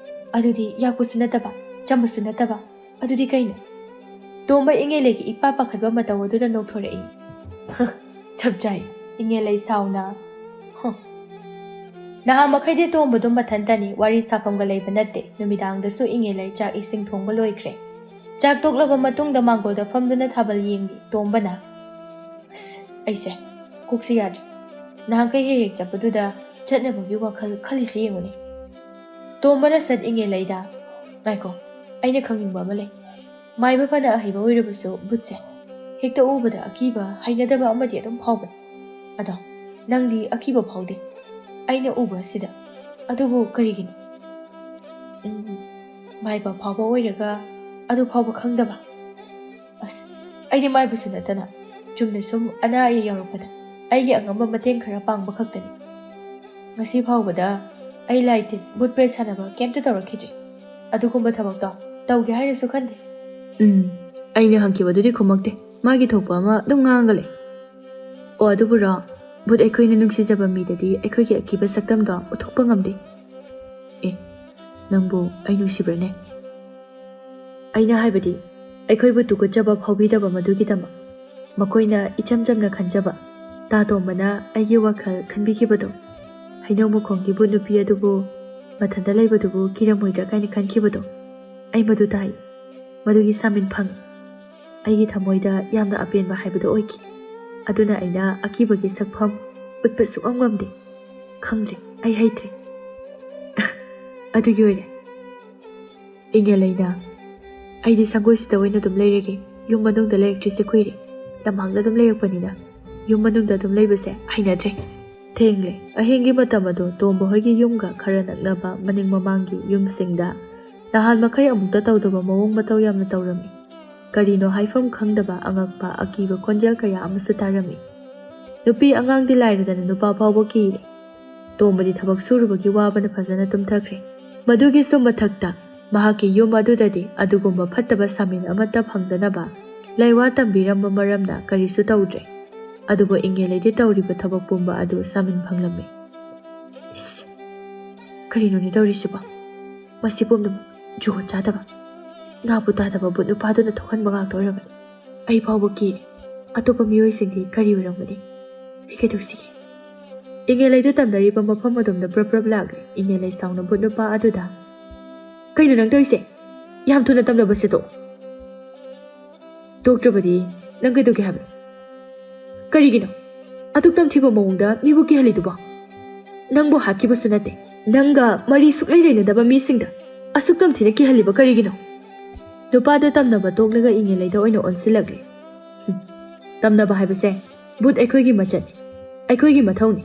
ꯑꯗꯨꯗꯤ ꯌꯥꯛꯄꯁꯨ ꯅꯠꯇꯕ, ꯆꯝꯕꯁꯨ ꯅꯠꯇꯕ, ꯑꯗꯨꯗꯤ ꯀꯩꯅꯣ?" ꯇꯣꯝꯕ ꯏꯉꯦꯂꯩꯒꯤ ꯏꯄꯥ ꯄꯥꯈꯠꯄ ꯃꯇꯧ ꯑꯗꯨꯗ ꯅꯣꯛꯊꯣꯔꯛꯏ꯫ "ꯆꯞ ꯆꯥꯏ," ꯏꯉꯦꯂꯩ ꯁꯥꯎꯅ꯫ "ꯍ꯫ ꯅꯍꯥ ꯃꯈꯩꯗꯤ ꯇꯣꯝꯕꯗꯣ ꯃꯊꯟꯇꯅꯤ, ꯋꯥꯔꯤ ꯁꯥꯐꯝꯒ ꯂꯩꯕ ꯅꯠꯇꯦ꯫" ꯅꯨꯃꯤꯗꯥꯡꯗꯁꯨ ꯏꯉꯦꯂꯩ ꯆꯥꯛ ꯏꯁꯤꯡ ꯊꯣꯡꯕ ꯂꯣꯏꯈ꯭ꯔꯦ꯫ ꯆꯥꯛ ꯇꯣꯛꯂꯕ ꯃꯇꯨꯡꯗ ꯃꯥꯡꯒꯣꯜꯗ ꯐꯝꯗꯨꯅ ꯊꯥꯕꯜ ꯌꯦꯡꯂꯤ ꯇꯣꯝꯕꯅ꯫ "ꯑꯁ, ꯑꯩꯁꯦ ꯀꯣꯛꯁꯤ ꯌꯥꯗ꯭ꯔꯦ꯫ ꯅꯍꯥꯟꯈꯩ ꯍꯦꯛ ꯍꯦꯛ ꯆꯠꯄꯗꯨꯗ ꯆꯠꯅꯕꯒꯤ ꯋꯥꯈꯜ ꯈꯜꯂꯤꯁꯦ ꯌꯦꯡꯉꯨꯅꯦ꯫" ꯇꯣꯝꯕꯅ ꯁꯠ ꯏꯉꯦꯂꯩꯗ, "ꯉꯥꯏꯈꯣ, ꯑꯩꯅ ꯈꯪꯅꯤꯡꯕ ꯑꯃ ꯂꯩ꯫ ꯃꯥꯏꯕ ꯐꯅ ꯑꯍꯩꯕ ꯑꯣꯏꯔꯕꯁꯨ ꯚꯨꯠꯁꯦ ꯍꯦꯛꯇ ꯎꯕꯗ ꯑꯀꯤꯕ, ꯍꯩꯅꯗꯕ ꯑꯃꯗꯤ ꯑꯗꯨꯝ ꯐꯥꯎꯕꯅꯤ꯫ ꯑꯗꯣ ꯅꯪꯗꯤ ꯑꯀꯤꯕ ꯐꯥꯎꯗꯦ ꯑꯩꯅ ꯎꯕ ꯑꯁꯤꯗ꯫ ꯑꯗꯨꯕꯨ ꯀꯔꯤꯒꯤꯅꯣ? ꯎꯝ, ꯃꯥꯏꯕ ꯐꯥꯎꯕ ꯑꯣꯏꯔꯒ ꯑꯗꯨ ꯐꯥꯎꯕ ꯈꯪꯗꯕ? ꯑꯁ, ꯑꯩꯗꯤ ꯃꯥꯏꯕꯁꯨ ꯅꯠꯇꯅ ꯆꯨꯝꯅ ꯁꯨꯝ ꯑꯅꯥ ꯑꯌꯦꯛ ꯌꯥꯎꯔꯛꯄꯗ ꯑꯩꯒꯤ ꯑꯉꯝꯕ ꯃꯇꯦꯡ ꯈꯔ ꯄꯥꯡꯕ ꯈꯛꯇꯅꯤ꯫ ꯉꯁꯤ ꯐꯥꯎꯕꯗ ꯑꯩ ꯂꯥꯏ ꯇꯤꯟ, ꯚꯨꯠ ꯄ꯭ꯔꯦꯠ ꯁꯥꯟꯅꯕ ꯀꯩꯝꯇ ꯇꯧꯔꯛꯈꯤꯗ꯭ꯔꯤ꯫ ꯑꯗꯨꯒꯨꯝꯕ ꯊꯕꯛꯇꯣ ꯇꯧꯒꯦ ꯍꯥꯏꯅꯁꯨ ꯈꯟꯗꯦ꯫" "ꯎꯝ, ꯑꯩꯅ ꯍꯪꯈꯤꯕꯗꯨꯗꯤ ꯈꯨꯝꯃꯛꯇꯦ꯫ ꯃꯥꯒꯤ ꯊꯣꯛꯄ ꯑꯃ ꯑꯗꯨꯝ ꯉꯥꯡꯉꯒ ꯂꯩ꯫ ꯑꯣ, ꯑꯗꯨꯕꯨꯔꯣ, ꯚꯨꯠ ꯑꯩꯈꯣꯏꯅ ꯅꯨꯡꯁꯤꯖꯕ ꯃꯤꯗꯗꯤ ꯑꯩꯈꯣꯏꯒꯤ ꯑꯀꯤꯕ ꯁꯛꯇꯝꯗꯣ ꯎꯠꯊꯣꯛꯄ ꯉꯝꯗꯦ꯫" "ꯑꯦ, ꯅꯪꯕꯨ ꯑꯩ ꯅꯨꯡꯁꯤꯕ꯭ꯔꯅꯦ?" "ꯑꯩꯅ ꯍꯥꯏꯕꯗꯤ, ꯑꯩꯈꯣꯏꯕꯨ ꯇꯨꯀꯠꯆꯕ ꯐꯥꯎꯕꯤꯗꯕ ꯃꯗꯨꯒꯤꯗꯃꯛ꯫ ꯃꯈꯣꯏꯅ ꯏꯆꯝ ꯆꯝꯅ ꯈꯟꯖꯕ ꯇꯥ ꯇꯣꯝꯕꯅ ꯑꯩꯒꯤ ꯋꯥꯈꯜ ꯈꯟꯕꯤꯈꯤꯕꯗꯣ, ꯍꯩꯅꯧ ꯃꯈꯣꯡꯒꯤ ꯚꯨꯠ ꯅꯨꯄꯤ ꯑꯗꯨꯕꯨ ꯃꯊꯟꯇ ꯂꯩꯕꯗꯨꯕꯨ ꯀꯤꯔꯝꯃꯣꯏꯗ꯭ꯔꯥ ꯀꯥꯏꯅ ꯈꯟꯈꯤꯕꯗꯣ, ꯑꯩ ꯃꯗꯨ ꯇꯥꯏ꯫ ꯃꯗꯨꯒꯤ ꯁꯥꯃꯤꯟ ꯐꯪꯉꯤ꯫ ꯑꯩꯒꯤ ꯊꯃꯣꯏꯗ ꯌꯥꯝꯅ ꯑꯄꯦꯟꯕ ꯍꯥꯏꯕꯗꯨ ꯑꯣꯏꯈꯤ꯫ ꯑꯗꯨꯅ ꯑꯩꯅ ꯑꯀꯤꯕꯒꯤ ꯁꯛꯐꯝ ꯎꯠꯄ ꯁꯨꯛꯉꯝ ꯉꯝꯗꯦ꯫ ꯈꯪꯗ꯭ꯔꯦ, ꯑꯩ ꯍꯩꯇ꯭ꯔꯦ꯫" "ꯑꯗꯨꯒꯤ ꯑꯣꯏꯔꯦ꯫" ꯏꯉꯦꯂꯩꯅ, "ꯑꯩꯗꯤ ꯁꯪꯒꯣꯏꯁꯤꯗ ꯑꯣꯏꯅ ꯑꯗꯨꯝ ꯂꯩꯔꯒꯦ꯫ ꯌꯨꯝ ꯃꯅꯨꯡꯗ ꯂꯩꯔꯛꯇ꯭ꯔꯤꯁꯦ ꯀꯨꯏꯔꯦ꯫ ꯂꯝꯍꯥꯡꯗ ꯑꯗꯨꯝ ꯂꯩꯔꯛꯄꯅꯤꯅ ꯌꯨꯝ ꯃꯅꯨꯡꯗ ꯑꯗꯨꯝ ꯂꯩꯕꯁꯦ ꯍꯩꯅꯗ꯭ꯔꯦ꯫" ꯊꯦꯡꯂꯦ꯫ ꯑꯍꯤꯡꯒꯤ ꯃꯇꯝ ꯑꯗꯨ ꯇꯣꯝꯕ ꯍꯣꯏꯒꯤ ꯌꯨꯝꯒ ꯈꯔ ꯅꯛꯅꯕ ꯃꯅꯤꯡ ꯃꯃꯥꯡꯒꯤ ꯌꯨꯝꯁꯤꯡꯗ ꯅꯍꯥꯟ ꯃꯈꯩ ꯑꯃꯨꯛꯇ ꯇꯧꯗꯕ ꯃꯑꯣꯡ ꯃꯇꯧ ꯌꯥꯝꯅ ꯇꯧꯔꯝꯃꯤ꯫ ꯀꯔꯤꯅꯣ ꯍꯥꯏꯐꯝ ꯈꯪꯗꯕ ꯑꯉꯛꯄ ꯑꯀꯤꯕ ꯈꯣꯟꯖꯦꯜ ꯀꯌꯥ ꯑꯃꯁꯨ ꯇꯥꯔꯝꯃꯤ꯫ ꯅꯨꯄꯤ ꯑꯉꯥꯡꯗꯤ ꯂꯥꯏꯔꯗꯅ ꯅꯨꯄꯥ ꯐꯥꯎꯕ ꯀꯤꯔꯦ꯫ ꯇꯣꯝꯕꯗꯤ ꯊꯕꯛ ꯁꯨꯔꯨꯕꯒꯤ ꯋꯥꯕꯅ ꯐꯖꯅ ꯇꯨꯝꯊꯈ꯭ꯔꯦ꯫ ꯃꯗꯨꯒꯤꯁꯨ ꯃꯊꯛꯇ ꯃꯍꯥꯛꯀꯤ ꯌꯨꯝ ꯑꯗꯨꯗꯗꯤ ꯑꯗꯨꯒꯨꯝꯕ ꯐꯠꯇꯕ ꯁꯥꯃꯤꯟ ꯑꯃꯠꯇ ꯐꯪꯗꯅꯕ ꯂꯩꯋꯥ ꯇꯝꯕꯤꯔꯝꯕ ꯃꯔꯝꯅ ꯀꯔꯤꯁꯨ ꯇꯧꯗ꯭ꯔꯦ꯫ ꯑꯗꯨꯕꯨ ꯏꯉꯦꯂꯩꯗꯤ ꯇꯧꯔꯤꯕ ꯊꯕꯛ ꯄꯨꯝꯕ ꯑꯗꯨ ꯁꯥꯃꯤꯟ ꯐꯪꯂꯝꯃꯤ꯫ ꯏꯁ, ꯀꯔꯤꯅꯣꯅꯦ ꯇꯧꯔꯤꯁꯤꯕꯣ? ꯃꯁꯤ ꯄꯨꯝꯅꯃꯛ ꯖꯨꯒꯣꯠ ꯆꯥꯗꯕ, ꯅꯥꯕꯨ ꯇꯥꯗꯕ ꯕꯨꯠ ꯅꯨꯄꯥꯗꯨꯅ ꯊꯣꯛꯍꯟꯕ ꯉꯥꯛꯇ ꯑꯣꯏꯔꯝꯒꯅꯤ꯫ ꯑꯩ ꯐꯥꯎꯕ ꯀꯤꯔꯦ꯫ ꯑꯇꯣꯞꯄ ꯃꯤꯑꯣꯏꯁꯤꯡꯗꯤ ꯀꯔꯤ ꯑꯣꯏꯔꯝꯒꯅꯤ? ꯑꯩ ꯀꯩꯗꯧꯁꯤꯒꯦ? ꯏꯉꯦꯂꯩꯗꯨ ꯇꯝꯅꯔꯤꯕ ꯃꯐꯝ ꯑꯗꯣꯝꯗ ꯄ꯭ꯔꯞ ꯄ꯭ꯔꯞ ꯂꯥꯛꯂꯦ꯫ ꯏꯉꯦꯂꯩ ꯁꯥꯎꯅ ꯕꯨꯠ ꯅꯨꯄꯥ ꯑꯗꯨꯗ, "ꯀꯩꯅꯣ ꯅꯪ ꯇꯧꯔꯤꯁꯦ? ꯌꯥꯝ ꯊꯨꯅ ꯇꯝꯅꯕꯁꯦ ꯇꯣꯛ꯫ ꯇꯣꯛꯇ꯭ꯔꯕꯗꯤ ꯅꯪ ꯀꯩꯗꯧꯒꯦ ꯍꯥꯏꯕꯅꯣ? ꯀꯔꯤꯒꯤꯅꯣ ꯑꯗꯨꯛ ꯇꯝꯊꯤꯕ ꯃꯑꯣꯡꯗ ꯃꯤꯕꯨ ꯀꯤꯍꯜꯂꯤꯗꯨꯕꯣ? ꯅꯪꯕꯨ ꯍꯥꯠꯈꯤꯕꯁꯨ ꯅꯠꯇꯦ꯫ ꯅꯪꯒ ꯃꯔꯤ ꯁꯨꯛꯂꯩ ꯂꯩꯅꯗꯕ ꯃꯤꯁꯤꯡꯗ ꯑꯁꯨꯛ ꯇꯝꯊꯤꯅ ꯀꯤꯍꯜꯂꯤꯕ ꯀꯔꯤꯒꯤꯅꯣ?" ꯅꯨꯄꯥꯗꯨ ꯇꯝꯅꯕ ꯇꯣꯛꯂꯒ ꯏꯉꯦꯂꯩꯗ ꯑꯣꯏꯅ ꯑꯣꯟꯁꯤꯜꯂꯛꯂꯦ꯫ "ꯍꯨꯝ, ꯇꯝꯅꯕ ꯍꯥꯏꯕꯁꯦ ꯕꯨꯠ ꯑꯩꯈꯣꯏꯒꯤ ꯃꯆꯠꯅꯤ, ꯑꯩꯈꯣꯏꯒꯤ ꯃꯊꯧꯅꯤ꯫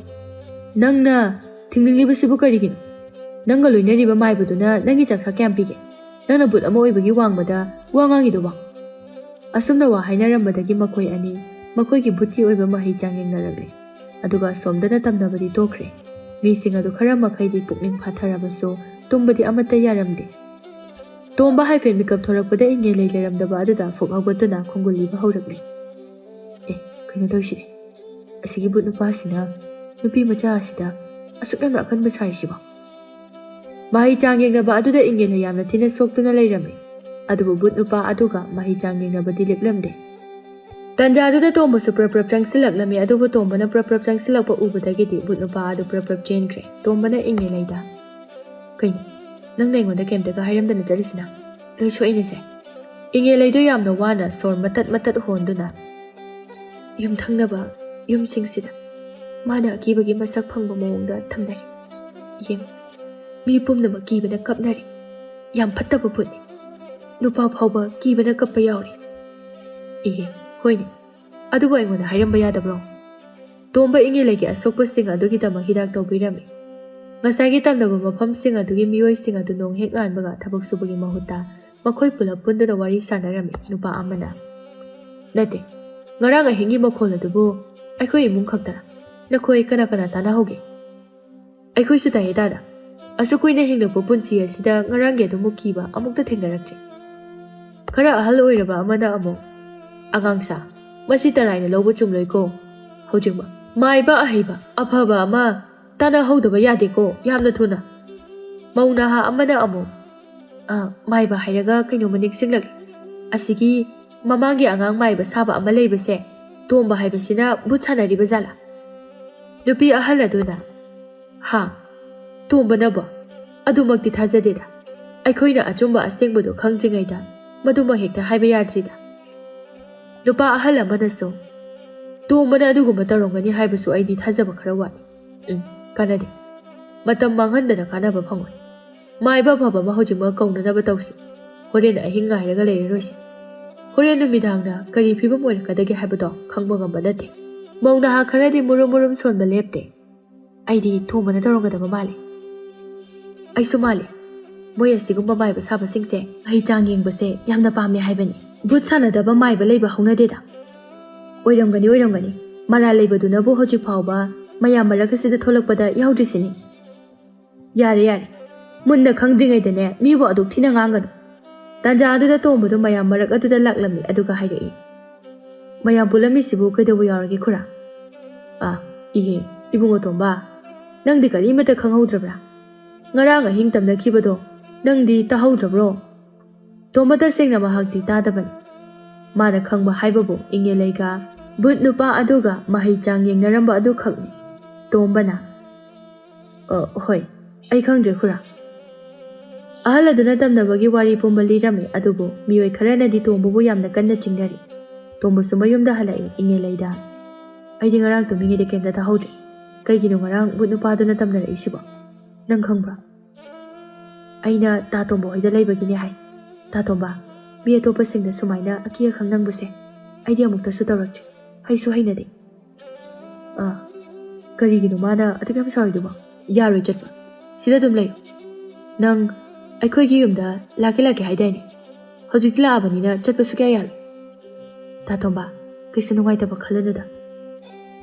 ꯅꯪꯅ ꯊꯤꯡꯅꯤꯡꯂꯤꯕꯁꯤꯕꯨ ꯀꯔꯤꯒꯤꯅꯣ? ꯅꯪꯒ ꯂꯣꯏꯅꯔꯤꯕ ꯃꯥꯏꯕꯗꯨꯅ ꯅꯪꯒꯤ ꯆꯥꯛꯊꯥ ꯀꯌꯥꯝ ꯄꯤꯒꯦ? ꯅꯪꯅ ꯕꯨꯠ ꯑꯃ ꯑꯣꯏꯕꯒꯤ ꯋꯥꯡꯃꯗ ꯋꯥ ꯉꯥꯡꯉꯤꯗꯨꯕꯣ?" ꯑꯁꯨꯝꯅ ꯋꯥ ꯍꯥꯏꯅꯔꯝꯕꯗꯒꯤ ꯃꯈꯣꯏ ꯑꯅꯤ ꯃꯈꯣꯏꯒꯤ ꯕꯨꯠꯀꯤ ꯑꯣꯏꯕ ꯃꯍꯩ ꯆꯥꯡ ꯌꯦꯡꯅꯔꯛꯂꯦ꯫ ꯑꯗꯨꯒ ꯑꯁꯣꯝꯗꯅ ꯇꯝꯅꯕꯗꯤ ꯇꯣꯛꯈ꯭ꯔꯦ꯫ ꯃꯤꯁꯤꯡ ꯑꯗꯨ ꯈꯔ ꯃꯈꯩꯗꯤ ꯄꯨꯛꯅꯤꯡ ꯐꯥꯊꯔꯕꯁꯨ ꯇꯨꯝꯕꯗꯤ ꯑꯃꯠꯇ ꯌꯥꯔꯝꯗꯦ꯫ ꯇꯣꯝꯕ ꯍꯥꯏꯐꯦꯠ ꯃꯤꯀꯞ ꯊꯣꯔꯛꯄꯗ ꯏꯉꯦꯂꯩ ꯂꯩꯔꯝꯗꯕ ꯑꯗꯨꯗ ꯐꯨꯛ ꯍꯧꯒꯠꯇꯨꯅ ꯈꯣꯡꯒꯨꯜ ꯂꯤꯕ ꯍꯧꯔꯛꯂꯦ꯫ "ꯑꯦ, ꯀꯩꯅꯣ ꯇꯧꯔꯤꯁꯤꯗꯤ? ꯑꯁꯤꯒꯤ ꯕꯨꯠ ꯅꯨꯄꯥꯁꯤꯅ ꯅꯨꯄꯤ ꯃꯆꯥ ꯑꯁꯤꯗ ꯑꯁꯨꯛ ꯌꯥꯝꯅ ꯑꯀꯟꯕ ꯁꯥꯔꯤꯁꯤꯕꯣ?" ꯃꯍꯩ ꯆꯥꯡ ꯌꯦꯡꯅꯕ ꯑꯗꯨꯗ ꯏꯉꯦꯂꯩ ꯌꯥꯝꯅ ꯊꯤꯅ ꯁꯣꯛꯇꯨꯅ ꯂꯩꯔꯝꯃꯤ꯫ ꯑꯗꯨꯕꯨ ꯕꯨꯠ ꯅꯨꯄꯥ ꯑꯗꯨꯒ ꯃꯍꯩ ꯆꯥꯡ ꯌꯦꯡꯅꯕꯗꯤ ꯂꯦꯞꯂꯝꯗꯦ꯫ ꯇꯟꯖꯥꯗꯨꯗ ꯇꯣꯝꯕꯁꯨ ꯄ꯭ꯔꯞ ꯄ꯭ꯔꯞ ꯆꯪꯁꯤꯜꯂꯛꯂꯝꯃꯤ꯫ ꯑꯗꯨꯕꯨ ꯇꯣꯝꯕꯅ ꯄ꯭ꯔꯞ ꯄ꯭ꯔꯞ ꯆꯪꯁꯤꯜꯂꯛꯄ ꯎꯕꯗꯒꯤꯗꯤ ꯕꯨꯠ ꯅꯨꯄꯥ ꯑꯗꯨ ꯄ꯭ꯔꯞ ꯄ꯭ꯔꯞ ꯆꯦꯟꯈ꯭ꯔꯦ꯫ ꯇꯣꯝꯕꯅ ꯏꯉꯦꯂꯩꯗ, "ꯀꯩꯅꯣ, ꯅꯪꯅ ꯑꯩꯉꯣꯟꯗ ꯀꯩꯝꯇꯒ ꯍꯥꯏꯔꯝꯗꯅ ꯆꯠꯂꯤꯁꯤꯅ? ꯂꯣꯏ ꯁꯣꯛꯏꯅꯦꯁꯦ?" ꯏꯉꯦꯂꯩꯗꯣ ꯌꯥꯝꯅ ꯋꯥꯅ ꯁꯣꯔ ꯃꯇꯠ ꯃꯇꯠ ꯍꯣꯟꯗꯨꯅ, "ꯌꯨꯝꯊꯪꯅꯕ ꯌꯨꯝꯁꯤꯡꯁꯤꯗ ꯃꯥꯅ ꯑꯀꯤꯕꯒꯤ ꯃꯁꯛ ꯐꯪꯕ ꯃꯑꯣꯡꯗ ꯊꯝꯅꯔꯤ꯫ ꯌꯦꯡꯉꯨ, ꯃꯤ ꯄꯨꯝꯅꯃꯛ ꯀꯤꯕꯅ ꯀꯞꯅꯔꯤ꯫ ꯌꯥꯝ ꯐꯠꯇꯕ ꯕꯨꯠꯅꯤ꯫ ꯅꯨꯄꯥ ꯐꯥꯎꯕ ꯀꯤꯕꯅ ꯀꯞꯄ ꯌꯥꯎꯔꯤ꯫" ꯏꯌꯦ, "ꯍꯣꯏꯅꯦ, ꯑꯗꯨꯕꯨ ꯑꯩꯉꯣꯟꯗ ꯍꯥꯏꯔꯝꯕ ꯌꯥꯗꯕ꯭ꯔꯣ?" ꯇꯣꯝꯕ ꯏꯉꯦꯂꯩꯒꯤ ꯑꯁꯣꯛꯄꯁꯤꯡ ꯑꯗꯨꯒꯤꯗꯃꯛ ꯍꯤꯗꯥꯛ ꯇꯧꯕꯤꯔꯝꯃꯤ꯫ ꯉꯁꯥꯏꯒꯤ ꯇꯝꯅꯕ ꯃꯐꯝꯁꯤꯡ ꯑꯗꯨꯒꯤ ꯃꯤꯑꯣꯏꯁꯤꯡ ꯑꯗꯨ ꯅꯣꯡ ꯍꯦꯛ ꯉꯥꯟꯕꯒ ꯊꯕꯛ ꯁꯨꯕꯒꯤ ꯃꯍꯨꯠꯇ ꯃꯈꯣꯏ ꯄꯨꯂꯞ ꯄꯨꯟꯗꯨꯅ ꯋꯥꯔꯤ ꯁꯥꯟꯅꯔꯝꯃꯤ꯫ ꯅꯨꯄꯥ ꯑꯃꯅ, "ꯅꯠꯇꯦ, ꯉꯔꯥꯡ ꯑꯍꯤꯡꯒꯤ ꯃꯈꯣꯜ ꯑꯗꯨꯕꯨ ꯑꯩꯈꯣꯏ ꯏꯃꯨꯡ ꯈꯛꯇꯔ? ꯅꯈꯣꯏ ꯀꯅꯥ ꯀꯅꯥ ꯇꯥꯟꯅꯍꯧꯒꯦ? ꯑꯩꯈꯣꯏꯁꯨ ꯇꯥꯏꯌꯦ ꯗꯥꯗꯥ꯫ ꯑꯁꯨꯛ ꯀꯨꯏꯅ ꯍꯤꯡꯂꯛꯄ ꯄꯨꯟꯁꯤ ꯑꯁꯤꯗ ꯉꯔꯥꯡꯒꯤ ꯑꯗꯨꯃꯨꯛ ꯀꯤꯕ ꯑꯃꯨꯛꯇ ꯊꯦꯡꯅꯔꯛꯇ꯭ꯔꯤ꯫ ꯈꯔ ꯑꯍꯜ ꯑꯣꯏꯔꯕ ꯑꯃꯅ ꯑꯃꯨꯛ, "ꯑꯉꯥꯡꯁꯥ, ꯃꯁꯤ ꯇꯔꯥꯏꯅ ꯂꯧꯕ ꯆꯨꯝꯂꯣꯏꯀꯣ꯫ ꯍꯧꯖꯤꯛꯃꯛ ꯃꯥꯏꯕ ꯑꯍꯩꯕ ꯑꯐꯕ ꯑꯃ ꯇꯥꯟꯅꯍꯧꯗꯕ ꯌꯥꯗꯦꯀꯣ, ꯌꯥꯝꯅ ꯊꯨꯅ꯫" ꯃꯧ ꯅꯍꯥ ꯑꯃꯅ ꯑꯃꯨꯛ, "ꯑ, ꯃꯥꯏꯕ ꯍꯥꯏꯔꯒ ꯀꯩꯅꯣꯝꯃ ꯅꯤꯡꯁꯤꯡꯂꯛꯂꯦ꯫ ꯑꯁꯤꯒꯤ ꯃꯃꯥꯡꯒꯤ ꯑꯉꯥꯡ ꯃꯥꯏꯕ ꯁꯥꯕ ꯑꯃ ꯂꯩꯕꯁꯦ, ꯇꯣꯝꯕ ꯍꯥꯏꯕꯁꯤꯅ ꯚꯨꯠ ꯁꯥꯟꯅꯔꯤꯕ ꯖꯥꯠꯂꯥ?" ꯅꯨꯄꯤ ꯑꯍꯜ ꯑꯗꯨꯅ, "ꯍꯥ? ꯇꯣꯝꯕꯅꯕꯣ? ꯑꯗꯨꯃꯛꯇꯤ ꯊꯥꯖꯗꯦꯗ꯫ ꯑꯩꯈꯣꯏꯅ ꯑꯆꯨꯝꯕ ꯑꯁꯦꯡꯕꯗꯨ ꯈꯪꯗ꯭ꯔꯤꯉꯩꯗ ꯃꯗꯨꯃꯛ ꯍꯦꯛꯇ ꯍꯥꯏꯕ ꯌꯥꯗ꯭ꯔꯤꯗ꯫" ꯅꯨꯄꯥ ꯑꯍꯜ ꯑꯃꯅꯁꯨ, "ꯇꯣꯝꯕꯅ ꯑꯗꯨꯒꯨꯝꯕ ꯇꯧꯔꯝꯒꯅꯤ ꯍꯥꯏꯕꯁꯨ ꯑꯩꯗꯤ ꯊꯥꯖꯕ ꯈꯔ ꯋꯥꯠꯂꯤ꯫ ꯎꯝ, ꯀꯥꯟꯅꯗꯦ꯫ ꯃꯇꯝ ꯃꯥꯡꯍꯟꯗꯅ ꯀꯥꯟꯅꯕ ꯐꯪꯉꯣꯏ꯫ ꯃꯥꯏꯕ ꯑꯐꯕ ꯑꯃ ꯍꯧꯖꯤꯛꯃꯛ ꯀꯧꯅꯅꯕ ꯇꯧꯁꯤ꯫ ꯍꯣꯔꯦꯟ ꯑꯍꯤꯡ ꯉꯥꯏꯔꯒ ꯂꯩꯔꯔꯣꯏꯁꯤ꯫ ꯍꯣꯔꯦꯟ ꯅꯨꯃꯤꯗꯥꯡꯗ ꯀꯔꯤ ꯐꯤꯕꯝ ꯑꯣꯏꯔꯛꯀꯗꯒꯦ ꯍꯥꯏꯕꯗꯣ ꯈꯪꯕ ꯉꯝꯕ ꯅꯠꯇꯦ꯫" ꯃꯧ ꯅꯍꯥ ꯈꯔꯗꯤ ꯃꯨꯔꯨꯝ ꯃꯨꯔꯨꯝ ꯁꯣꯟꯕ ꯂꯦꯞꯇꯦ꯫ "ꯑꯩꯗꯤ ꯇꯣꯝꯕꯅ ꯇꯧꯔꯝꯒꯗꯕ ꯃꯥꯜꯂꯤ꯫" "ꯑꯩꯁꯨ ꯃꯥꯜꯂꯤ꯫ ꯃꯣꯏ ꯑꯁꯤꯒꯨꯝꯕ ꯃꯥꯏꯕ ꯁꯥꯕꯁꯤꯡꯁꯦ ꯃꯍꯩ ꯆꯥꯡ ꯌꯦꯡꯕꯁꯦ ꯌꯥꯝꯅ ꯄꯥꯝꯃꯦ ꯍꯥꯏꯕꯅꯤ꯫ ꯚꯨꯠ ꯁꯥꯟꯅꯗꯕ ꯃꯥꯏꯕ ꯂꯩꯕ ꯍꯧꯅꯗꯦꯗ꯫" "ꯑꯣꯏꯔꯝꯒꯅꯤ, ꯑꯣꯏꯔꯝꯒꯅꯤ꯫ ꯃꯔꯥꯜ ꯂꯩꯕꯗꯨꯅꯕꯨ ꯍꯧꯖꯤꯛ ꯐꯥꯎꯕ ꯃꯌꯥꯝ ꯃꯔꯛ ꯑꯁꯤꯗ ꯊꯣꯛꯂꯛꯄꯗ ꯌꯥꯎꯗ꯭ꯔꯤꯁꯤꯅꯤ꯫" "ꯌꯥꯔꯦ, ꯌꯥꯔꯦ꯫ ꯃꯨꯟꯅ ꯈꯪꯗ꯭ꯔꯤꯉꯩꯗꯅꯦ ꯃꯤꯕꯨ ꯑꯗꯨꯛ ꯊꯤꯅ ꯉꯥꯡꯒꯅꯨ꯫" ꯇꯥꯟꯖꯥ ꯑꯗꯨꯗ ꯇꯣꯝꯕꯗꯨ ꯃꯌꯥꯝ ꯃꯔꯛ ꯑꯗꯨꯗ ꯂꯥꯛꯂꯝꯃꯤ, ꯑꯗꯨꯒ ꯍꯥꯏꯔꯛꯏ, "ꯃꯌꯥꯝ ꯄꯨꯜꯂꯝꯃꯤꯁꯤꯕꯨ ꯀꯩꯗꯧꯕ ꯌꯥꯎꯔꯒꯦ, ꯈꯨꯔꯥ?" "ꯑꯥ, ꯏꯍꯦ, ꯏꯕꯨꯡꯉꯣ ꯇꯣꯝꯕ, ꯅꯪꯗꯤ ꯀꯔꯤꯃꯠꯇ ꯈꯪꯍꯧꯗ꯭ꯔꯕ꯭ꯔꯥ? ꯉꯔꯥꯡ ꯑꯍꯤꯡ ꯇꯝꯅꯈꯤꯕꯗꯣ ꯅꯪꯗꯤ ꯇꯥꯍꯧꯗ꯭ꯔꯕ꯭ꯔꯣ?" ꯇꯣꯝꯕ ꯇꯁꯦꯡꯅ ꯃꯍꯥꯛꯇꯤ ꯇꯥꯗꯕꯅꯤ꯫ ꯃꯥꯅ ꯈꯪꯕ ꯍꯥꯏꯕꯕꯨ ꯏꯉꯦꯂꯩꯒ ꯚꯨꯠ ꯅꯨꯄꯥ ꯑꯗꯨꯒ ꯃꯍꯩ ꯆꯥꯡ ꯌꯦꯡꯅꯔꯝꯕ ꯑꯗꯨ ꯈꯛꯅꯤ꯫ ꯇꯣꯝꯕꯅ, "ꯑ, ꯍꯣꯏ, ꯑꯩ ꯈꯪꯗ꯭ꯔꯦ, ꯈꯨꯔꯥ꯫" ꯑꯍꯜ ꯑꯗꯨꯅ ꯇꯝꯅꯕꯒꯤ ꯋꯥꯔꯤ ꯄꯨꯝꯕ ꯂꯤꯔꯝꯃꯤ, ꯑꯗꯨꯕꯨ ꯃꯤꯑꯣꯏ ꯈꯔꯅꯗꯤ ꯇꯣꯝꯕꯕꯨ ꯌꯥꯝꯅ ꯀꯟꯅ ꯆꯤꯡꯅꯔꯤ꯫ ꯇꯣꯝꯕꯁꯨ ꯃꯌꯨꯝꯗ ꯍꯜꯂꯛꯏ꯫ ꯏꯉꯦꯂꯩꯗ, "ꯑꯩꯗꯤ ꯉꯔꯥꯡ ꯇꯨꯝꯃꯤꯉꯩꯗ ꯀꯩꯝꯇ ꯇꯥꯍꯧꯗ꯭ꯔꯦ꯫ ꯀꯩꯒꯤꯅꯣ ꯉꯔꯥꯡ ꯚꯨꯠ ꯅꯨꯄꯥꯗꯨꯅ ꯇꯝꯅꯔꯛꯏꯁꯤꯕꯣ? ꯅꯪ ꯈꯪꯕ꯭ꯔꯥ?" "ꯑꯩꯅ ꯇꯥ ꯇꯣꯝꯕ ꯍꯣꯏꯗ ꯂꯩꯕꯒꯤꯅꯦ ꯍꯥꯏ꯫" "ꯇꯥ ꯇꯣꯝꯕ, ꯃꯤ ꯑꯇꯣꯞꯄꯁꯤꯡꯗ ꯁꯨꯃꯥꯏꯅ ꯑꯀꯤ ꯑꯈꯪ ꯅꯪꯕꯁꯦ ꯑꯩꯗꯤ ꯑꯃꯨꯛꯇꯁꯨ ꯇꯧꯔꯛꯇ꯭ꯔꯤ꯫ ꯍꯩꯁꯨ ꯍꯩꯅꯗꯦ꯫" "ꯑꯥ, ꯀꯔꯤꯒꯤꯅꯣ ꯃꯥꯅ ꯑꯗꯨꯛ ꯌꯥꯝ ꯁꯥꯎꯔꯤꯗꯨꯕꯣ? ꯌꯥꯔꯣꯏ ꯆꯠꯄ꯫ ꯁꯤꯗ ꯑꯗꯨꯝ ꯂꯩꯌꯨ꯫ ꯅꯪ ꯑꯩꯈꯣꯏꯒꯤ ꯌꯨꯝꯗ ꯂꯥꯛꯀꯦ ꯂꯥꯛꯀꯦ ꯍꯥꯏꯗꯥꯏꯅꯦ? ꯍꯧꯖꯤꯛꯇꯤ ꯂꯥꯛꯑꯕꯅꯤꯅ ꯆꯠꯄ ꯁꯨꯛꯌꯥ ꯌꯥꯔꯣꯏ꯫" "ꯇꯥ ꯇꯣꯝꯕ, ꯀꯩꯁꯨ ꯅꯨꯡꯉꯥꯏꯇꯕ ꯈꯜꯂꯨꯅꯨꯗ꯫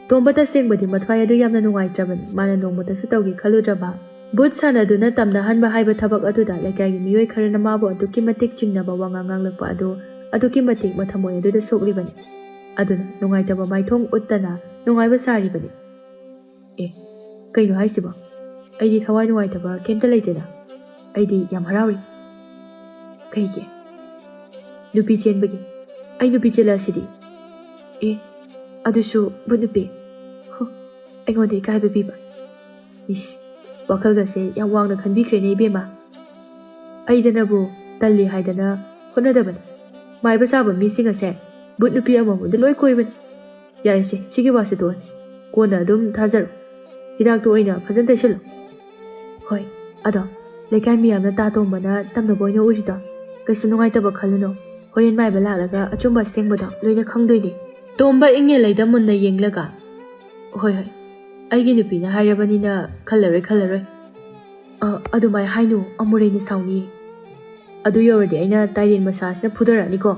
ꯇꯣꯝꯕ ꯇꯁꯦꯡꯕꯗꯤ ꯃꯊ꯭ꯋꯥꯏ ꯑꯗꯨ ꯌꯥꯝꯅ ꯅꯨꯡꯉꯥꯏꯇ꯭ꯔꯕꯅꯤ꯫ ꯃꯥꯅ ꯅꯣꯡꯃꯇꯁꯨ ꯇꯧꯒꯦ ꯈꯜꯂꯨꯗ꯭ꯔꯕ ꯚꯨꯠ ꯁꯥꯟꯅꯗꯨꯅ ꯇꯝꯅꯍꯟꯕ ꯍꯥꯏꯕ ꯊꯕꯛ ꯑꯗꯨꯗ ꯂꯩꯀꯥꯏꯒꯤ ꯃꯤꯑꯣꯏ ꯈꯔꯅ ꯃꯥꯕꯨ ꯑꯗꯨꯛꯀꯤ ꯃꯇꯤꯛ ꯆꯤꯡꯅꯕ ꯋꯥꯉꯥꯡ ꯉꯥꯡꯂꯛꯄ ꯑꯗꯨ ꯑꯗꯨꯛꯀꯤ ꯃꯇꯤꯛ ꯃꯊꯃꯣꯏ ꯑꯗꯨꯗ ꯁꯣꯛꯂꯤꯕꯅꯤ꯫ ꯑꯗꯨꯅ ꯅꯨꯡꯉꯥꯏꯇꯕ ꯃꯥꯏꯊꯣꯡ ꯎꯠꯇꯅ ꯅꯨꯡꯉꯥꯏꯕ ꯁꯥꯔꯤꯕꯅꯤ꯫ ꯑꯦ, ꯀꯩꯅꯣ ꯍꯥꯏꯁꯤꯕꯣ? ꯑꯩꯗꯤ ꯊꯋꯥꯏ ꯅꯨꯡꯉꯥꯏꯇꯕ ꯀꯩꯝꯇ ꯂꯩꯇꯦꯗ꯫ ꯑꯩꯗꯤ ꯌꯥꯝ ꯍꯔꯥꯎꯔꯤ꯫ ꯀꯩꯒꯤ? ꯅꯨꯄꯤ ꯆꯦꯟꯕꯒꯤ꯫ ꯑꯩ ꯅꯨꯄꯤ ꯆꯦꯜꯂꯛꯑꯁꯤꯗꯤ꯫ ꯑꯦ, ꯑꯗꯨꯁꯨ ꯚꯨꯠ ꯅꯨꯄꯤ꯫ ꯍ, ꯑꯩꯉꯣꯟꯗ ꯏꯀꯥꯏꯕ ꯄꯤꯕ꯫ ꯏꯁ, ꯋꯥꯈꯜꯒꯁꯦ ꯌꯥꯝ ꯋꯥꯡꯅ ꯈꯟꯕꯤꯈ꯭ꯔꯦꯅꯦ ꯏꯕꯦꯝꯃ꯫ ꯑꯩꯗꯅꯕꯨ ꯇꯜꯂꯤ ꯍꯥꯏꯗꯅ ꯍꯣꯠꯅꯗꯕꯅꯤ꯫ ꯃꯥꯏꯕ ꯁꯥꯕ ꯃꯤꯁꯤꯡ ꯑꯁꯦ ꯚꯨꯠ ꯅꯨꯄꯤ ꯑꯃꯃꯝꯗ ꯂꯣꯏ ꯀꯣꯏꯕꯅꯤ꯫ ꯌꯥꯔꯦꯁꯦ, ꯁꯤꯒꯤ ꯋꯥꯁꯦ ꯇꯣꯛꯑꯁꯦ꯫ ꯀꯣꯟꯅ ꯑꯗꯨꯝ ꯊꯥꯖꯔꯣ꯫ ꯍꯤꯗꯥꯛꯇꯣ ꯑꯣꯏꯅ ꯐꯖꯅ ꯇꯩꯁꯜꯂꯣ꯫ ꯍꯣꯏ, ꯑꯗꯣ ꯂꯩꯀꯥꯏ ꯃꯤꯌꯥꯝꯅ ꯇꯥ ꯇꯣꯝꯕꯅ ꯇꯝꯅꯕ ꯑꯣꯏꯅ ꯎꯔꯤꯗꯣ ꯀꯩꯁꯨ ꯅꯨꯡꯉꯥꯏꯇꯕ ꯈꯜꯂꯨꯅꯣ꯫ ꯍꯣꯔꯦꯟ ꯃꯥꯏꯕ ꯂꯥꯛꯂꯒ ꯑꯆꯨꯝꯕ ꯑꯁꯦꯡꯕꯗꯣ ꯂꯣꯏꯅ ꯈꯪꯗꯣꯏꯅꯦ꯫ ꯇꯣꯝꯕ ꯏꯪꯉꯦꯂꯩꯗ ꯃꯨꯟꯅ ꯌꯦꯡꯂꯒ, "ꯍꯣꯏ, ꯍꯣꯏ, ꯑꯩꯒꯤ ꯅꯨꯄꯤꯅ ꯍꯥꯏꯔꯕꯅꯤꯅ ꯈꯜꯂꯔꯣꯏ, ꯈꯜꯂꯔꯣꯏ꯫ ꯑ, ꯑꯗꯨꯃꯥꯏ ꯍꯥꯏꯅꯨ, ꯑꯃꯨꯔꯩꯅ ꯁꯥꯎꯅꯤ꯫ ꯑꯗꯨ ꯌꯧꯔꯗꯤ ꯑꯩꯅ ꯇꯥꯏꯔꯦꯟ ꯃꯁꯥꯁꯤꯅ ꯐꯨꯗꯔꯛꯑꯅꯤꯀꯣ꯫"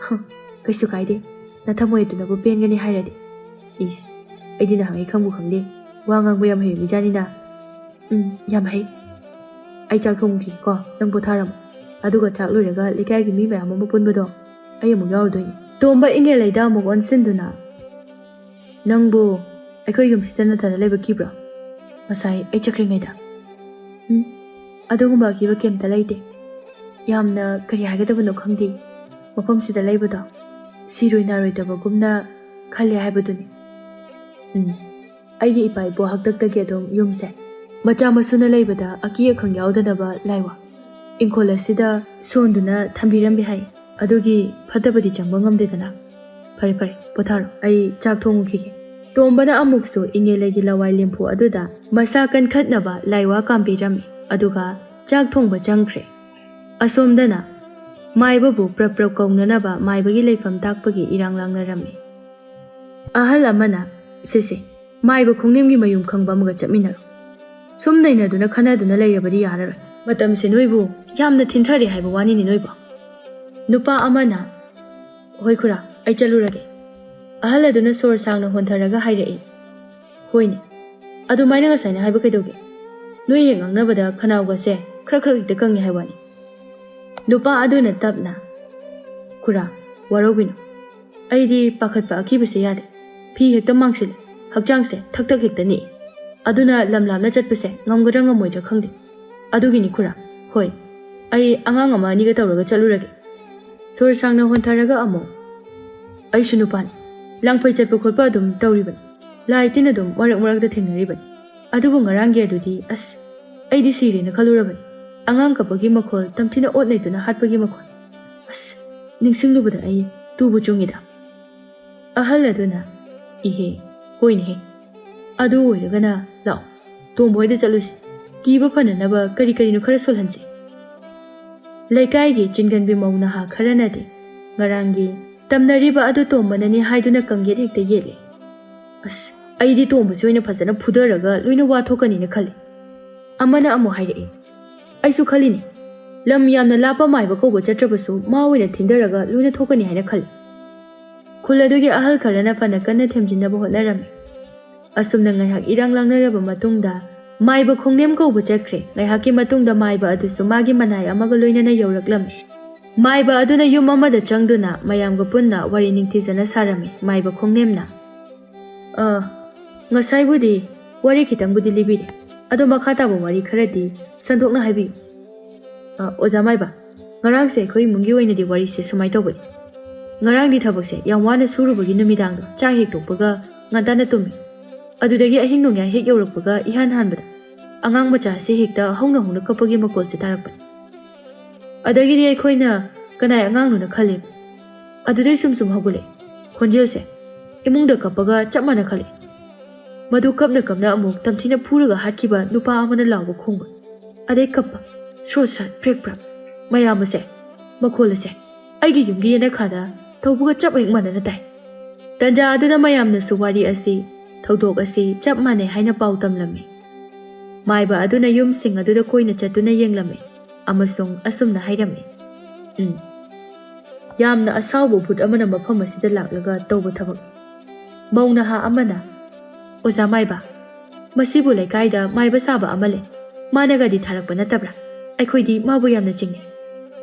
"ꯍ, ꯀꯩꯁꯨ ꯀꯥꯏꯗꯦ, ꯅꯊꯃꯣꯏ ꯑꯗꯨꯅꯕꯨ ꯄꯦꯟꯒꯅꯤ ꯍꯥꯏꯔꯗꯤ꯫" "ꯏꯁ, ꯑꯩꯗꯤ ꯅꯍꯥꯟꯉꯩ ꯈꯪꯕꯨ ꯈꯪꯗꯦ, ꯋꯥ ꯉꯥꯡꯕ ꯌꯥꯝ ꯍꯩꯔꯝꯃꯤꯖꯥꯠꯅꯤꯅ꯫" "ꯎꯝ, ꯌꯥꯝ ꯍꯩ꯫ ꯑꯩ ꯆꯥꯛ ꯊꯣꯡꯈꯤꯒꯦꯀꯣ, ꯅꯪ ꯄꯣꯊꯥꯔꯝꯃꯣ꯫ ꯑꯗꯨꯒ ꯆꯥꯛ ꯂꯣꯏꯔꯒ ꯂꯩꯀꯥꯏꯒꯤ ꯃꯤ ꯃꯌꯥꯝ ꯑꯃ ꯄꯨꯟꯕꯗꯣ ꯑꯩ ꯑꯃꯨꯛ ꯌꯥꯎꯔꯨꯗꯣꯏꯅꯤ꯫" ꯇꯣꯝꯕ ꯏꯪꯉꯦꯂꯩꯗ ꯑꯃꯨꯛ ꯑꯣꯟꯁꯤꯟꯗꯨꯅ, "ꯅꯪꯕꯨ ꯑꯩꯈꯣꯏ ꯌꯨꯝꯁꯤꯗ ꯅꯊꯟꯗ ꯂꯩꯕ ꯀꯤꯕ꯭ꯔꯣ? ꯉꯁꯥꯏ ꯑꯩ ꯆꯠꯈ꯭ꯔꯤꯉꯩꯗ?" "ꯎꯝ, ꯑꯗꯨꯒꯨꯝꯕ ꯑꯀꯤꯕ ꯀꯩꯝꯇ ꯂꯩꯇꯦ꯫ ꯌꯥꯝꯅ ꯀꯔꯤ ꯍꯥꯏꯒꯗꯕꯅꯣ ꯈꯪꯗꯦ, ꯃꯐꯝꯁꯤꯗ ꯂꯩꯕꯗꯣ ꯁꯤꯔꯣꯏ ꯅꯥꯔꯣꯏꯗꯕꯒꯨꯝꯅ ꯈꯜꯂꯦ ꯍꯥꯏꯕꯗꯨꯅꯤ꯫" "ꯎꯝ, ꯑꯩꯒꯤ ꯏꯄꯥ ꯏꯄꯨ ꯍꯥꯛꯇꯛꯇꯒꯤ ꯑꯗꯨꯝ ꯌꯨꯝꯁꯦ ꯃꯆꯥ ꯃꯁꯨꯅ ꯂꯩꯕꯗ ꯑꯀꯤ ꯑꯈꯪ ꯌꯥꯎꯗꯅꯕ ꯂꯥꯏꯋꯥ ꯏꯪꯈꯣꯜ ꯑꯁꯤꯗ ꯁꯣꯟꯗꯨꯅ ꯊꯝꯕꯤꯔꯝꯃꯤ ꯍꯥꯏ꯫ ꯑꯗꯨꯒꯤ ꯐꯠꯇꯕꯗꯤ ꯆꯪꯕ ꯉꯝꯗꯦꯗꯅ꯫ ꯐꯔꯦ, ꯐꯔꯦ, ꯄꯣꯊꯥꯔꯣ, ꯑꯩ ꯆꯥꯛ ꯊꯣꯡꯉꯨꯈꯤꯒꯦ꯫" ꯇꯣꯝꯕꯅ ꯑꯃꯨꯛꯁꯨ ꯏꯉꯦꯂꯩꯒꯤ ꯂꯋꯥꯏ ꯂꯦꯝꯐꯨ ꯑꯗꯨꯗ ꯃꯁꯥ ꯀꯟꯈꯠꯅꯕ ꯂꯥꯏꯋꯥ ꯀꯥꯝꯕꯤꯔꯝꯃꯤ, ꯑꯗꯨꯒ ꯆꯥꯛ ꯊꯣꯡꯕ ꯆꯪꯈ꯭ꯔꯦ꯫ ꯑꯁꯣꯝꯗꯅ ꯃꯥꯏꯕꯕꯨ ꯄ꯭ꯔꯞ ꯄ꯭ꯔꯞ ꯀꯧꯅꯅꯕ ꯃꯥꯏꯕꯒꯤ ꯂꯩꯐꯝ ꯇꯥꯛꯄꯒꯤ ꯏꯔꯥꯡ ꯂꯥꯡꯅꯔꯝꯃꯤ꯫ ꯑꯍꯜ ꯑꯃꯅ, "ꯁꯦ ꯁꯦ, ꯃꯥꯏꯕ ꯈꯣꯡꯅꯦꯝꯒꯤ ꯃꯌꯨꯝ ꯈꯪꯕ ꯑꯃꯒ ꯆꯠꯃꯤꯟꯅꯔꯣ꯫ ꯁꯨꯝ ꯅꯩꯅꯗꯨꯅ ꯈꯟꯅꯗꯨꯅ ꯂꯩꯔꯕꯗꯤ ꯌꯥꯔꯔꯣꯏ꯫ ꯃꯇꯝꯁꯦ ꯅꯣꯏꯕꯨ ꯌꯥꯝꯅ ꯊꯤꯟꯊꯔꯦ ꯍꯥꯏꯕ ꯋꯥꯅꯤꯅꯦ ꯅꯣꯏꯕꯣ꯫" ꯅꯨꯄꯥ ꯑꯃꯅ, "ꯍꯣꯏ ꯈꯨꯔꯥ, ꯑꯩ ꯆꯠꯂꯨꯔꯒꯦ꯫" ꯑꯍꯜ ꯑꯗꯨꯅ ꯁꯣꯔ ꯁꯥꯡꯅ ꯍꯣꯟꯊꯔꯒ ꯍꯥꯏꯔꯛꯏ, "ꯍꯣꯏꯅꯦ, ꯑꯗꯨꯃꯥꯏꯅ ꯉꯁꯥꯏꯅ ꯍꯥꯏꯕ ꯀꯩꯗꯧꯒꯦ? ꯅꯣꯏ ꯍꯦꯛ ꯉꯥꯡꯅꯕꯗ ꯈꯅꯥꯎꯒꯁꯦ ꯈꯔ ꯈꯔ ꯍꯦꯛꯇ ꯀꯪꯉꯦ ꯍꯥꯏ ꯋꯥꯅꯤ꯫ ꯅꯨꯄꯥ ꯑꯗꯨꯅ ꯇꯞꯅ, "ꯈꯨꯔꯥ, ꯋꯥꯔꯧꯕꯤꯅꯨ꯫ ꯑꯩꯗꯤ ꯄꯥꯈꯠꯄ ꯑꯀꯤꯕꯁꯦ ꯌꯥꯗꯦ꯫ ꯐꯤ ꯍꯦꯛꯇ ꯃꯥꯡꯁꯤꯜꯂꯦ, ꯍꯛꯆꯥꯡꯁꯦ ꯊꯛ ꯊꯛ ꯍꯦꯛꯇ ꯅꯤꯛꯏ꯫ ꯑꯗꯨꯅ ꯂꯝ ꯂꯥꯞꯅ ꯆꯠꯄꯁꯦ ꯉꯝꯒꯗ꯭ꯔꯥ ꯉꯝꯃꯣꯏꯗ꯭ꯔꯥ ꯈꯪꯗꯦ꯫ ꯑꯗꯨꯒꯤꯅꯤ ꯈꯨꯔꯥ꯫ ꯍꯣꯏ, ꯑꯩ ꯑꯉꯥꯡ ꯑꯃ ꯑꯅꯤꯒ ꯇꯧꯔꯒ ꯆꯠꯂꯨꯔꯒꯦ"꯫ ꯁꯣꯔ ꯁꯥꯡꯅ ꯍꯣꯟꯊꯔꯒ ꯑꯃꯨꯛ, "ꯑꯩꯁꯨ ꯅꯨꯄꯥꯅꯤ꯫ ꯂꯥꯡꯐꯩ ꯆꯠꯄ ꯈꯣꯠꯄ ꯑꯗꯨꯝ ꯇꯧꯔꯤꯕꯅꯤ꯫ ꯂꯥꯏ ꯇꯤꯟ ꯑꯗꯨꯝ ꯃꯔꯛ ꯃꯔꯛꯇ ꯊꯦꯡꯅꯔꯤꯕꯅꯤ꯫ ꯑꯗꯨꯕꯨ ꯉꯔꯥꯡꯒꯤ ꯑꯗꯨꯗꯤ ꯑꯁ, ꯑꯩꯗꯤ ꯁꯤꯔꯦꯅ ꯈꯜꯂꯨꯔꯕꯅꯤ꯫ ꯑꯉꯥꯡ ꯀꯞꯄꯒꯤ ꯃꯈꯣꯜ ꯇꯝꯊꯤꯅ ꯑꯣꯠ ꯅꯩꯗꯨꯅ ꯍꯥꯠꯄꯒꯤ ꯃꯈꯣꯜ꯫ ꯑꯁ, ꯅꯤꯡꯁꯤꯡꯂꯨꯕꯗ ꯑꯩ ꯇꯨꯕꯨ ꯆꯨꯡꯉꯤꯗ"꯫ ꯑꯍꯜ ꯑꯗꯨꯅ, "ꯏꯍꯦ, ꯍꯣꯏꯅꯦꯍꯦ꯫ ꯑꯗꯨ ꯑꯣꯏꯔꯒꯅ ꯂꯥꯛꯑꯣ, ꯇꯣꯝꯕ ꯍꯣꯏꯗ ꯆꯠꯂꯨꯁꯤ꯫ ꯀꯤꯕ ꯐꯅꯅꯕ ꯀꯔꯤ ꯀꯔꯤꯅꯣ ꯈꯔ ꯁꯣꯜꯍꯟꯁꯤ"꯫ ꯂꯩꯀꯥꯏꯒꯤ ꯆꯤꯡꯒꯟꯕꯤ ꯃꯧ ꯅꯍꯥ ꯈꯔꯅꯗꯤ ꯉꯔꯥꯡꯒꯤ ꯇꯝꯅꯔꯤꯕ ꯑꯗꯨ ꯇꯣꯝꯕꯅꯅꯤ ꯍꯥꯏꯗꯨꯅ ꯀꯪꯌꯦꯠ ꯍꯦꯛꯇ ꯌꯦꯠꯂꯤ꯫ "ꯑꯁ, ꯑꯩꯗꯤ ꯇꯣꯝꯕꯁꯤ ꯑꯣꯏꯅ ꯐꯖꯅ ꯐꯨꯗꯔꯒ ꯂꯣꯏꯅ ꯋꯥ ꯊꯣꯛꯀꯅꯤꯅ ꯈꯜꯂꯤ"꯫ ꯑꯃꯅ ꯑꯃꯨꯛ ꯍꯥꯏꯔꯛꯏ, "ꯑꯩꯁꯨ ꯈꯜꯂꯤꯅꯤ, ꯂꯝ ꯌꯥꯝꯅ ꯂꯥꯞꯄ ꯃꯥꯏꯕ ꯀꯧꯕ ꯆꯠꯇ꯭ꯔꯕꯁꯨ ꯃꯥ ꯑꯣꯏꯅ ꯊꯤꯟꯊꯔꯒ ꯂꯣꯏꯅ ꯊꯣꯛꯀꯅꯤ ꯍꯥꯏꯅ ꯈꯜꯂꯤ"꯫ ꯈꯨꯜ ꯑꯗꯨꯒꯤ ꯑꯍꯜ ꯈꯔꯅ ꯐꯅ ꯀꯟꯅ ꯊꯦꯝꯖꯤꯟꯅꯕ ꯍꯣꯠꯅꯔꯝꯃꯤ꯫ ꯑꯁꯨꯝꯅ ꯉꯥꯏꯍꯥꯛ ꯏꯔꯥꯡ ꯂꯥꯡꯅꯔꯕ ꯃꯇꯨꯡꯗ ꯃꯥꯏꯕ ꯈꯣꯡꯅꯦꯝ ꯀꯧꯕ ꯆꯠꯈ꯭ꯔꯦ꯫ ꯉꯥꯏꯍꯥꯛꯀꯤ ꯃꯇꯨꯡꯗ ꯃꯥꯏꯕ ꯑꯗꯨꯁꯨ ꯃꯥꯒꯤ ꯃꯅꯥꯏ ꯑꯃꯒ ꯂꯣꯏꯅꯅ ꯌꯧꯔꯛꯂꯝꯃꯤ꯫ ꯃꯥꯏꯕ ꯑꯗꯨꯅ ꯌꯨꯝ ꯑꯃꯗ ꯆꯪꯗꯨꯅ ꯃꯌꯥꯝꯒ ꯄꯨꯟꯅ ꯋꯥꯔꯤ ꯅꯤꯡꯊꯤꯖꯅ ꯁꯥꯔꯝꯃꯤ꯫ ꯃꯥꯏꯕ ꯈꯣꯡꯅꯦꯝꯅ, "ꯑ, ꯉꯁꯥꯏꯕꯨꯗꯤ ꯋꯥꯔꯤ ꯈꯤꯇꯪꯕꯨꯗꯤ ꯂꯤꯕꯤꯔꯦ, ꯑꯗꯣ ꯃꯈꯥ ꯇꯥꯕ ꯋꯥꯔꯤ ꯈꯔꯗꯤ ꯁꯟꯗꯣꯛꯅ ꯍꯥꯏꯕꯤꯌꯨ"꯫ "ꯑ, ꯑꯣꯖꯥ ꯃꯥꯏꯕ, ꯉꯔꯥꯡꯁꯦ ꯑꯩꯈꯣꯏ ꯏꯃꯨꯡꯒꯤ ꯑꯣꯏꯅꯗꯤ ꯋꯥꯔꯤꯁꯦ ꯁꯨꯃꯥꯏꯅ ꯇꯧꯕꯅꯤ꯫ ꯉꯔꯥꯡꯗꯤ ꯊꯕꯛꯁꯦ ꯌꯥꯝ ꯋꯥꯅ ꯁꯨꯔꯨꯕꯒꯤ ꯅꯨꯃꯤꯗꯥꯡꯗꯣ ꯆꯥꯛ ꯍꯦꯛ ꯇꯣꯛꯄꯒ ꯉꯟꯇꯥꯅ ꯇꯨꯝꯃꯤ꯫ ꯑꯗꯨꯗꯒꯤ ꯑꯍꯤꯡ ꯅꯣꯡꯌꯥꯏ ꯍꯦꯛ ꯌꯧꯔꯛꯄꯒ ꯏꯍꯥꯟ ꯍꯥꯟꯕꯗ ꯑꯉꯥꯡ ꯃꯆꯥꯁꯦ ꯍꯦꯛꯇ ꯍꯧꯅ ꯍꯧꯅ ꯀꯞꯄꯒꯤ ꯃꯈꯣꯜꯁꯦ ꯇꯥꯔꯛꯄꯅꯤ꯫ ꯑꯗꯒꯤꯗꯤ ꯑꯩꯈꯣꯏꯅ ꯀꯅꯥꯏ ꯑꯉꯥꯡꯅꯣꯅ ꯈꯜꯂꯦ꯫ ꯑꯗꯨꯗꯩ ꯁꯨꯝ ꯁꯨꯝ ꯍꯧꯒꯠꯂꯛꯑꯦ ꯈꯣꯟꯖꯦꯜꯁꯦ꯫ ꯏꯃꯨꯡꯗ ꯀꯞꯄꯒ ꯆꯞ ꯃꯥꯟꯅ ꯈꯜꯂꯦ꯫ ꯃꯗꯨ ꯀꯞꯅ ꯀꯞꯅ ꯑꯃꯨꯛ ꯇꯝꯊꯤꯅ ꯐꯨꯔꯒ ꯍꯥꯠꯈꯤꯕ ꯅꯨꯄꯥ ꯑꯃꯅ ꯂꯥꯎꯕ ꯈꯣꯡꯕ꯫ ꯑꯗꯩ ꯀꯞꯄ, ꯁ꯭ꯔꯣꯠ ꯁ꯭ꯔꯥꯠ, ꯄ꯭ꯔꯦꯛ ꯄ꯭ꯔꯥꯛ꯫ ꯃꯌꯥꯝ ꯑꯁꯦ, ꯃꯈꯣꯜ ꯑꯁꯦ ꯑꯩꯒꯤ ꯌꯨꯝꯒꯤ ꯌꯦꯅꯈꯥꯗ ꯊꯧꯕꯒ ꯆꯞ ꯍꯦꯛ ꯃꯥꯟꯅꯅ ꯇꯥꯏ꯫ ꯇꯟꯖꯥ ꯑꯗꯨꯗ ꯃꯌꯥꯝꯅꯁꯨ ꯋꯥꯔꯤ ꯑꯁꯤ, ꯊꯧꯗꯣꯛ ꯑꯁꯤ ꯆꯞ ꯃꯥꯟꯅꯩ ꯍꯥꯏꯅ ꯄꯥꯎ ꯇꯝꯂꯝꯃꯤ꯫ ꯃꯥꯏꯕ ꯑꯗꯨꯅ ꯌꯨꯝꯁꯤꯡ ꯑꯗꯨꯗ ꯀꯣꯏꯅ ꯆꯠꯇꯨꯅ ꯌꯦꯡꯂꯝꯃꯤ ꯑꯃꯁꯨꯡ ꯑꯁꯨꯝꯅ ꯍꯥꯏꯔꯝꯃꯤ, "ꯎꯝ, ꯌꯥꯝꯅ ꯑꯁꯥꯎꯕ ꯚꯨꯠ ꯑꯃꯅ ꯃꯐꯝ ꯑꯁꯤꯗ ꯂꯥꯛꯂꯒ ꯇꯧꯕ ꯊꯕꯛ ꯃꯧ ꯅꯍꯥ ꯑꯃꯅ, "ꯑꯣꯖꯥ ꯃꯥꯏꯕ, ꯃꯁꯤꯕꯨ ꯂꯩꯀꯥꯏꯗ ꯃꯥꯏꯕ ꯁꯥꯕ ꯑꯃ ꯂꯩ, ꯃꯥꯅꯒꯗꯤ ꯊꯥꯔꯛꯄ ꯅꯠꯇꯕ꯭ꯔꯥ? ꯑꯩꯈꯣꯏꯗꯤ ꯃꯥꯕꯨ ꯌꯥꯝꯅ ꯆꯤꯡꯅꯩ꯫"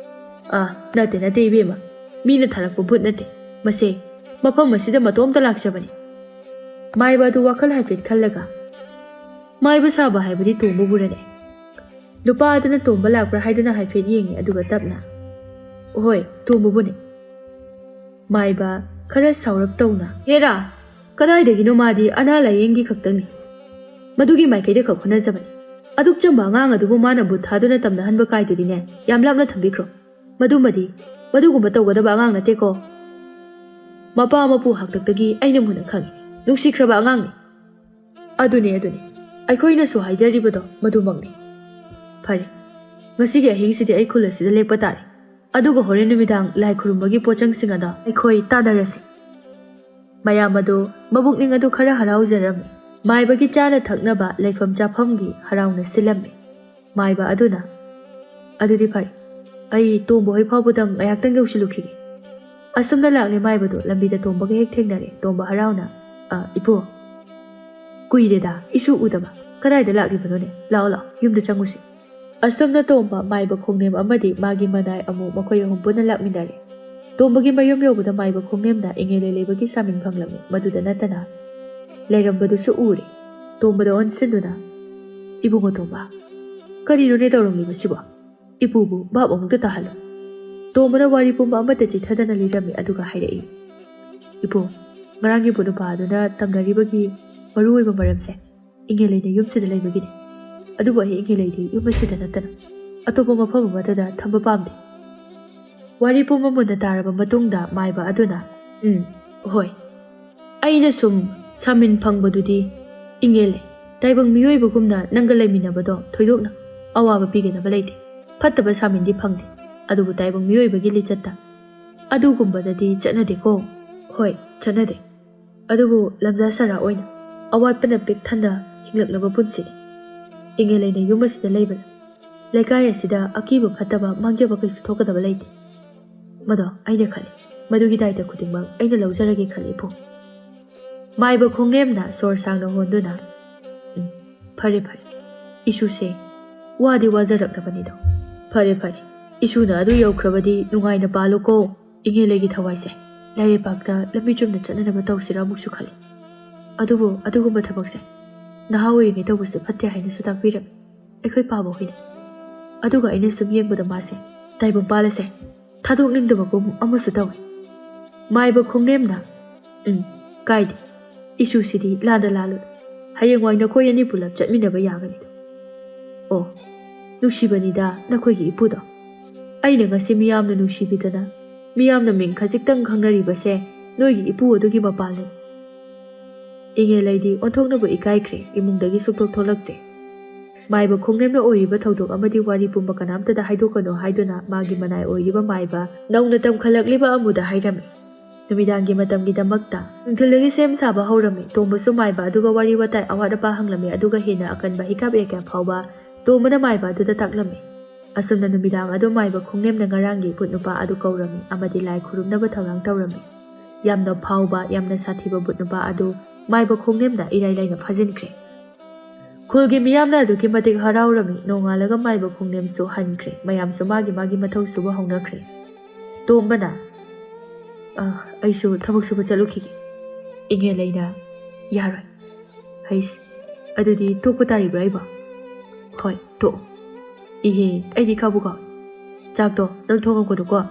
"ꯑꯥ, ꯅꯠꯇꯦ ꯅꯠꯇꯦ ꯏꯕꯦꯝꯃ, ꯃꯤꯅ ꯊꯥꯔꯛꯄ ꯚꯨꯠ ꯅꯠꯇꯦ, ꯃꯁꯦ ꯃꯐꯝ ꯑꯁꯤꯗ ꯃꯇꯣꯝꯇ ꯂꯥꯛꯆꯕꯅꯤ꯫" ꯃꯥꯏꯕ ꯑꯗꯨ ꯋꯥꯈꯜ ꯍꯥꯏꯐꯦꯠ ꯈꯜꯂꯒ, "ꯃꯥꯏꯕ ꯁꯥꯕ ꯍꯥꯏꯕꯗꯤ ꯇꯣꯝꯕꯕꯨꯔꯅꯦ?" ꯅꯨꯄꯥ ꯑꯗꯨꯅ ꯇꯣꯝꯕ ꯂꯥꯛꯄ꯭ꯔꯥ ꯍꯥꯏꯗꯨꯅ ꯍꯥꯏꯐꯦꯠ ꯌꯦꯡꯉꯤ, ꯑꯗꯨꯒ ꯇꯞꯅ, "ꯍꯣꯏ, ꯇꯣꯝꯕꯕꯨꯅꯦ꯫" ꯃꯥꯏꯕ ꯈꯔ ꯁꯥꯎꯔꯞ ꯇꯧꯅ, "ꯍꯦꯔꯥ, ꯀꯗꯥꯏꯗꯒꯤꯅꯣ, ꯃꯥꯗꯤ ꯑꯅꯥ ꯂꯥꯌꯦꯡꯒꯤ ꯈꯛꯇꯪꯅꯤ, ꯃꯗꯨꯒꯤ ꯃꯥꯏꯀꯩꯗ ꯈꯛ ꯍꯣꯠꯅꯖꯕꯅꯤ꯫ ꯑꯗꯨꯛ ꯆꯝꯕ ꯑꯉꯥꯡ ꯑꯗꯨꯕꯨ ꯃꯥꯅ ꯚꯨꯠ ꯊꯥꯗꯨꯅ ꯇꯝꯅꯍꯟꯕ ꯀꯥꯏꯗꯨꯗꯤꯅꯦ, ꯌꯥꯝ ꯂꯥꯞꯅ ꯊꯝꯕꯤꯈ꯭ꯔꯣ꯫ ꯃꯗꯨꯃꯗꯤ, ꯃꯗꯨꯒꯨꯝꯕ ꯇꯧꯒꯗꯕ ꯑꯉꯥꯡ ꯅꯠꯇꯦꯀꯣ꯫ ꯃꯄꯥ ꯃꯄꯨ ꯍꯥꯛꯇꯛꯇꯒꯤ ꯑꯩꯅ ꯃꯨꯟꯅ ꯈꯪꯏ꯫ ꯅꯨꯡꯁꯤꯈ꯭ꯔꯕ ꯑꯉꯥꯡꯅꯤ꯫" "ꯑꯗꯨꯅꯤ, ꯑꯗꯨꯅꯤ꯫ ꯑꯩꯈꯣꯏꯅꯁꯨ ꯍꯥꯏꯖꯔꯤꯕꯗꯣ ꯃꯗꯨꯃꯛꯅꯤ꯫" "ꯐꯔꯦ, ꯉꯁꯤꯒꯤ ꯑꯍꯤꯡꯁꯤꯗꯤ ꯑꯩ ꯈꯨꯜ ꯑꯁꯤꯗ ꯂꯦꯛꯄ ꯇꯥꯔꯦ꯫ ꯑꯗꯨꯒ ꯍꯣꯔꯦꯟ ꯅꯨꯃꯤꯗꯥꯡ ꯂꯥꯏ ꯈꯨꯔꯨꯝꯕꯒꯤ ꯄꯣꯠꯆꯪꯁꯤꯡ ꯑꯗꯣ ꯑꯩꯈꯣꯏ ꯇꯥꯟꯅꯔꯁꯤ꯫" ꯃꯌꯥꯝ ꯑꯗꯨ ꯃꯕꯨꯛꯅꯤꯡ ꯑꯗꯨ ꯈꯔ ꯍꯔꯥꯎꯖꯔꯝꯃꯤ꯫ ꯃꯥꯏꯕꯒꯤ ꯆꯥꯅ ꯊꯛꯅꯕ ꯂꯩꯐꯝ ꯆꯥꯐꯝꯒꯤ ꯍꯔꯥꯎꯅ ꯁꯤꯜꯂꯝꯃꯤ꯫ ꯃꯥꯏꯕ ꯑꯗꯨꯅ, "ꯑꯗꯨꯗꯤ ꯐꯔꯦ, ꯑꯩ ꯇꯣꯝꯕ ꯍꯣꯏ ꯐꯥꯎꯕꯗꯪ ꯉꯥꯏꯍꯥꯛꯇꯪ ꯌꯧꯁꯤꯜꯂꯨꯈꯤꯒꯦ꯫" ꯑꯁꯨꯝꯅ ꯂꯥꯛꯂꯦ ꯃꯥꯏꯕꯗꯣ꯫ ꯂꯝꯕꯤꯗ ꯇꯣꯝꯕꯒ ꯍꯦꯛ ꯊꯦꯡꯅꯔꯦ꯫ ꯇꯣꯝꯕ ꯍꯔꯥꯎꯅ, "ꯑ, ꯏꯄꯨ, ꯀꯨꯏꯔꯦꯗ ꯏꯁꯨ ꯎꯗꯕ꯫ ꯀꯗꯥꯏꯗ ꯂꯥꯛꯂꯤꯕꯅꯣꯅꯦ? ꯂꯥꯛꯑꯣ, ꯂꯥꯛꯑꯣ, ꯌꯨꯝꯗ ꯆꯪꯉꯨꯁꯤ꯫" ꯑꯁꯨꯝꯅ ꯇꯣꯝꯕ, ꯃꯥꯏꯕ ꯈꯣꯡꯅꯦꯝ ꯑꯃꯗꯤ ꯃꯥꯒꯤ ꯃꯅꯥꯏ ꯑꯃꯨ ꯃꯈꯣꯏ ꯑꯍꯨꯝ ꯄꯨꯟꯅ ꯂꯥꯛꯃꯤꯟꯅꯔꯦ꯫ ꯇꯣꯝꯕꯒꯤ ꯃꯌꯨꯝ ꯌꯧꯕꯗ ꯃꯥꯏꯕ ꯈꯣꯡꯅꯦꯝꯅ ꯏꯉꯦꯂꯩ ꯂꯩꯕꯒꯤ ꯁꯥꯃꯤꯟ ꯐꯪꯂꯝꯃꯤ꯫ ꯃꯗꯨꯗ ꯅꯠꯇꯅ ꯂꯩꯔꯝꯕꯗꯨꯁꯨ ꯎꯔꯦ꯫ ꯇꯣꯝꯕꯗ ꯑꯣꯟꯁꯤꯟꯗꯨꯅ, "ꯏꯕꯨꯡꯉꯣ ꯇꯣꯝꯕ, ꯀꯔꯤꯅꯣꯅꯦ ꯇꯧꯔꯝꯂꯤꯕꯁꯤꯕꯣ? ꯏꯄꯨꯕꯨ ꯚꯥꯞ ꯑꯃꯨꯛꯇ ꯇꯥꯍꯜꯂꯨ꯫" ꯇꯣꯝꯕꯅ ꯋꯥꯔꯤ ꯄꯨꯝꯕ ꯑꯃꯠꯇ ꯆꯤꯊꯗꯅ ꯂꯤꯔꯝꯃꯤ, ꯑꯗꯨꯒ ꯍꯥꯏꯔꯛꯏ, "ꯏꯄꯨ, ꯉꯔꯥꯡꯒꯤ ꯅꯨꯄꯥꯗꯨꯅ ꯇꯝꯅꯔꯤꯕꯒꯤ ꯃꯔꯨꯑꯣꯏꯕ ꯃꯔꯝꯁꯦ ꯏꯉꯦꯂꯩꯅ ꯌꯨꯝꯁꯤꯗ ꯂꯩꯕꯒꯤꯅꯤ꯫ ꯑꯗꯨꯕꯨ ꯑꯩ ꯏꯉꯦꯂꯩꯗꯤ ꯌꯨꯝ ꯑꯁꯤꯗ ꯅꯠꯇꯅ ꯑꯇꯣꯞꯄ ꯃꯐꯝ ꯑꯃꯠꯇꯗ ꯊꯝꯕ ꯄꯥꯝꯗꯦ꯫" ꯋꯥꯔꯤ ꯄꯨꯝꯕ ꯃꯨꯟꯅ ꯇꯥꯔꯕ ꯃꯇꯨꯡꯗ ꯃꯥꯏꯕ ꯑꯗꯨꯅ, "ꯎꯝ, ꯍꯣꯏ꯫ ꯑꯩꯅ ꯁꯨꯝ ꯁꯥꯃꯤꯟ ꯐꯪꯕꯗꯨꯗꯤ ꯏꯉꯦꯂꯩ, ꯇꯥꯏꯕꯪ ꯃꯤꯑꯣꯏꯕꯒꯨꯝꯅ ꯅꯪꯒ ꯂꯩꯃꯤꯟꯅꯕꯗꯣ ꯊꯣꯏꯗꯣꯛꯅ ꯑꯋꯥꯕ ꯄꯤꯒꯗꯕ ꯂꯩꯇꯦ꯫ ꯐꯠꯇꯕ ꯁꯥꯃꯤꯟꯗꯤ ꯐꯪꯗꯦ꯫ ꯑꯗꯨꯕꯨ ꯇꯥꯏꯕꯪ ꯃꯤꯑꯣꯏꯕꯒꯤ ꯂꯤꯆꯠꯇ ꯑꯗꯨꯒꯨꯝꯕꯗꯗꯤ ꯆꯠꯅꯗꯦꯀꯣ꯫" "ꯍꯣꯏ, ꯆꯠꯅꯗꯦ꯫ ꯑꯗꯨꯕꯨ ꯂꯝꯖꯥ ꯁꯔꯥ ꯑꯣꯏꯅ ꯑꯋꯥꯠꯄꯅ ꯄꯤꯛ ꯊꯟꯅ ꯍꯤꯡꯂꯛꯂꯕ ꯄꯨꯟꯁꯤꯅꯤ꯫ ꯏꯉꯦꯂꯩꯅ ꯌꯨꯝ ꯑꯁꯤꯗ ꯂꯩꯕꯅ ꯂꯩꯀꯥꯏ ꯑꯁꯤꯗ ꯑꯀꯤꯕ ꯐꯠꯇꯕ ꯃꯥꯡꯖꯕ ꯀꯩꯁꯨ ꯊꯣꯛꯀꯗꯕ ꯂꯩꯇꯦ꯫ ꯃꯗꯣ ꯑꯩꯅ ꯈꯜꯂꯤ꯫ ꯃꯗꯨꯒꯤ ꯗꯥꯏꯇ ꯈꯨꯗꯤꯡꯃꯛ ꯑꯩꯅ ꯂꯧꯖꯔꯒꯦ ꯈꯜꯂꯤ, ꯏꯄꯨ꯫" ꯃꯥꯏꯕ ꯈꯣꯡꯅꯦꯝꯅ ꯁꯣꯔ ꯁꯥꯡꯅ ꯍꯣꯟꯗꯨꯅ, "ꯎꯝ, ꯐꯔꯦ, ꯐꯔꯦ꯫ ꯏꯁꯨꯁꯦ ꯋꯥꯗꯤ ꯋꯥꯖꯔꯛꯂꯕꯅꯤꯗꯣ꯫ ꯐꯔꯦ, ꯐꯔꯦ꯫ ꯏꯁꯨꯅ ꯑꯗꯨ ꯌꯧꯈ꯭ꯔꯕꯗꯤ ꯅꯨꯡꯉꯥꯏꯅ ꯄꯥꯜꯂꯨꯀꯣ꯫ ꯏꯉꯦꯂꯩꯒꯤ ꯊꯋꯥꯏꯁꯦ ꯂꯥꯏꯔꯩꯄꯥꯛꯇ ꯂꯝꯕꯤ ꯆꯨꯝꯅ ꯆꯠꯅꯅꯕ ꯇꯧꯁꯤꯔꯥ ꯑꯃꯨꯛꯁꯨ ꯈꯜꯂꯤ꯫ ꯑꯗꯨꯕꯨ ꯑꯗꯨꯒꯨꯝꯕ ꯊꯕꯛꯁꯦ ꯅꯍꯥ ꯑꯣꯏꯔꯤꯉꯩ ꯇꯧꯕꯁꯦ ꯐꯠꯇꯦ ꯍꯥꯏꯅꯁꯨ ꯇꯥꯛꯄꯤꯔꯝꯃꯤ ꯑꯩꯈꯣꯏ ꯄꯥꯕ ꯍꯣꯏꯅ꯫ ꯑꯗꯨꯒ ꯑꯩꯅ ꯁꯨꯝ ꯌꯦꯡꯕꯗ ꯃꯥꯁꯦ ꯇꯥꯏꯕꯪꯄꯥꯜ ꯑꯁꯦ ꯊꯥꯗꯣꯛꯅꯤꯡꯗꯕꯒꯨꯝ ꯑꯃꯁꯨ ꯇꯧꯏ꯫" ꯃꯥꯏꯕ ꯈꯣꯡꯅꯦꯝꯅ, "ꯎꯝ, ꯀꯥꯏꯗꯦ꯫ ꯏꯁꯨꯁꯤꯗꯤ ꯂꯥꯟꯗ ꯂꯥꯜꯂꯨ꯫ ꯍꯌꯦꯡꯋꯥꯏ ꯅꯈꯣꯏ ꯑꯅꯤ ꯄꯨꯂꯞ ꯆꯠꯃꯤꯟꯅꯕ ꯌꯥꯒꯅꯤꯗꯣ꯫ ꯑꯣ, ꯅꯨꯡꯁꯤꯕꯅꯤꯗ ꯅꯈꯣꯏꯒꯤ ꯏꯄꯨꯗꯣ꯫ ꯑꯩꯅ ꯉꯁꯤ ꯃꯤꯌꯥꯝꯅ ꯅꯨꯡꯁꯤꯕꯤꯗꯅ, ꯃꯤꯌꯥꯝꯅ ꯃꯤꯡ ꯈꯖꯤꯛꯇꯪ ꯈꯪꯅꯔꯤꯕꯁꯦ ꯅꯣꯏꯒꯤ ꯏꯄꯨ ꯑꯗꯨꯒꯤ ꯃꯄꯥꯜꯅꯤ꯫" ꯏꯉꯦꯂꯩꯗꯤ ꯑꯣꯟꯊꯣꯛꯅꯕ ꯏꯀꯥꯏꯈ꯭ꯔꯦ, ꯏꯃꯨꯡꯗꯒꯤ ꯁꯨꯛꯊꯣꯛ ꯊꯣꯛꯂꯛꯇ꯭ꯔꯦ꯫ ꯃꯥꯏꯕ ꯈꯣꯡꯅꯦꯝꯅ ꯑꯣꯏꯔꯤꯕ ꯊꯧꯗꯣꯛ ꯑꯃꯗꯤ ꯋꯥꯔꯤ ꯄꯨꯝꯕ ꯀꯅꯥꯝꯇꯗ ꯍꯥꯏꯗꯣꯛꯀꯅꯨ ꯍꯥꯏꯗꯨꯅ ꯃꯥꯒꯤ ꯃꯅꯥꯏ ꯑꯣꯏꯔꯤꯕ ꯃꯥꯏꯕ ꯅꯧꯅ ꯇꯝꯈꯠꯂꯛꯂꯤꯕ ꯑꯃꯨꯗ ꯍꯥꯏꯔꯝꯃꯤ꯫ ꯅꯨꯃꯤꯗꯥꯡꯒꯤ ꯃꯇꯝꯒꯤꯗꯃꯛꯇ ꯅꯨꯡꯊꯤꯜꯗꯒꯤ ꯁꯦꯝ ꯁꯥꯕ ꯍꯧꯔꯝꯃꯤ꯫ ꯇꯣꯝꯕꯁꯨ ꯃꯥꯏꯕ ꯑꯗꯨꯒ ꯋꯥꯔꯤ ꯋꯥꯇꯥꯏ ꯑꯋꯥꯠ ꯑꯄꯥ ꯍꯪꯂꯝꯃꯤ, ꯑꯗꯨꯒ ꯍꯦꯟꯅ ꯑꯀꯟꯕ ꯍꯤꯀꯥꯞ ꯌꯩꯀꯥꯞ ꯐꯥꯎꯕ ꯇꯣꯝꯕꯅ ꯃꯥꯏꯕ ꯑꯗꯨꯗ ꯇꯥꯛꯂꯝꯃꯤ꯫ ꯑꯁꯨꯝꯅ ꯅꯨꯃꯤꯗꯥꯡ ꯑꯗꯨ ꯃꯥꯏꯕ ꯈꯣꯡꯅꯦꯝꯅ ꯉꯔꯥꯡꯒꯤ ꯚꯨꯠ ꯅꯨꯄꯥ ꯑꯗꯨ ꯀꯧꯔꯝꯃꯤ ꯑꯃꯗꯤ ꯂꯥꯏ ꯈꯨꯔꯨꯝꯅꯕ ꯊꯧꯔꯥꯡ ꯇꯧꯔꯝꯃꯤ꯫ ꯌꯥꯝꯅ ꯐꯥꯎꯕ, ꯌꯥꯝꯅ ꯁꯥꯊꯤꯕ ꯚꯨꯠ ꯅꯨꯄꯥ ꯑꯗꯨ ꯃꯥꯏꯕ ꯈꯣꯡꯅꯦꯝꯅ ꯏꯔꯥꯏ ꯂꯥꯏꯅ ꯐꯥꯖꯤꯟꯈ꯭ꯔꯦ꯫ ꯈꯨꯜꯒꯤ ꯃꯤꯌꯥꯝꯅ ꯑꯗꯨꯛꯀꯤ ꯃꯇꯤꯛ ꯍꯔꯥꯎꯔꯝꯃꯤ꯫ ꯅꯣꯡꯉꯥꯜꯂꯒ ꯃꯥꯏꯕ ꯈꯣꯡꯅꯦꯝꯁꯨ ꯍꯟꯈ꯭ꯔꯦ꯫ ꯃꯌꯥꯝꯁꯨ ꯃꯥꯒꯤ ꯃꯥꯒꯤ ꯃꯊꯧ ꯁꯨꯕ ꯍꯧꯅꯈ꯭ꯔꯦ꯫ ꯇꯣꯝꯕꯅ, "ꯑ, ꯑꯩꯁꯨ ꯊꯕꯛ ꯁꯨꯕ ꯆꯠꯂꯨꯈꯤꯒꯦ꯫" ꯏꯉꯦꯂꯩꯅ, "ꯌꯥꯔꯣꯏ꯫" "ꯍꯩꯁ, ꯑꯗꯨꯗꯤ ꯇꯣꯛꯄ ꯇꯥꯔꯤꯕ꯭ꯔꯥ ꯑꯩꯕꯣ?" "ꯍꯣꯏ, ꯇꯣꯛꯑꯣ꯫" "ꯏꯍꯦ, ꯑꯩꯗꯤ ꯀꯥꯎꯕꯨ ꯀꯥꯎꯏ꯫ ꯆꯥꯛꯇꯣ ꯅꯪ ꯊꯣꯡꯉꯝꯒꯅꯨꯀꯣ,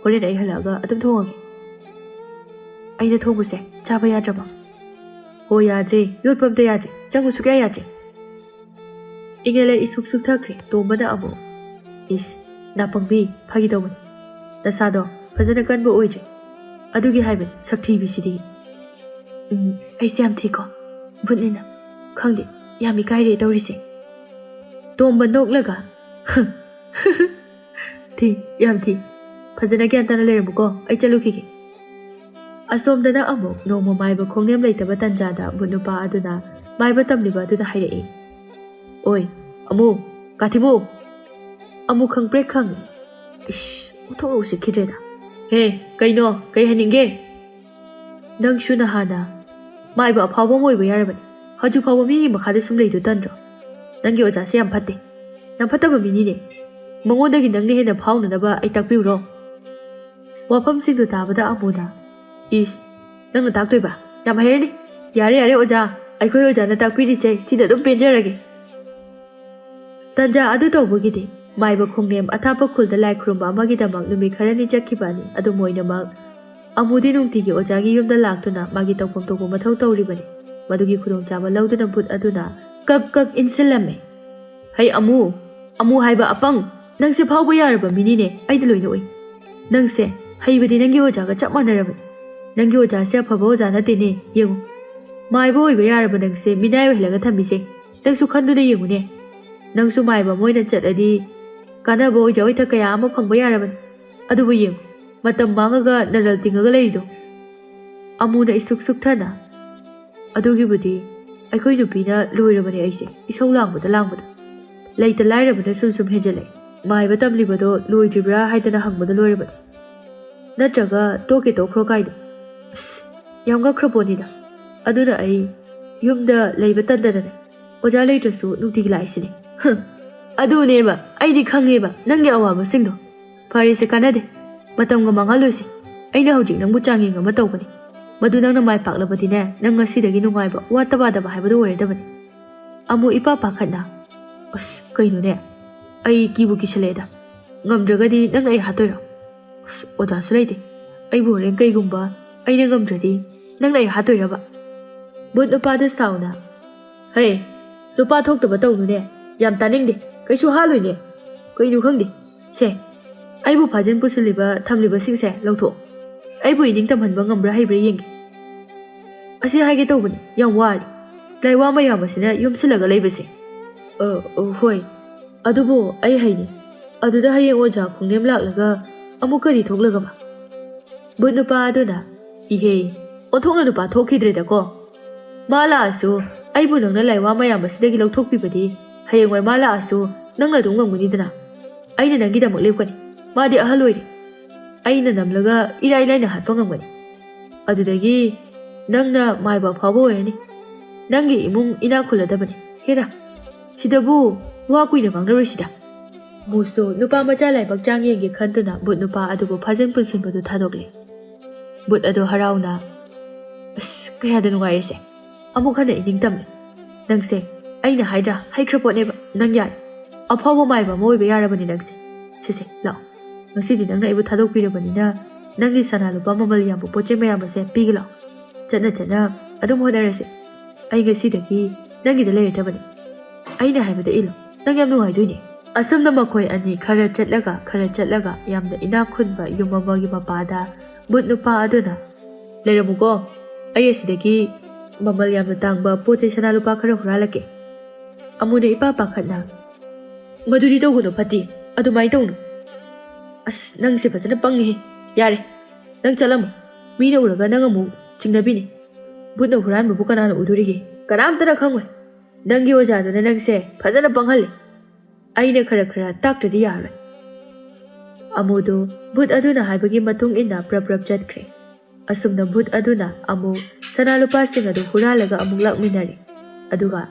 ꯍꯣꯔꯦꯟ ꯑꯩ ꯍꯜꯂꯛꯑꯒ ꯑꯗꯨꯝ ꯊꯣꯡꯉꯒꯦ꯫" "ꯑꯩꯅ ꯊꯣꯡꯕꯁꯦ ꯆꯥꯕ ꯌꯥꯗ꯭ꯔꯕꯣ?" "ꯍꯣ, ꯌꯥꯗ꯭ꯔꯦ, ꯌꯣꯠꯄ ꯑꯝꯇ ꯌꯥꯗ꯭ꯔꯦ, ꯆꯪꯕ ꯁꯨꯛꯌꯥ ꯌꯥꯗ꯭ꯔꯦ꯫" ꯏꯉꯦꯂꯩ ꯏꯁꯨꯛ ꯁꯨꯛꯊꯈ꯭ꯔꯦ꯫ ꯇꯣꯝꯕꯅ ꯑꯃꯨꯛ, "ꯏꯁ, ꯅꯥꯄꯪꯕꯤ, ꯐꯥꯒꯤ ꯇꯧꯕꯅꯤ꯫ ꯅꯁꯥꯗꯣ ꯐꯖꯅ ꯀꯟꯕ ꯑꯣꯏꯗ꯭ꯔꯤ꯫ ꯑꯗꯨꯒꯤ ꯍꯥꯏꯕꯅꯤ, ꯁꯛꯊꯤꯕꯤꯁꯤꯗꯤ꯫" "ꯎꯝ, ꯑꯩꯁꯦ ꯌꯥꯝ ꯊꯤꯀꯣ꯫ ꯚꯨꯠꯅꯤꯅ꯫ ꯈꯪꯗꯦ, ꯌꯥꯝ ꯏꯀꯥꯏꯔꯦ ꯇꯧꯔꯤꯁꯦ꯫" ꯇꯣꯝꯕ ꯅꯣꯛꯂꯒ, "ꯊꯤ, ꯌꯥꯝ ꯊꯤ꯫ ꯐꯖꯅ ꯒ꯭ꯌꯥꯟ ꯇꯥꯅ ꯂꯩꯔꯝꯃꯨꯀꯣ, ꯑꯩ ꯆꯠꯂꯨꯈꯤꯒꯦ꯫" ꯑꯁꯣꯝꯗꯅ ꯑꯃꯨꯛ ꯅꯣꯡꯃ ꯃꯥꯏꯕ ꯈꯣꯡꯅꯦꯝ ꯂꯩꯇꯕ ꯇꯟꯖꯥꯗ ꯚꯨꯠ ꯅꯨꯄꯥ ꯑꯗꯨꯅ ꯃꯥꯏꯕ ꯇꯝꯂꯤꯕ ꯑꯗꯨꯗ ꯍꯥꯏꯔꯛꯏ, "ꯑꯣꯏ, ꯑꯃꯨ, ꯀꯥꯊꯤꯕꯨ!" ꯑꯃꯨꯛ ꯈꯪꯄ꯭ꯔꯦꯛ ꯈꯪꯉꯤ꯫ ꯏꯁ, ꯑꯣꯟꯊꯣꯛꯅ ꯎꯁꯤꯠꯈꯤꯗ꯭ꯔꯦꯗ꯫ "ꯍꯦ, ꯀꯩꯅꯣ? ꯀꯩ ꯍꯥꯏꯅꯤꯡꯒꯦ?" "ꯅꯪꯁꯨ ꯅꯍꯥꯟꯅ ꯃꯥꯏꯕ ꯑꯐꯥꯎꯕ ꯑꯃ ꯑꯣꯏꯕ ꯌꯥꯔꯕꯅꯤ꯫ ꯍꯧꯖꯤꯛ ꯐꯥꯎꯕ ꯃꯤꯒꯤ ꯃꯈꯥꯗ ꯁꯨꯝ ꯂꯩꯗꯨ ꯇꯟꯗ꯭ꯔꯣ? ꯅꯪꯒꯤ ꯑꯣꯖꯥꯁꯦ ꯌꯥꯝ ꯐꯠꯇꯦ, ꯌꯥꯝ ꯐꯠꯇꯕ ꯃꯤꯅꯤꯅꯦ꯫ ꯃꯉꯣꯟꯗꯒꯤ ꯅꯪꯅ ꯍꯦꯟꯅ ꯐꯥꯎꯅꯅꯕ ꯑꯩ ꯇꯥꯛꯄꯤꯎꯔꯣ? ꯋꯥꯐꯝꯁꯤꯡꯗꯨ ꯇꯥꯕꯗ ꯑꯃꯨꯅ, "ꯏꯁ, ꯅꯪꯅ ꯇꯥꯛꯇꯣꯏꯕ? ꯌꯥꯝ ꯍꯩꯔꯅꯤ꯫ ꯌꯥꯔꯦ, ꯌꯥꯔꯦ ꯑꯣꯖꯥ, ꯑꯩꯈꯣꯏ ꯑꯣꯖꯥꯅ ꯇꯥꯛꯄꯤꯔꯤꯁꯦ ꯁꯤꯗ ꯑꯗꯨꯝ ꯄꯦꯟꯖꯔꯒꯦ꯫" ꯇꯟꯖꯥ ꯑꯗꯨ ꯇꯧꯕꯒꯤꯗꯤ ꯃꯥꯏꯕ ꯈꯣꯡꯅꯦꯝ ꯑꯊꯥꯞꯄ ꯈꯨꯜꯗ ꯂꯥꯏ ꯈꯨꯔꯨꯝꯕ ꯑꯃꯒꯤꯗꯃꯛ ꯅꯨꯃꯤꯠ ꯈꯔꯅꯤ ꯆꯠꯈꯤꯕꯅꯤ꯫ ꯑꯗꯨꯝ ꯑꯣꯏꯅꯃꯛ ꯑꯃꯨꯗꯤ ꯅꯨꯡꯇꯤꯒꯤ ꯑꯣꯖꯥꯒꯤ ꯌꯨꯝꯗ ꯂꯥꯛꯇꯨꯅ ꯃꯥꯒꯤ ꯇꯧꯐꯝ ꯊꯣꯛꯄ ꯃꯊꯧ ꯇꯧꯔꯤꯕꯅꯤ꯫ ꯃꯗꯨꯒꯤ ꯈꯨꯗꯣꯡꯆꯥꯕ ꯂꯧꯗꯨꯅ ꯚꯨꯠ ꯑꯗꯨꯅ ꯀꯛ ꯀꯛ ꯏꯟꯁꯤꯜꯂꯝꯃꯤ꯫ "ꯍꯩ ꯑꯃꯨ, ꯑꯃꯨ ꯍꯥꯏꯕ ꯑꯄꯪ, ꯅꯪꯁꯦ ꯐꯥꯎꯕ ꯌꯥꯔꯕ ꯃꯤꯅꯤꯅꯦ, ꯑꯩꯗꯤ ꯂꯣꯏꯅ ꯎꯏ꯫ ꯅꯪꯁꯦ ꯍꯩꯕꯗꯤ ꯅꯪꯒꯤ ꯑꯣꯖꯥꯒ ꯆꯞ ꯃꯥꯟꯅꯔꯕꯅꯤ꯫ ꯅꯪꯒꯤ ꯑꯣꯖꯥꯁꯦ ꯑꯐꯕ ꯑꯣꯖꯥ ꯅꯠꯇꯦꯅꯦ, ꯌꯦꯡꯉꯨ꯫ ꯃꯥꯏꯕ ꯑꯣꯏꯕ ꯌꯥꯔꯕ ꯅꯪꯁꯦ ꯃꯤꯅꯥꯏ ꯑꯣꯏꯍꯜꯂꯒ ꯊꯝꯃꯤꯁꯦ, ꯅꯪꯁꯨ ꯈꯟꯗꯨꯅ ꯌꯦꯡꯉꯨꯅꯦ꯫ ꯅꯪꯁꯨ ꯃꯥꯏꯕ ꯑꯃ ꯑꯣꯏꯅ ꯆꯠꯂꯗꯤ ꯀꯥꯟꯅꯕ ꯑꯣꯏꯖ ꯑꯣꯏꯊꯛ ꯀꯌꯥ ꯑꯃ ꯐꯪꯕ ꯌꯥꯔꯕꯅꯤ꯫ ꯑꯗꯨꯕꯨ ꯌꯦꯡꯉꯨ, ꯃꯇꯝ ꯃꯥꯡꯉꯒ ꯅꯔꯜ ꯇꯤꯡꯉꯒ ꯂꯩꯔꯤꯗꯣ꯫" ꯑꯃꯨꯅ ꯏꯁꯨꯛ ꯁꯨꯛꯊꯅ, "ꯑꯗꯨꯒꯤꯕꯨꯗꯤ ꯑꯩꯈꯣꯏ ꯅꯨꯄꯤꯅ ꯂꯣꯏꯔꯕꯅꯦ ꯑꯩꯁꯦ, ꯏꯁꯧ ꯂꯥꯡꯕꯗ ꯂꯥꯡꯕꯗ꯫ ꯂꯩꯇ ꯂꯥꯏꯔꯕꯅ ꯁꯨꯝ ꯁꯨꯝ ꯍꯦꯟꯖꯜꯂꯛꯑꯦ꯫ ꯃꯥꯏꯕ ꯇꯝꯂꯤꯕꯗꯣ ꯂꯣꯏꯗ꯭ꯔꯤꯕ꯭ꯔꯥ ꯍꯥꯏꯗꯅ ꯍꯪꯕꯗ ꯂꯣꯏꯔꯕꯅꯦ꯫ ꯅꯠꯇ꯭ꯔꯒ ꯇꯣꯛꯀꯦ ꯇꯣꯛꯈ꯭ꯔꯣ ꯀꯥꯏꯗꯣ꯫ ꯑꯁ, ꯌꯥꯝ ꯉꯛꯈ꯭ꯔ ꯄꯣꯠꯅꯤꯗ꯫ ꯑꯗꯨꯅ ꯑꯩ ꯌꯨꯝꯗ ꯂꯩꯕ ꯇꯟꯗꯅꯅꯦ, ꯑꯣꯖꯥ ꯂꯩꯇ꯭ꯔꯁꯨ ꯅꯨꯡꯇꯤꯒꯤ ꯂꯥꯛꯏꯁꯤꯅꯤ꯫" "ꯍꯝ, ꯑꯗꯨꯅꯦꯕ, ꯑꯩꯗꯤ ꯈꯪꯉꯦꯕ ꯅꯪꯒꯤ ꯑꯋꯥꯕꯁꯤꯡꯗꯣ꯫ ꯐꯔꯦꯁꯦ, ꯀꯥꯟꯅꯗꯦ꯫ ꯃꯇꯝꯒ ꯃꯥꯡꯍꯜꯂꯣꯏꯁꯤ꯫ ꯑꯩꯅ ꯍꯧꯖꯤꯛ ꯅꯪꯕꯨ ꯆꯥꯡꯌꯦꯡ ꯑꯃ ꯇꯧꯒꯅꯤ꯫ ꯃꯗꯨ ꯅꯪꯅ ꯃꯥꯏ ꯄꯥꯛꯂꯕꯗꯤꯅꯦ, ꯅꯪ ꯉꯁꯤꯗꯒꯤ ꯅꯨꯡꯉꯥꯏꯕ, ꯋꯥꯠꯇ ꯋꯥꯗꯕ ꯍꯥꯏꯕꯗꯨ ꯑꯣꯏꯔꯗꯕꯅꯤ꯫" ꯑꯃꯨ ꯏꯄꯥ ꯄꯥꯈꯠꯅ, "ꯑꯁ, ꯀꯩꯅꯣꯅꯦ? ꯑꯩ ꯀꯤꯕꯨ ꯀꯤꯁꯜꯂꯛꯑꯦꯗ꯫ ꯉꯝꯗ꯭ꯔꯒꯗꯤ ꯅꯪꯅ ꯑꯩ ꯍꯥꯠꯇꯣꯏꯔꯣ? ꯑꯁ, ꯑꯣꯖꯥꯁꯨ ꯂꯩꯇꯦ꯫ ꯑꯩꯕꯨ ꯍꯣꯔꯦꯟ ꯀꯩꯒꯨꯝꯕ ꯑꯩꯅ ꯉꯝꯗ꯭ꯔꯗꯤ ꯅꯪꯅ ꯑꯩ ꯍꯥꯠꯇꯣꯏꯔꯕ?" ꯚꯨꯠ ꯅꯨꯄꯥꯗꯨ ꯁꯥꯎꯅ, "ꯍꯦ, ꯅꯨꯄꯥ ꯊꯣꯛꯇꯕ ꯇꯧꯅꯨꯅꯦ꯫ ꯌꯥꯝ ꯇꯥꯅꯤꯡꯗꯦ꯫ ꯀꯩꯁꯨ ꯍꯥꯠꯂꯣꯏꯅꯦ꯫ ꯀꯩꯅꯣ ꯈꯪꯗꯦ꯫ ꯁꯦ, ꯑꯩꯕꯨ ꯐꯥꯖꯤꯟ ꯄꯨꯁꯤꯜꯂꯤꯕ ꯊꯝꯂꯤꯕꯁꯤꯡꯁꯦ ꯂꯧꯊꯣꯛꯑꯣ꯫ ꯑꯩꯕꯨ ꯏꯅꯤꯡ ꯇꯝꯍꯟꯕ ꯉꯝꯕ꯭ꯔꯥ ꯍꯩꯕ꯭ꯔꯥ ꯌꯦꯡꯒꯦ꯫ ꯑꯁꯤ ꯍꯥꯏꯒꯦ ꯇꯧꯕꯅꯤ, ꯌꯥꯝ ꯋꯥꯔꯦ꯫ ꯂꯥꯏꯋꯥ ꯃꯌꯥꯝ ꯑꯁꯤꯅ ꯌꯣꯝꯁꯤꯜꯂꯒ ꯂꯩꯕꯁꯦ꯫" "ꯑ, ꯑ, ꯍꯣꯏ꯫ ꯑꯗꯨꯕꯨ ꯑꯩ ꯍꯩꯅꯤ꯫ ꯑꯗꯨꯗ ꯍꯌꯦꯡ ꯑꯣꯖꯥ ꯈꯣꯡꯅꯦꯝ ꯂꯥꯛꯂꯒ ꯑꯃꯨꯛ ꯀꯔꯤ ꯊꯣꯛꯂꯒꯕ?" ꯚꯨꯠ ꯅꯨꯄꯥ ꯑꯗꯨꯅ, "ꯏꯍꯦ, ꯑꯣꯟꯊꯣꯛꯅ ꯅꯨꯄꯥ ꯊꯣꯛꯈꯤꯗ꯭ꯔꯦꯗꯀꯣ꯫ ꯃꯥ ꯂꯥꯛꯑꯁꯨ ꯑꯩꯕꯨ ꯅꯪꯅ ꯂꯥꯏꯋꯥ ꯃꯌꯥꯝ ꯑꯁꯤꯗꯒꯤ ꯂꯧꯊꯣꯛꯄꯤꯕꯗꯤ ꯍꯌꯦꯡꯋꯥꯏ ꯃꯥ ꯂꯥꯛꯑꯁꯨ ꯅꯪꯅ ꯑꯗꯨꯝ ꯉꯝꯒꯅꯤꯗꯅ꯫ ꯑꯩꯅ ꯅꯪꯒꯤꯗꯃꯛ ꯂꯦꯞꯀꯅꯤ꯫ ꯃꯥꯗꯤ ꯑꯍꯜ ꯑꯣꯏꯔꯦ꯫ ꯑꯩꯅ ꯅꯝꯂꯒ ꯏꯔꯥꯏ ꯂꯥꯏꯅ ꯍꯥꯠꯄ ꯉꯝꯒꯅꯤ꯫ ꯑꯗꯨꯗꯒꯤ ꯅꯪꯅ ꯃꯥꯏꯕ ꯑꯐꯥꯎꯕ ꯑꯣꯏꯔꯅꯤ꯫ ꯅꯪꯒꯤ ꯏꯃꯨꯡ ꯏꯅꯥꯛ ꯈꯨꯜꯂꯗꯕꯅꯤ꯫ ꯍꯦꯔꯥ, ꯁꯤꯗꯕꯨ ꯋꯥ ꯀꯨꯏꯅ ꯉꯥꯡꯅꯔꯣꯏꯁꯤꯗ꯫ ꯃꯨꯁꯨ ꯅꯨꯄꯥ ꯃꯆꯥ ꯂꯥꯏꯕꯛ ꯆꯥꯡ ꯌꯦꯡꯒꯦ ꯈꯟꯗꯨꯅ ꯕꯨꯠ ꯅꯨꯄꯥ ꯑꯗꯨꯕꯨ ꯐꯥꯖꯤꯟ ꯄꯨꯟꯁꯤꯟꯕꯗꯨ ꯊꯥꯗꯣꯛꯂꯦ꯫ ꯕꯨꯠ ꯑꯗꯨ ꯍꯔꯥꯎꯅ, "ꯑꯁ, ꯀꯌꯥꯗ ꯅꯨꯡꯉꯥꯏꯔꯦꯁꯦ꯫ ꯑꯃꯨꯛ ꯍꯟꯅ ꯏꯅꯤꯡ ꯇꯝꯃꯦ꯫ ꯅꯪꯁꯦ, ꯑꯩꯅ ꯍꯥꯏꯗ꯭ꯔꯥ, ꯍꯩꯈ꯭ꯔ ꯄꯣꯠꯅꯦꯕ꯫ ꯅꯪ ꯌꯥꯔꯦ꯫ ꯑꯐꯥꯎꯕ ꯃꯥꯏꯕ ꯑꯃ ꯑꯣꯏꯕ ꯌꯥꯔꯕꯅꯤ ꯅꯪꯁꯦ꯫ ꯁꯦ, ꯁꯦ, ꯂꯥꯛꯑꯣ꯫ ꯉꯁꯤꯗꯤ ꯅꯪꯅ ꯑꯩꯕꯨ ꯊꯥꯗꯣꯛꯄꯤꯔꯕꯅꯤꯅ ꯅꯪꯒꯤ ꯁꯅꯥ ꯂꯨꯄꯥ ꯃꯃꯜ ꯌꯥꯝꯕ ꯄꯣꯠ ꯆꯩ ꯃꯌꯥꯝ ꯑꯁꯦ ꯄꯤꯒꯦ ꯂꯥꯛꯑꯣ꯫ ꯆꯠꯅ ꯆꯠꯅ ꯑꯗꯨꯝ ꯍꯣꯠꯅꯔꯁꯦ꯫ ꯑꯩ ꯉꯁꯤꯗꯒꯤ ꯅꯪꯒꯤꯗ ꯂꯩꯔꯗꯕꯅꯤ꯫ ꯑꯩꯅ ꯍꯥꯏꯕꯗ ꯏꯜꯂꯣ꯫ ꯅꯪ ꯌꯥꯝ ꯅꯨꯡꯉꯥꯏꯗꯣꯏꯅꯦ꯫" ꯑꯁꯨꯝꯅ ꯃꯈꯣꯏ ꯑꯅꯤ ꯈꯔ ꯆꯠꯂꯒ, ꯈꯔ ꯆꯠꯂꯒ ꯌꯥꯝꯅ ꯏꯅꯥꯛ ꯈꯨꯟꯕ ꯌꯨꯝ ꯑꯃꯒꯤ ꯃꯄꯥꯗ ꯕꯨꯠ ꯅꯨꯄꯥ ꯑꯗꯨꯅ, "ꯂꯩꯔꯝꯃꯨꯀꯣ, ꯑꯩ ꯑꯁꯤꯗꯒꯤ ꯃꯃꯜ ꯌꯥꯝꯅ ꯇꯥꯡꯕ ꯄꯣꯠ ꯆꯩ ꯁꯅꯥ ꯂꯨꯄꯥ ꯈꯔ ꯍꯨꯔꯥꯜꯂꯛꯀꯦ꯫" ꯑꯃꯨꯅ ꯏꯄꯥ ꯄꯥꯈꯠꯅ, "ꯃꯗꯨꯗꯤ ꯇꯧꯒꯅꯨ, ꯐꯠꯇꯦ, ꯑꯗꯨꯃꯥꯏꯅ ꯇꯧꯅꯨ꯫ ꯑꯁ, ꯅꯪꯁꯦ ꯐꯖꯅ ꯄꯪꯉꯤꯍꯦ꯫ ꯌꯥꯔꯦ, ꯅꯪ ꯆꯠꯂꯝꯃꯣ꯫ ꯃꯤꯅ ꯎꯔꯒ ꯅꯪ ꯑꯃꯨꯛ ꯆꯤꯡꯅꯕꯤꯅꯤ꯫ ꯕꯨꯠꯅ ꯍꯨꯔꯥꯟꯕꯕꯨ ꯀꯅꯥꯅ ꯎꯗꯣꯔꯤꯒꯦ? ꯀꯅꯥꯝꯇꯅ ꯈꯪꯉꯣꯏ꯫ ꯅꯪꯒꯤ ꯑꯣꯖꯥꯗꯨꯅ ꯅꯪꯁꯦ ꯐꯖꯅ ꯄꯪꯍꯜꯂꯦ꯫ ꯑꯩꯅ ꯈꯔ ꯈꯔ ꯇꯥꯛꯇ꯭ꯔꯗꯤ ꯌꯥꯔꯣꯏ꯫" ꯑꯃꯨꯗꯨ ꯕꯨꯠ ꯑꯗꯨꯅ ꯍꯥꯏꯕꯒꯤ ꯃꯇꯨꯡ ꯏꯟꯅ ꯄ꯭ꯔꯞ ꯄ꯭ꯔꯞ ꯆꯠꯈ꯭ꯔꯦ꯫ ꯑꯁꯨꯝꯅ ꯕꯨꯠ ꯑꯗꯨꯅ ꯑꯃꯨ ꯁꯅꯥ ꯂꯨꯄꯥꯁꯤꯡ ꯑꯗꯨ ꯍꯨꯔꯥꯜꯂꯒ ꯑꯃꯨꯛ ꯂꯥꯛꯃꯤꯟꯅꯔꯦ꯫ ꯑꯗꯨꯒ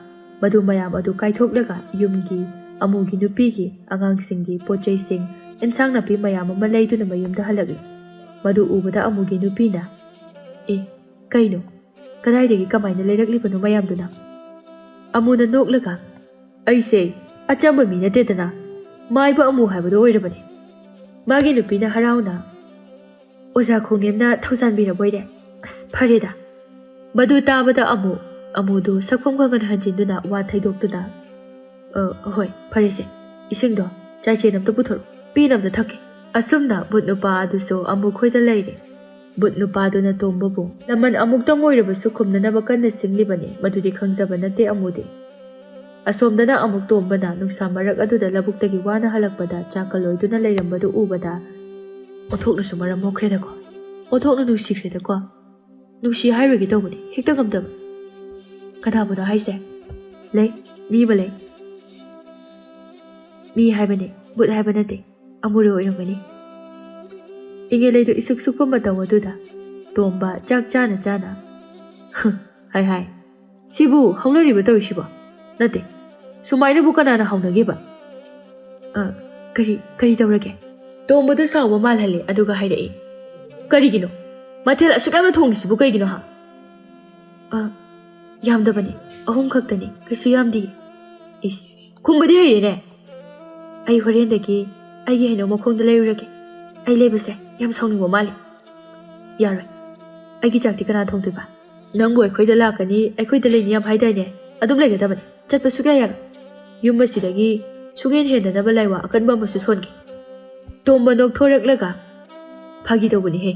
ꯃꯗꯨ ꯃꯌꯥꯝ ꯑꯗꯨ ꯀꯥꯏꯊꯣꯛꯂꯒ ꯌꯨꯝꯒꯤ, ꯑꯃꯨꯒꯤ ꯅꯨꯄꯤꯒꯤ, ꯑꯉꯥꯡꯁꯤꯡꯒꯤ ꯄꯣꯠ ꯆꯩꯁꯤꯡ, ꯏꯟꯁꯥꯡ ꯅꯥꯄꯤ ꯃꯌꯥꯝ ꯑꯃ ꯂꯩꯗꯨꯅ ꯃꯌꯨꯝꯗ ꯍꯜꯂꯛꯂꯦ꯫ ꯃꯗꯨ ꯎꯕꯗ ꯑꯃꯨꯒꯤ ꯅꯨꯄꯤꯅ, "ꯑꯦ, ꯀꯩꯅꯣ? ꯀꯗꯥꯏꯗꯒꯤ ꯀꯃꯥꯏꯅ ꯂꯩꯔꯛꯂꯤꯕꯅꯣ ꯃꯌꯥꯝꯗꯨꯅ?" ꯑꯃꯨꯅ ꯅꯣꯛꯂꯒ, "ꯑꯩꯁꯦ ꯑꯆꯝꯕ ꯃꯤ ꯅꯠꯇꯦꯗꯅ, ꯃꯥꯏꯕ ꯑꯃꯨ ꯍꯥꯏꯕꯗꯣ ꯑꯣꯏꯔꯕꯅꯤ꯫" ꯃꯥꯒꯤ ꯅꯨꯄꯤꯅ ꯍꯔꯥꯎꯅ, "ꯑꯣꯖꯥ ꯈꯣꯡꯅꯦꯝꯅ ꯊꯧꯖꯥꯟꯕꯤꯔꯕꯣꯏꯔꯦ꯫ ꯑꯁ, ꯐꯔꯦꯗ꯫" ꯃꯗꯨ ꯇꯥꯕꯗ ꯑꯃꯨ, ꯑꯃꯨꯗꯨ ꯁꯛꯐꯝ ꯈꯪꯍꯟ ꯍꯟꯖꯤꯟꯗꯨꯅ ꯋꯥ ꯊꯩꯗꯣꯛꯇꯨꯅ, "ꯑ, ꯍꯣꯏ, ꯐꯔꯦꯁꯦ꯫ ꯏꯁꯤꯡꯗꯣ ꯆꯥꯏꯁꯦꯟ ꯑꯝꯇ ꯄꯨꯊꯣꯔꯛꯎ꯫ ꯄꯦꯟ ꯑꯝꯇ ꯊꯛꯀꯦ꯫" ꯑꯁꯨꯝꯅ ꯕꯨꯠ ꯅꯨꯄꯥ ꯑꯗꯨꯁꯨ ꯑꯃꯨ ꯈꯣꯏꯗ ꯂꯩꯔꯦ꯫ ꯕꯨꯠ ꯅꯨꯄꯥꯗꯨꯅ ꯇꯣꯝꯕꯕꯨ ꯂꯃꯟ ꯑꯃꯨꯛꯇꯪ ꯑꯣꯏꯔꯕꯁꯨ ꯈꯨꯝꯅꯅꯕ ꯀꯟꯅ ꯁꯤꯡꯂꯤꯕꯅꯤ, ꯃꯗꯨꯗꯤ ꯈꯪꯖꯕ ꯅꯠꯇꯦ ꯑꯃꯨꯗꯤ꯫ ꯑꯁꯣꯝꯗꯅ ꯑꯃꯨꯛ ꯇꯣꯝꯕꯅ ꯅꯨꯡꯁꯥ ꯃꯔꯛ ꯑꯗꯨꯗ ꯂꯧꯕꯨꯛꯇꯒꯤ ꯋꯥꯅ ꯍꯜꯂꯛꯄꯗ ꯆꯥꯛꯀ ꯂꯣꯏꯗꯨꯅ ꯂꯩꯔꯝꯕꯗꯨ ꯎꯕꯗ, "ꯑꯣꯟꯊꯣꯛꯅꯁꯨ ꯃꯔꯝ ꯃꯣꯛꯈ꯭ꯔꯦꯗꯀꯣ꯫ ꯑꯣꯟꯊꯣꯛꯅ ꯅꯨꯡꯁꯤꯈ꯭ꯔꯦꯗꯀꯣ꯫ ꯅꯨꯡꯁꯤ ꯍꯥꯏꯔꯣꯏꯒꯦ ꯇꯧꯕꯅꯤ, ꯍꯦꯛꯇ ꯉꯝꯗꯕ꯫" "ꯀꯅꯥꯕꯨꯅꯣ ꯍꯥꯏꯁꯦ?" "ꯂꯩ, ꯃꯤ ꯑꯃ ꯂꯩ꯫ ꯃꯤ ꯍꯥꯏꯕꯅꯦ, ꯕꯨꯠ ꯍꯥꯏꯕ ꯅꯠꯇꯦ꯫ ꯑꯃꯨꯔꯣ ꯑꯣꯏꯔꯝꯒꯅꯤ꯫" ꯏꯉꯦꯂꯩꯗꯨ ꯏꯁꯨꯛ ꯁꯨꯛꯄ ꯃꯇꯧ ꯑꯗꯨꯗ ꯇꯣꯝꯕ ꯆꯥꯛ ꯆꯥꯅ ꯆꯥꯅ ꯍꯥꯏ ꯍꯥꯏ꯫ ꯁꯤꯕꯨ ꯍꯧꯅꯔꯤꯕ ꯇꯧꯔꯤꯁꯤꯕꯣ? ꯅꯠꯇꯦ, ꯁꯨꯃꯥꯏꯅꯕꯨ ꯀꯅꯥꯅ ꯍꯧꯅꯒꯦꯕ? ꯑ, ꯀꯔꯤ, ꯀꯔꯤ ꯇꯧꯔꯒꯦ? ꯇꯣꯝꯕꯗ ꯁꯥꯎꯕ ꯃꯥꯜꯍꯜꯂꯦ, ꯑꯗꯨꯒ ꯍꯥꯏꯔꯛꯏ, "ꯀꯔꯤꯒꯤꯅꯣ? ꯃꯊꯦꯜ ꯑꯁꯨꯛ ꯌꯥꯝꯅ ꯊꯣꯡꯉꯤꯁꯤꯕꯨ ꯀꯩꯒꯤꯅꯣ, ꯍꯥ?" "ꯑ, ꯌꯥꯝꯗꯕꯅꯤ, ꯑꯍꯨꯝ ꯈꯛꯇꯅꯤ, ꯀꯩꯁꯨ ꯌꯥꯝꯗꯤꯌꯦ꯫" ꯏꯁ, ꯈꯨꯝꯕꯗꯤ ꯍꯩꯔꯦꯅꯦ꯫ "ꯑꯩ ꯍꯣꯔꯦꯟꯗꯒꯤ ꯑꯩꯒꯤ ꯍꯩꯅꯧ ꯃꯈꯣꯡꯗ ꯂꯩꯔꯨꯔꯒꯦ꯫ ꯑꯩ ꯂꯩꯕꯁꯦ ꯌꯥꯝ ꯁꯥꯎꯅꯤꯡꯕ ꯃꯥꯜꯂꯦ꯫ ꯌꯥꯔꯣꯏ, ꯑꯩꯒꯤ ꯆꯥꯛꯇꯤ ꯀꯅꯥ ꯊꯣꯡꯗꯣꯏꯕ? ꯅꯪꯕꯨ ꯑꯩꯈꯣꯏꯗ ꯂꯥꯛꯀꯅꯤ, ꯑꯩꯈꯣꯏꯗ ꯂꯩꯅꯤ ꯌꯥꯝ ꯍꯥꯏꯗꯥꯏꯅꯦ? ꯑꯗꯨꯝ ꯂꯩꯒꯗꯕꯅꯤ, ꯆꯠꯄ ꯁꯨꯛꯌꯥ ꯌꯥꯔꯣꯏ꯫ ꯌꯨꯝ ꯑꯁꯤꯗꯒꯤ ꯁꯨꯡꯍꯦꯟ ꯍꯦꯟꯗꯅꯕ ꯂꯥꯏꯋꯥ ꯑꯀꯟꯕ ꯑꯃꯁꯨ ꯁꯣꯟꯒꯦ꯫" ꯇꯣꯝꯕ ꯅꯣꯛꯊꯣꯔꯛꯂꯒ, "ꯐꯥꯒꯤ ꯇꯧꯕꯅꯤꯍꯦ꯫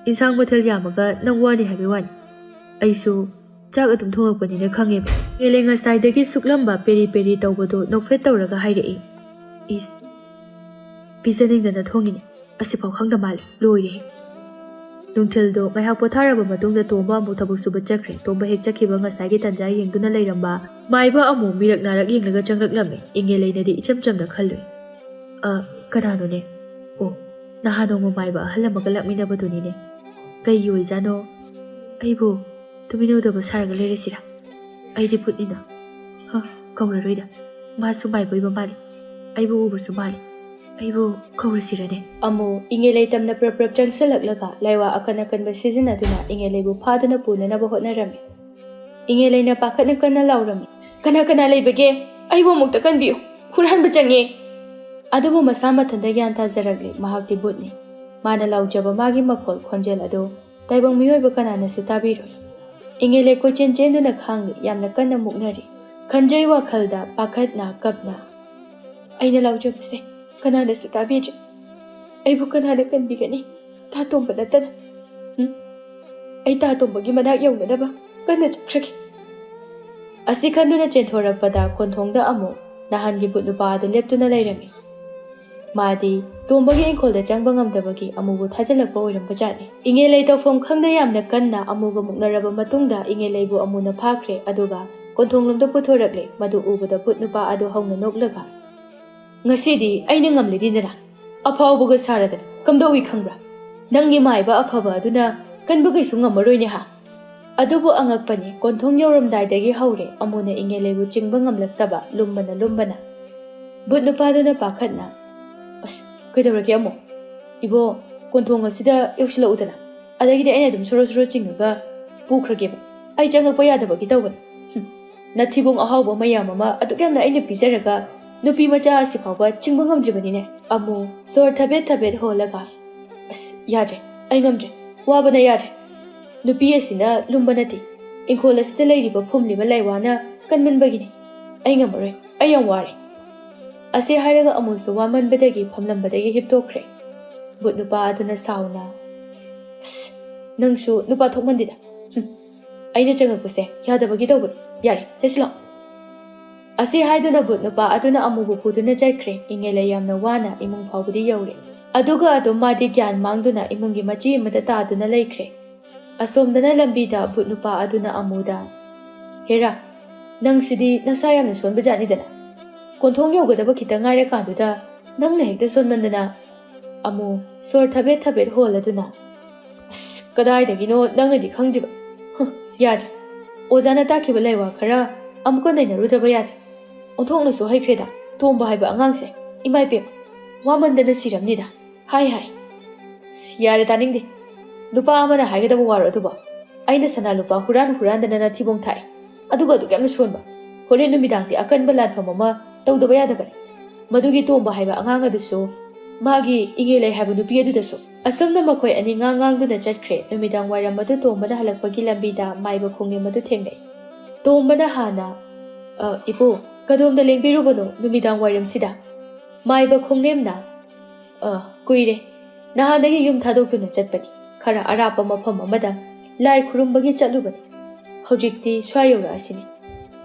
ꯏꯟꯁꯥꯡ ꯃꯊꯦꯜ ꯌꯥꯝꯃꯒ ꯅꯪ ꯋꯥꯅꯤ ꯍꯥꯏꯕꯩ ꯋꯥꯅꯤ꯫ ꯑꯩꯁꯨ ꯆꯥꯛ ꯑꯗꯨꯝ ꯊꯣꯡꯉꯛꯄꯅꯤꯅ ꯈꯪꯉꯦꯕ꯫" ꯏꯉꯦꯂꯩ ꯉꯁꯥꯏꯗꯒꯤ ꯁꯨꯛꯂꯝꯕ ꯄꯦꯔꯤ ꯄꯦꯔꯤ ꯇꯧꯕꯗꯨ ꯅꯣꯛꯐꯦꯠ ꯇꯧꯔꯒ ꯍꯥꯏꯔꯛꯏ, "ꯏꯁ, ꯄꯤꯖꯅꯤꯡꯗꯅ ꯊꯣꯡꯉꯤꯅꯦ꯫ ꯑꯁꯤꯐꯥꯎ ꯈꯪꯗ ꯃꯥꯜꯂꯦ꯫ ꯂꯣꯏꯔꯦꯍꯦ꯫" ꯅꯨꯡꯊꯤꯜꯗꯣ ꯉꯥꯏꯍꯥꯛ ꯄꯣꯊꯥꯔꯕ ꯃꯇꯨꯡꯗ ꯇꯣꯝꯕ ꯑꯃꯨꯛ ꯊꯕꯛ ꯁꯨꯕ ꯆꯠꯈ꯭ꯔꯦ꯫ ꯇꯣꯝꯕ ꯍꯦꯛ ꯆꯠꯈꯤꯕ ꯉꯁꯥꯏꯒꯤ ꯇꯟꯖꯥ ꯌꯦꯡꯗꯨꯅ ꯂꯩꯔꯝꯕ ꯃꯥꯏꯕ ꯑꯃꯨꯛ ꯃꯤꯔꯛ ꯅꯥꯔꯛ ꯌꯦꯡꯂꯒ ꯆꯪꯂꯛꯂꯝꯃꯦ꯫ ꯏꯉꯦꯂꯩꯅꯗꯤ ꯏꯆꯝ ꯆꯝꯅ ꯈꯜꯂꯨꯏ꯫ "ꯑ, ꯀꯅꯥꯅꯣꯅꯦ? ꯑꯣ, ꯅꯍꯥꯟ ꯅꯣꯡꯃ ꯃꯥꯏꯕ ꯑꯍꯜ ꯑꯃꯒ ꯂꯥꯛꯃꯤꯟꯅꯕꯗꯨꯅꯤꯅꯦ꯫ ꯀꯩꯒꯤ ꯑꯣꯏꯖꯥꯠꯅꯣ? ꯑꯩꯕꯨ ꯇꯨꯃꯤꯟ ꯎꯗꯕ ꯁꯥꯔꯒ ꯂꯩꯔꯁꯤꯔꯥ? ꯑꯩꯗꯤ ꯚꯨꯠꯅꯤꯅ꯫ ꯍ, ꯀꯧꯔꯔꯣꯏꯗ꯫ ꯃꯥꯁꯨ ꯃꯥꯏꯕ ꯑꯣꯏꯕ ꯃꯥꯜꯂꯤ꯫ ꯑꯩꯕꯨ ꯎꯕꯁꯨ ꯃꯥꯜꯂꯤ꯫ ꯑꯩꯕꯨ ꯀꯧꯔꯁꯤꯔꯅꯦ?" ꯑꯃꯨꯛ ꯏꯉꯦꯂꯩ ꯇꯝꯅ ꯄ꯭ꯔꯞ ꯄ꯭ꯔꯞ ꯆꯪꯁꯤꯜꯂꯛꯂꯒ ꯂꯥꯏꯋꯥ ꯑꯀꯟ ꯑꯀꯟꯕ ꯁꯤꯖꯤꯟꯅꯗꯨꯅ ꯏꯉꯦꯂꯩꯕꯨ ꯐꯥꯗꯨꯅ ꯄꯨꯅꯅꯕ ꯍꯣꯠꯅꯔꯝꯃꯤ꯫ ꯏꯉꯦꯂꯩꯅ ꯄꯥꯈꯠꯅ ꯀꯟꯅ ꯂꯥꯎꯔꯝꯃꯤ, "ꯀꯅꯥ ꯀꯅꯥ ꯂꯩꯕꯒꯦ? ꯑꯩꯕꯨ ꯑꯃꯨꯛꯇ ꯀꯟꯕꯤꯌꯨ꯫ ꯍꯨꯔꯥꯟꯕ ꯆꯪꯉꯦ!" ꯑꯗꯨꯕꯨ ꯃꯁꯥ ꯃꯊꯟꯇ ꯒ꯭ꯌꯥꯟ ꯇꯥꯖꯔꯛꯂꯦ, ꯃꯍꯥꯛꯇꯤ ꯚꯨꯠꯅꯤ꯫ ꯃꯥꯅ ꯂꯥꯎꯖꯕ ꯃꯥꯒꯤ ꯃꯈꯣꯜ ꯈꯣꯟꯖꯦꯜ ꯑꯗꯨ ꯇꯥꯏꯕꯪ ꯃꯤꯑꯣꯏꯕ ꯀꯅꯥꯅꯁꯨ ꯇꯥꯕꯤꯔꯣꯏ꯫ ꯏꯉꯦꯂꯩ ꯀꯣꯏꯆꯦꯟ ꯆꯦꯟꯗꯨꯅ ꯈꯥꯡꯂꯤ, ꯌꯥꯝꯅ ꯀꯟꯅ ꯃꯨꯛꯅꯔꯤ꯫ ꯈꯟꯖꯩ ꯋꯥꯈꯜꯗ ꯄꯥꯈꯠꯅ ꯀꯞꯅ, "ꯑꯩꯅ ꯂꯥꯎꯖꯕꯁꯦ ꯀꯅꯥꯅꯁꯨ ꯇꯥꯕꯤꯗ꯭ꯔꯦ꯫ ꯑꯩꯕꯨ ꯀꯅꯥꯅ ꯀꯟꯕꯤꯒꯅꯤ? ꯇꯥ ꯇꯣꯝꯕ ꯅꯠꯇꯅ꯫ ꯎꯝ, ꯑꯩ ꯇꯥ ꯇꯣꯝꯕꯒꯤ ꯃꯅꯥꯛ ꯌꯧꯅꯅꯕ ꯀꯟꯅ ꯆꯠꯈ꯭ꯔꯒꯦ꯫" ꯑꯁꯤ ꯈꯟꯗꯨꯅ ꯆꯦꯟꯊꯣꯔꯛꯄꯗ ꯀꯣꯟꯊꯣꯡꯗ ꯑꯃꯨꯛ ꯅꯍꯥꯟꯒꯤ ꯚꯨꯠ ꯅꯨꯄꯥ ꯑꯗꯨ ꯂꯦꯞꯇꯨꯅ ꯂꯩꯔꯝꯃꯤ꯫ ꯃꯥꯗꯤ ꯇꯣꯝꯕꯒꯤ ꯏꯪꯈꯣꯜꯗ ꯆꯪꯕ ꯉꯝꯗꯕꯒꯤ ꯑꯃꯨꯕꯨ ꯊꯥꯖꯤꯜꯂꯛꯄ ꯑꯣꯏꯔꯝꯕꯖꯥꯠꯅꯤ꯫ ꯏꯉꯦꯂꯩ ꯇꯧꯐꯝ ꯈꯪꯗ ꯌꯥꯝꯅ ꯀꯟꯅ ꯑꯃꯨꯒ ꯃꯨꯛꯅꯔꯕ ꯃꯇꯨꯡꯗ ꯏꯉꯦꯂꯩꯕꯨ ꯑꯃꯨꯅ ꯐꯥꯈ꯭ꯔꯦ, ꯑꯗꯨꯒ ꯀꯣꯟꯊꯣꯡꯂꯣꯝꯗ ꯄꯨꯊꯣꯔꯛꯂꯦ꯫ ꯃꯗꯨ ꯎꯕꯗ ꯚꯨꯠ ꯅꯨꯄꯥ ꯑꯗꯨ ꯍꯧꯅ ꯅꯣꯛꯂꯒ, "ꯉꯁꯤꯗꯤ ꯑꯩꯅ ꯉꯝꯂꯤꯗꯤꯗꯅ, ꯑꯐꯥꯎꯕꯒ ꯁꯥꯔꯗꯅ ꯀꯝꯗꯧꯏ ꯈꯪꯕ꯭ꯔꯥ? ꯅꯪꯒꯤ ꯃꯥꯏꯕ ꯑꯐꯕ ꯑꯗꯨꯅ ꯀꯟꯕ ꯀꯩꯁꯨ ꯉꯝꯃꯔꯣꯏꯅꯦ ꯍꯥ?" ꯑꯗꯨꯕꯨ ꯑꯉꯛꯄꯅꯤ, ꯀꯣꯟꯊꯣꯡ ꯌꯧꯔꯝꯗꯥꯏꯗꯒꯤ ꯍꯧꯔꯦ ꯑꯃꯨꯅ ꯏꯉꯦꯂꯩꯕꯨ ꯆꯤꯡꯕ ꯉꯝꯂꯛꯇꯕ ꯂꯨꯝꯕꯅ ꯂꯨꯝꯕꯅ꯫ ꯚꯨꯠ ꯅꯨꯄꯥꯗꯨꯅ ꯄꯥꯈꯠꯅ, "ꯑꯁ, ꯀꯩꯗꯧꯔꯒꯦ ꯑꯃꯨ? ꯏꯕꯣ, ꯀꯣꯟꯊꯣꯡ ꯑꯁꯤꯗ ꯌꯧꯁꯤꯜꯂꯛꯎꯗꯅ꯫ ꯑꯗꯒꯤꯗꯤ ꯑꯩꯅ ꯑꯗꯨꯝ ꯁꯣꯔꯣ ꯁꯣꯔꯣ ꯆꯤꯡꯉꯒ ꯄꯨꯈ꯭ꯔꯒꯦꯕ꯫ ꯑꯩ ꯆꯪꯉꯛꯄ ꯌꯥꯗꯕꯒꯤ ꯇꯧꯕꯅꯤ꯫ ꯍꯨꯝ, ꯅꯊꯤꯕꯣꯡ ꯑꯍꯥꯎꯕ ꯃꯌꯥꯝ ꯑꯃ ꯑꯗꯨꯛ ꯌꯥꯝꯅ ꯑꯩꯅ ꯄꯤꯖꯔꯒ ꯅꯨꯄꯤ ꯃꯆꯥ ꯑꯁꯤ ꯐꯥꯎꯕ ꯆꯤꯡꯕ ꯉꯝꯗ꯭ꯔꯤꯕꯅꯤꯅꯦ?" ꯑꯃꯨ ꯁꯣꯔ ꯊꯕꯦꯠ ꯊꯕꯦꯠ ꯍꯣꯜꯂꯒ, "ꯑꯁ, ꯌꯥꯗ꯭ꯔꯦ, ꯑꯩ ꯉꯝꯗ꯭ꯔꯦ, ꯋꯥꯕꯅ ꯌꯥꯗ꯭ꯔꯦ꯫ ꯅꯨꯄꯤ ꯑꯁꯤꯅ ꯂꯨꯝꯕ ꯅꯠꯇꯦ, ꯏꯪꯈꯣꯜ ꯑꯁꯤꯗ ꯂꯩꯔꯤꯕ ꯐꯨꯝꯂꯤꯕ ꯂꯩꯋꯥꯅ ꯀꯟꯃꯟꯕꯒꯤꯅꯤ꯫ ꯑꯩ ꯉꯝꯃꯔꯣꯏ, ꯑꯩ ꯌꯥꯝ ꯋꯥꯔꯦ꯫" ꯑꯁꯤ ꯍꯥꯏꯔꯒ ꯑꯃꯨꯁꯨ ꯋꯥꯃꯟꯕꯗꯒꯤ ꯐꯝꯂꯝꯕꯗꯒꯤ ꯍꯤꯞꯇꯣꯛꯈ꯭ꯔꯦ꯫ ꯚꯨꯠ ꯅꯨꯄꯥ ꯑꯗꯨꯅ ꯁꯥꯎꯅ, "ꯑꯁ, ꯅꯪꯁꯨ ꯅꯨꯄꯥ ꯊꯣꯛꯃꯟꯗꯦꯗ꯫ ꯍꯨꯝ, ꯑꯩꯅ ꯆꯪꯉꯛꯄꯁꯦ ꯌꯥꯗꯕꯒꯤ ꯇꯧꯕꯅꯤ꯫ ꯌꯥꯔꯦ, ꯆꯠꯁꯤꯜꯂꯣ꯫" ꯑꯁꯤ ꯍꯥꯏꯗꯨꯅ ꯚꯨꯠ ꯅꯨꯄꯥ ꯑꯗꯨꯅ ꯑꯃꯨꯕꯨ ꯄꯨꯗꯨꯅ ꯆꯠꯈ꯭ꯔꯦ꯫ ꯏꯉꯦꯂꯩ ꯌꯥꯝꯅ ꯋꯥꯅ ꯏꯃꯨꯡ ꯐꯥꯎꯕꯗꯤ ꯌꯧꯔꯦ꯫ ꯑꯗꯨꯒ ꯑꯗꯨꯝ ꯃꯥꯗꯤ ꯒ꯭ꯌꯥꯟ ꯃꯥꯡꯗꯨꯅ ꯏꯃꯨꯡꯒꯤ ꯃꯆꯤ ꯑꯃꯗ ꯇꯥꯗꯨꯅ ꯂꯩꯈ꯭ꯔꯦ꯫ ꯑꯁꯣꯝꯗꯅ ꯂꯝꯕꯤꯗ ꯚꯨꯠ ꯅꯨꯄꯥ ꯑꯗꯨꯅ ꯑꯃꯨꯗ, "ꯍꯦꯔꯥ, ꯅꯪꯁꯤꯗꯤ ꯅꯁꯥ ꯌꯥꯝꯅ ꯁꯣꯟꯕ ꯖꯥꯠꯅꯤꯗꯅ꯫ ꯀꯣꯟꯊꯣꯡ ꯌꯧꯒꯗꯕ ꯈꯤꯇꯪ ꯉꯥꯏꯔꯀꯥꯟꯗꯨꯗ ꯅꯪꯅ ꯍꯦꯛꯇ ꯁꯣꯟꯃꯟꯗꯅ꯫" ꯑꯃꯨ ꯁꯣꯔ ꯊꯕꯦꯠ ꯊꯕꯦꯠ ꯍꯣꯜꯂꯗꯨꯅ, "ꯑꯁ, ꯀꯗꯥꯏꯗꯒꯤꯅꯣ ꯅꯪꯅꯗꯤ ꯈꯪꯗ꯭ꯔꯤꯕ? ꯍꯨꯝ, ꯌꯥꯗ꯭ꯔꯦ꯫ ꯑꯣꯖꯥꯅ ꯇꯥꯛꯈꯤꯕ ꯂꯩꯋꯥ ꯈꯔ ꯑꯃꯨꯛꯀ ꯅꯩꯅꯔꯨꯗ꯭ꯔꯕ ꯌꯥꯗ꯭ꯔꯦ꯫ ꯑꯣꯟꯊꯣꯛꯅꯁꯨ ꯍꯩꯈ꯭ꯔꯦꯗ ꯇꯣꯝꯕ ꯍꯥꯏꯕ ꯑꯉꯥꯡꯁꯦ꯫ ꯏꯃꯥ ꯏꯕꯦꯝꯃ, ꯋꯥꯃꯟꯗꯅ ꯁꯤꯔꯝꯅꯤꯗ꯫ ꯍꯥꯏ ꯍꯥꯏ꯫" "ꯑꯁ, ꯌꯥꯔꯦ, ꯇꯥꯅꯤꯡꯗꯦ꯫ ꯅꯨꯄꯥ ꯑꯃꯅ ꯍꯥꯏꯒꯗꯕ ꯋꯥꯔꯣ ꯑꯗꯨꯕꯣ? ꯑꯩꯅ ꯁꯅꯥ ꯂꯨꯄꯥ ꯍꯨꯔꯥꯟ ꯍꯨꯔꯥꯟꯗꯅ ꯅꯊꯤꯕꯣꯡ ꯊꯥꯛꯑꯦ꯫ ꯑꯗꯨꯒ ꯑꯗꯨꯛ ꯌꯥꯝꯅ ꯁꯣꯟꯕ꯫ ꯍꯣꯔꯦꯟ ꯅꯨꯃꯤꯗꯥꯡꯗꯤ ꯑꯀꯟꯕ ꯂꯥꯟꯐꯝ ꯑꯃ ꯇꯧꯗꯕ ꯌꯥꯗꯕꯅꯤ꯫ ꯃꯗꯨꯒꯤ ꯇꯣꯝꯕ ꯍꯥꯏꯕ ꯑꯉꯥꯡ ꯑꯗꯨꯁꯨ ꯃꯥꯒꯤ ꯏꯉꯦꯂꯩ ꯍꯥꯏꯕ ꯅꯨꯄꯤ ꯑꯗꯨꯗꯁꯨ꯫" ꯑꯁꯨꯝꯅ ꯃꯈꯣꯏ ꯑꯅꯤ ꯉꯥꯡ ꯉꯥꯡꯗꯨꯅ ꯆꯠꯈ꯭ꯔꯦ꯫ ꯅꯨꯃꯤꯗꯥꯡ ꯋꯥꯏꯔꯝ ꯑꯗꯨ ꯇꯣꯝꯕꯅ ꯍꯜꯂꯛꯄꯒꯤ ꯂꯝꯕꯤꯗ ꯃꯥꯏꯕ ꯈꯣꯡꯅꯦꯝ ꯑꯗꯨ ꯊꯦꯡꯅꯩ꯫ ꯇꯣꯝꯕꯅ ꯍꯥꯟꯅ, "ꯑ, ꯏꯄꯨ, ꯀꯗꯣꯝꯗ ꯂꯦꯡꯕꯤꯔꯨꯕꯅꯣ ꯅꯨꯃꯤꯗꯥꯡ ꯋꯥꯏꯔꯝꯁꯤꯗ?" ꯃꯥꯏꯕ ꯈꯣꯡꯅꯦꯝꯅ, "ꯑ, ꯀꯨꯏꯔꯦ꯫ ꯅꯍꯥꯟꯗꯒꯤ ꯌꯨꯝ ꯊꯥꯗꯣꯛꯇꯨꯅ ꯆꯠꯄꯅꯤ꯫ ꯈꯔ ꯑꯔꯥꯞꯄ ꯃꯐꯝ ꯑꯃꯗ ꯂꯥꯏ ꯈꯨꯔꯨꯝꯕꯒꯤ ꯆꯠꯂꯨꯕꯅꯤ꯫ ꯍꯧꯖꯤꯛꯇꯤ ꯁ꯭ꯋꯥꯏ ꯌꯧꯔꯛꯑꯁꯤꯅꯦ꯫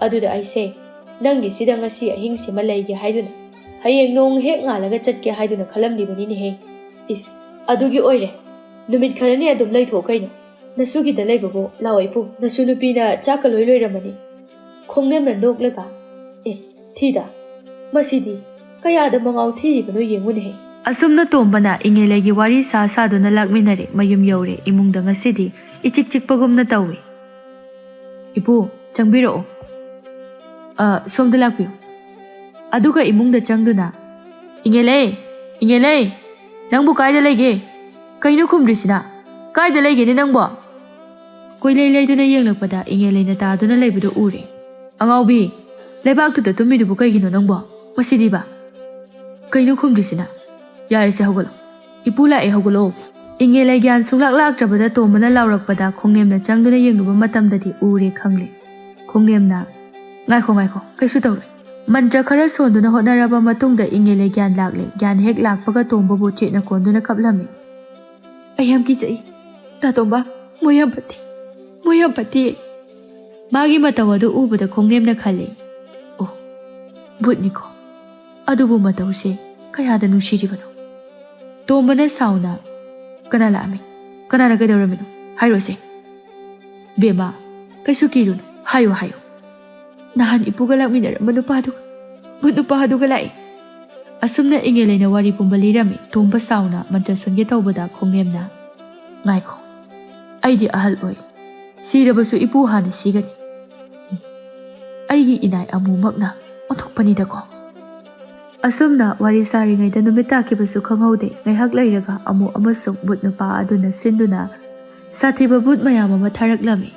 ꯑꯗꯨꯗ ꯑꯩꯁꯦ ꯅꯪꯒꯤꯁꯤꯗ ꯉꯁꯤ ꯑꯍꯤꯡꯁꯤꯃ ꯂꯩꯒꯦ ꯍꯥꯏꯗꯨꯅ, ꯍꯌꯦꯡ ꯅꯣꯡ ꯍꯦꯛ ꯉꯥꯜꯂꯒ ꯆꯠꯀꯦ ꯍꯥꯏꯗꯨꯅ ꯈꯜꯂꯝꯂꯤꯕꯅꯤꯅꯦꯍꯦ꯫ ꯏꯁ, ꯑꯗꯨꯒꯤ ꯑꯣꯏꯔꯦ꯫ ꯅꯨꯃꯤꯠ ꯈꯔꯅꯤ ꯑꯗꯨꯝ ꯂꯩꯊꯣꯛꯑꯣ ꯀꯩꯅꯣ꯫ ꯅꯁꯨꯒꯤꯗ ꯂꯩꯕꯕꯨ꯫ ꯂꯥꯛꯑꯣ ꯏꯄꯨ, ꯅꯁꯨ ꯅꯨꯄꯤꯅ ꯆꯥꯛꯀ ꯂꯣꯏ ꯂꯣꯏꯔꯝꯃꯅꯤ꯫" ꯈꯣꯡꯅꯦꯝꯅ ꯅꯣꯛꯂꯒ, "ꯑꯦ, ꯊꯤꯗ, ꯃꯁꯤꯗꯤ ꯀꯌꯥꯗ ꯃꯉꯥꯎ ꯊꯤꯔꯤꯕꯅꯣ ꯌꯦꯡꯉꯨꯅꯦꯍꯦ꯫" ꯑꯁꯨꯝꯅ ꯇꯣꯝꯕꯅ ꯏꯉꯦꯂꯩꯒꯤ ꯋꯥꯔꯤ ꯁꯥ ꯁꯥꯗꯨꯅ ꯂꯥꯛꯃꯤꯟꯅꯔꯦ꯫ ꯃꯌꯨꯝ ꯌꯧꯔꯦ꯫ ꯏꯃꯨꯡꯗ ꯉꯁꯤꯗꯤ ꯏꯆꯤꯛ ꯆꯤꯛꯄꯒꯨꯝꯅ ꯇꯧꯏ꯫ "ꯏꯄꯨ, ꯆꯪꯕꯤꯔꯛꯑꯣ꯫ ꯑ, ꯁꯣꯝꯗ ꯂꯥꯛꯄꯤꯌꯨ꯫" ꯑꯗꯨꯒ ꯏꯃꯨꯡꯗ ꯆꯪꯗꯨꯅ, "ꯏꯉꯦꯂꯩ, ꯏꯉꯦꯂꯩ, ꯅꯪꯕꯨ ꯀꯥꯏꯗ ꯂꯩꯒꯦ? ꯀꯩꯅꯣ ꯈꯨꯝꯗ꯭ꯔꯤꯁꯤꯅ? ꯀꯥꯏꯗ ꯂꯩꯒꯦꯅꯦ ꯅꯪꯕꯣ?" ꯀꯣꯏꯂꯩ ꯂꯩꯗꯨꯅ ꯌꯦꯡꯂꯛꯄꯗ ꯏꯉꯦꯂꯩꯅ ꯇꯥꯗꯨꯅ ꯂꯩꯕꯗꯨ ꯎꯔꯦ꯫ "ꯑꯉꯥꯎꯕꯤ, ꯂꯩꯕꯥꯛꯇꯨꯗ ꯇꯨꯝꯃꯤꯗꯨꯕꯨ ꯀꯩꯒꯤꯅꯣ ꯅꯪꯕꯣ? ꯃꯁꯤꯗꯤꯕ꯫ ꯀꯩꯅꯣ ꯈꯨꯝꯗ꯭ꯔꯤꯁꯤꯅ? ꯌꯥꯔꯦꯁꯦ, ꯍꯧꯒꯠꯂꯣ꯫ ꯏꯄꯨ ꯂꯥꯛꯑꯦ, ꯍꯧꯒꯠꯂꯣ꯫" ꯏꯉꯦꯂꯩ ꯒ꯭ꯌꯥꯟ ꯁꯨꯡꯂꯥꯛ ꯂꯥꯛꯇ꯭ꯔꯕꯗ ꯇꯣꯝꯕꯅ ꯂꯥꯎꯔꯛꯄꯗ ꯈꯣꯡꯅꯦꯝꯅ ꯆꯪꯗꯨꯅ ꯌꯦꯡꯂꯨꯕ ꯃꯇꯝꯗꯗꯤ ꯎꯔꯦ ꯈꯪꯂꯦ꯫ ꯈꯣꯡꯅꯦꯝꯅ, "ꯉꯥꯏꯈꯣ, ꯉꯥꯏꯈꯣ, ꯀꯩꯁꯨ ꯇꯧꯔꯣꯏ꯫" ꯃꯟꯇ꯭ꯔ ꯈꯔ ꯁꯣꯟꯗꯨꯅ ꯍꯣꯠꯅꯔꯕ ꯃꯇꯨꯡꯗ ꯏꯉꯦꯂꯩ ꯒ꯭ꯌꯥꯟ ꯂꯥꯛꯂꯦ꯫ ꯒ꯭ꯌꯥꯟ ꯍꯦꯛ ꯂꯥꯛꯄꯒ ꯇꯣꯝꯕꯕꯨ ꯆꯦꯠꯅ ꯀꯣꯟꯗꯨꯅ ꯀꯞꯂꯝꯃꯤ꯫ "ꯑꯩ ꯌꯥꯝ ꯀꯤꯖꯩ꯫ ꯇꯥ ꯇꯣꯝꯕ, ꯃꯣꯏ ꯌꯥꯝ ꯐꯠꯇꯦ꯫ ꯃꯣꯏ ꯌꯥꯝ ꯐꯠꯇꯦ꯫" ꯃꯥꯒꯤ ꯃꯇꯧ ꯑꯗꯨ ꯎꯕꯗ ꯈꯣꯡꯅꯦꯝꯅ ꯈꯜꯂꯤ, "ꯑꯣ, ꯚꯨꯠꯅꯤꯀꯣ꯫ ꯑꯗꯨꯕꯨ ꯃꯇꯧꯁꯦ ꯀꯌꯥꯗ ꯅꯨꯡꯁꯤꯔꯤꯕꯅꯣ꯫" ꯇꯣꯝꯕꯅ ꯁꯥꯎꯅ, "ꯀꯅꯥ ꯂꯥꯛꯑꯝꯃꯤ? ꯀꯅꯥꯅ ꯀꯩꯗꯧꯔꯝꯃꯤꯅꯣ? ꯍꯥꯏꯔꯣꯁꯦ꯫" "ꯕꯦꯝꯃ, ꯀꯩꯁꯨ ꯀꯤꯔꯨꯅꯨ, ꯍꯥꯏꯌꯨ, ꯍꯥꯏꯌꯨ꯫" "ꯅꯍꯥꯟ ꯏꯄꯨꯒ ꯂꯥꯛꯃꯤꯟꯅꯔꯝꯕ ꯅꯨꯄꯥꯗꯨꯒ, ꯚꯨꯠ ꯅꯨꯄꯥ ꯑꯗꯨꯒ ꯂꯥꯛꯑꯦ꯫" ꯑꯁꯨꯝꯅ ꯏꯉꯦꯂꯩꯅ ꯋꯥꯔꯤ ꯄꯨꯝꯕ ꯂꯤꯔꯝꯃꯤ꯫ ꯇꯣꯝꯕ ꯁꯥꯎꯅ ꯃꯟꯇ꯭ꯔ ꯁꯣꯟꯒꯦ ꯇꯧꯕꯗ ꯈꯣꯡꯅꯦꯝꯅ, "ꯉꯥꯏꯈꯣ, ꯑꯩꯗꯤ ꯑꯍꯜ ꯑꯣꯏ꯫ ꯁꯤꯔꯕꯁꯨ ꯏꯄꯨ ꯍꯥꯟꯅ ꯁꯤꯒꯅꯤ꯫ ꯑꯩꯒꯤ ꯏꯅꯥꯏ ꯑꯃꯨꯃꯛꯅ ꯑꯣꯟꯊꯣꯛꯄꯅꯤꯗꯀꯣ꯫" ꯑꯁꯨꯝꯅ ꯋꯥꯔꯤ ꯁꯥꯔꯤꯉꯩꯗ ꯅꯨꯃꯤꯠ ꯇꯥꯈꯤꯕꯁꯨ ꯈꯪꯍꯧꯗꯦ꯫ ꯉꯥꯏꯍꯥꯛ ꯂꯩꯔꯒ ꯑꯃꯨ ꯑꯃꯁꯨꯡ ꯚꯨꯠ ꯅꯨꯄꯥ ꯑꯗꯨꯅ ꯁꯤꯟꯗꯨꯅ ꯁꯥꯊꯤꯕ ꯚꯨꯠ ꯃꯌꯥꯝ ꯑꯃ ꯊꯥꯔꯛꯂꯝꯃꯤ꯫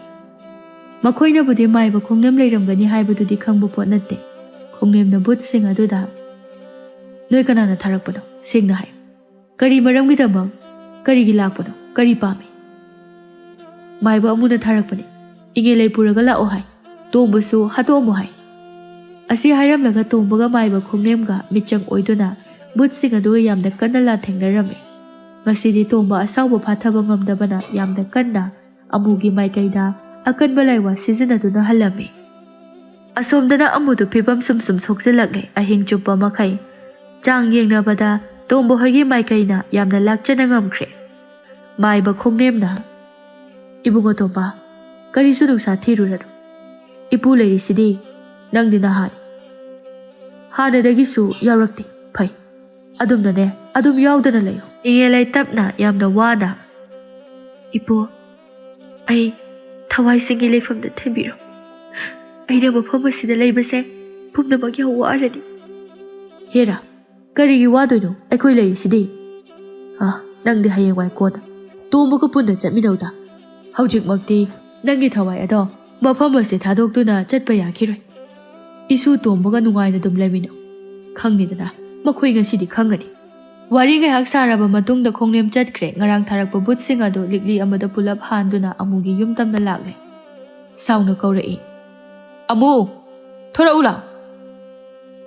ꯃꯈꯣꯏꯅꯕꯨꯗꯤ ꯃꯥꯏꯕ ꯈꯣꯡꯅꯦꯝ ꯂꯩꯔꯝꯒꯅꯤ ꯍꯥꯏꯕꯗꯨꯗꯤ ꯈꯪꯕ ꯄꯣꯠ ꯅꯠꯇꯦ꯫ ꯈꯣꯡꯅꯦꯝꯅ ꯚꯨꯠꯁꯤꯡ ꯑꯗꯨꯗ, "ꯅꯣꯏ ꯀꯅꯥꯅ ꯊꯥꯔꯛꯄꯅꯣ? ꯁꯦꯡꯅ ꯍꯥꯏꯌꯨ꯫ ꯀꯔꯤ ꯃꯔꯝꯒꯤꯗꯃꯛ? ꯀꯔꯤꯒꯤ ꯂꯥꯛꯄꯅꯣ? ꯀꯔꯤ ꯄꯥꯝꯃꯤ?" "ꯃꯥꯏꯕ ꯑꯃꯨꯅ ꯊꯥꯔꯛꯄꯅꯤ꯫ ꯏꯉꯦꯂꯩ ꯄꯨꯔꯒ ꯂꯥꯛꯑꯣ ꯍꯥꯏ꯫ ꯇꯣꯝꯕꯁꯨ ꯍꯥꯠꯇꯣꯛꯑꯝꯃꯣ ꯍꯥꯏ꯫" ꯑꯁꯤ ꯍꯥꯏꯔꯝꯂꯒ ꯇꯣꯝꯕꯒ ꯃꯥꯏꯕ ꯈꯣꯡꯅꯦꯝꯒ ꯃꯤꯆꯪ ꯑꯣꯏꯗꯨꯅ ꯚꯨꯠꯁꯤꯡ ꯑꯗꯨꯒ ꯌꯥꯝꯅ ꯀꯟꯅ ꯂꯥꯟꯊꯦꯡꯅꯔꯝꯃꯤ꯫ ꯉꯁꯤꯗꯤ ꯇꯣꯝꯕ ꯑꯁꯥꯎꯕ ꯐꯥꯊꯕ ꯉꯝꯗꯕꯅ ꯌꯥꯝꯅ ꯀꯟꯅ ꯑꯃꯨꯒꯤ ꯃꯥꯏꯀꯩꯗ ꯑꯀꯟꯕ ꯂꯥꯏꯋꯥ ꯁꯤꯖꯤꯟꯅꯗꯨꯅ ꯍꯜꯂꯝꯃꯤ꯫ ꯑꯁꯣꯝꯗꯅ ꯑꯃꯨꯗꯨ ꯐꯤꯕꯝ ꯁꯨꯝ ꯁꯨꯝ ꯁꯣꯛꯆꯤꯜꯂꯛꯂꯦ꯫ ꯑꯍꯤꯡ ꯆꯨꯞꯄ ꯃꯈꯩ ꯆꯥꯡ ꯌꯦꯡꯅꯕꯗ ꯇꯣꯝꯕ ꯍꯣꯏꯒꯤ ꯃꯥꯏꯀꯩꯅ ꯌꯥꯝꯅ ꯂꯥꯛꯆꯅ ꯉꯝꯈ꯭ꯔꯦ꯫ ꯃꯥꯏꯕ ꯈꯣꯡꯅꯦꯝꯅ, "ꯏꯕꯨꯡꯉꯣ ꯇꯣꯝꯕ, ꯀꯔꯤꯁꯨ ꯅꯨꯡꯁꯥ ꯊꯤꯔꯨꯔꯅꯨ꯫ ꯏꯄꯨ ꯂꯩꯔꯤꯁꯤꯗꯤ ꯅꯪꯗꯤ ꯅꯍꯥꯅꯤ꯫ ꯍꯥꯟꯅꯗꯒꯤꯁꯨ ꯌꯥꯎꯔꯛꯇꯦ꯫ ꯐꯩ꯫ ꯑꯗꯨꯝꯅꯅꯦ, ꯑꯗꯨꯝ ꯌꯥꯎꯗꯅ ꯂꯩꯌꯨ꯫" ꯏꯉꯦꯂꯩ ꯇꯞꯅ, ꯌꯥꯝꯅ ꯋꯥꯅ, "ꯏꯄꯨ, ꯑꯩ ꯊꯋꯥꯏꯁꯤꯡꯒꯤ ꯂꯩꯐꯝꯗ ꯊꯤꯟꯕꯤꯔꯣ꯫ ꯑꯩꯅ ꯃꯐꯝ ꯑꯁꯤꯗ ꯂꯩꯕꯁꯦ ꯄꯨꯝꯅꯃꯛ ꯌꯥꯝ ꯋꯥꯔꯅꯤ꯫ ꯍꯦꯔꯥ, ꯀꯔꯤꯒꯤ ꯋꯥꯗꯣꯏꯅꯣ? ꯑꯩꯈꯣꯏ ꯂꯩꯔꯤꯁꯤꯗꯤ꯫ ꯑ, ꯅꯪꯗꯤ ꯍꯌꯦꯡꯋꯥꯏ ꯀꯣꯟꯅ ꯇꯣꯝꯕꯒ ꯄꯨꯟꯅ ꯆꯠꯃꯤꯟꯅꯧꯗ꯫ ꯍꯧꯖꯤꯛꯃꯛꯇꯤ ꯅꯪꯒꯤ ꯊꯋꯥꯏ ꯑꯗꯣ ꯃꯐꯝ ꯑꯁꯤ ꯊꯥꯗꯣꯛꯇꯨꯅ ꯆꯠꯄ ꯌꯥꯈꯤꯔꯣꯏ꯫ ꯏꯁꯨ ꯇꯣꯝꯕꯒ ꯅꯨꯡꯉꯥꯏꯅ ꯑꯗꯨꯝ ꯂꯩꯃꯤꯟꯅꯧ꯫ ꯈꯪꯉꯤꯗꯅ, ꯃꯈꯣꯏ ꯉꯁꯤꯗꯤ ꯈꯪꯒꯅꯤ꯫ ꯋꯥꯔꯤ ꯉꯥꯏꯍꯥꯛ ꯁꯥꯔꯕ ꯃꯇꯨꯡꯗ ꯈꯣꯡꯅꯦꯝ ꯆꯠꯈ꯭ꯔꯦ꯫ ꯉꯔꯥꯡ ꯊꯥꯔꯛꯄ ꯕꯨꯠꯁꯤꯡ ꯑꯗꯨ ꯂꯤꯛꯂꯤ ꯑꯃꯗ ꯄꯨꯂꯞ ꯍꯥꯟꯗꯨꯅ ꯑꯃꯨꯒꯤ ꯌꯨꯝ ꯇꯝꯅ ꯂꯥꯛꯂꯦ꯫ ꯁꯥꯎꯅ ꯀꯧꯔꯛꯏ, "ꯑꯃꯨ, ꯊꯣꯔꯛꯎ ꯂꯥꯎ!"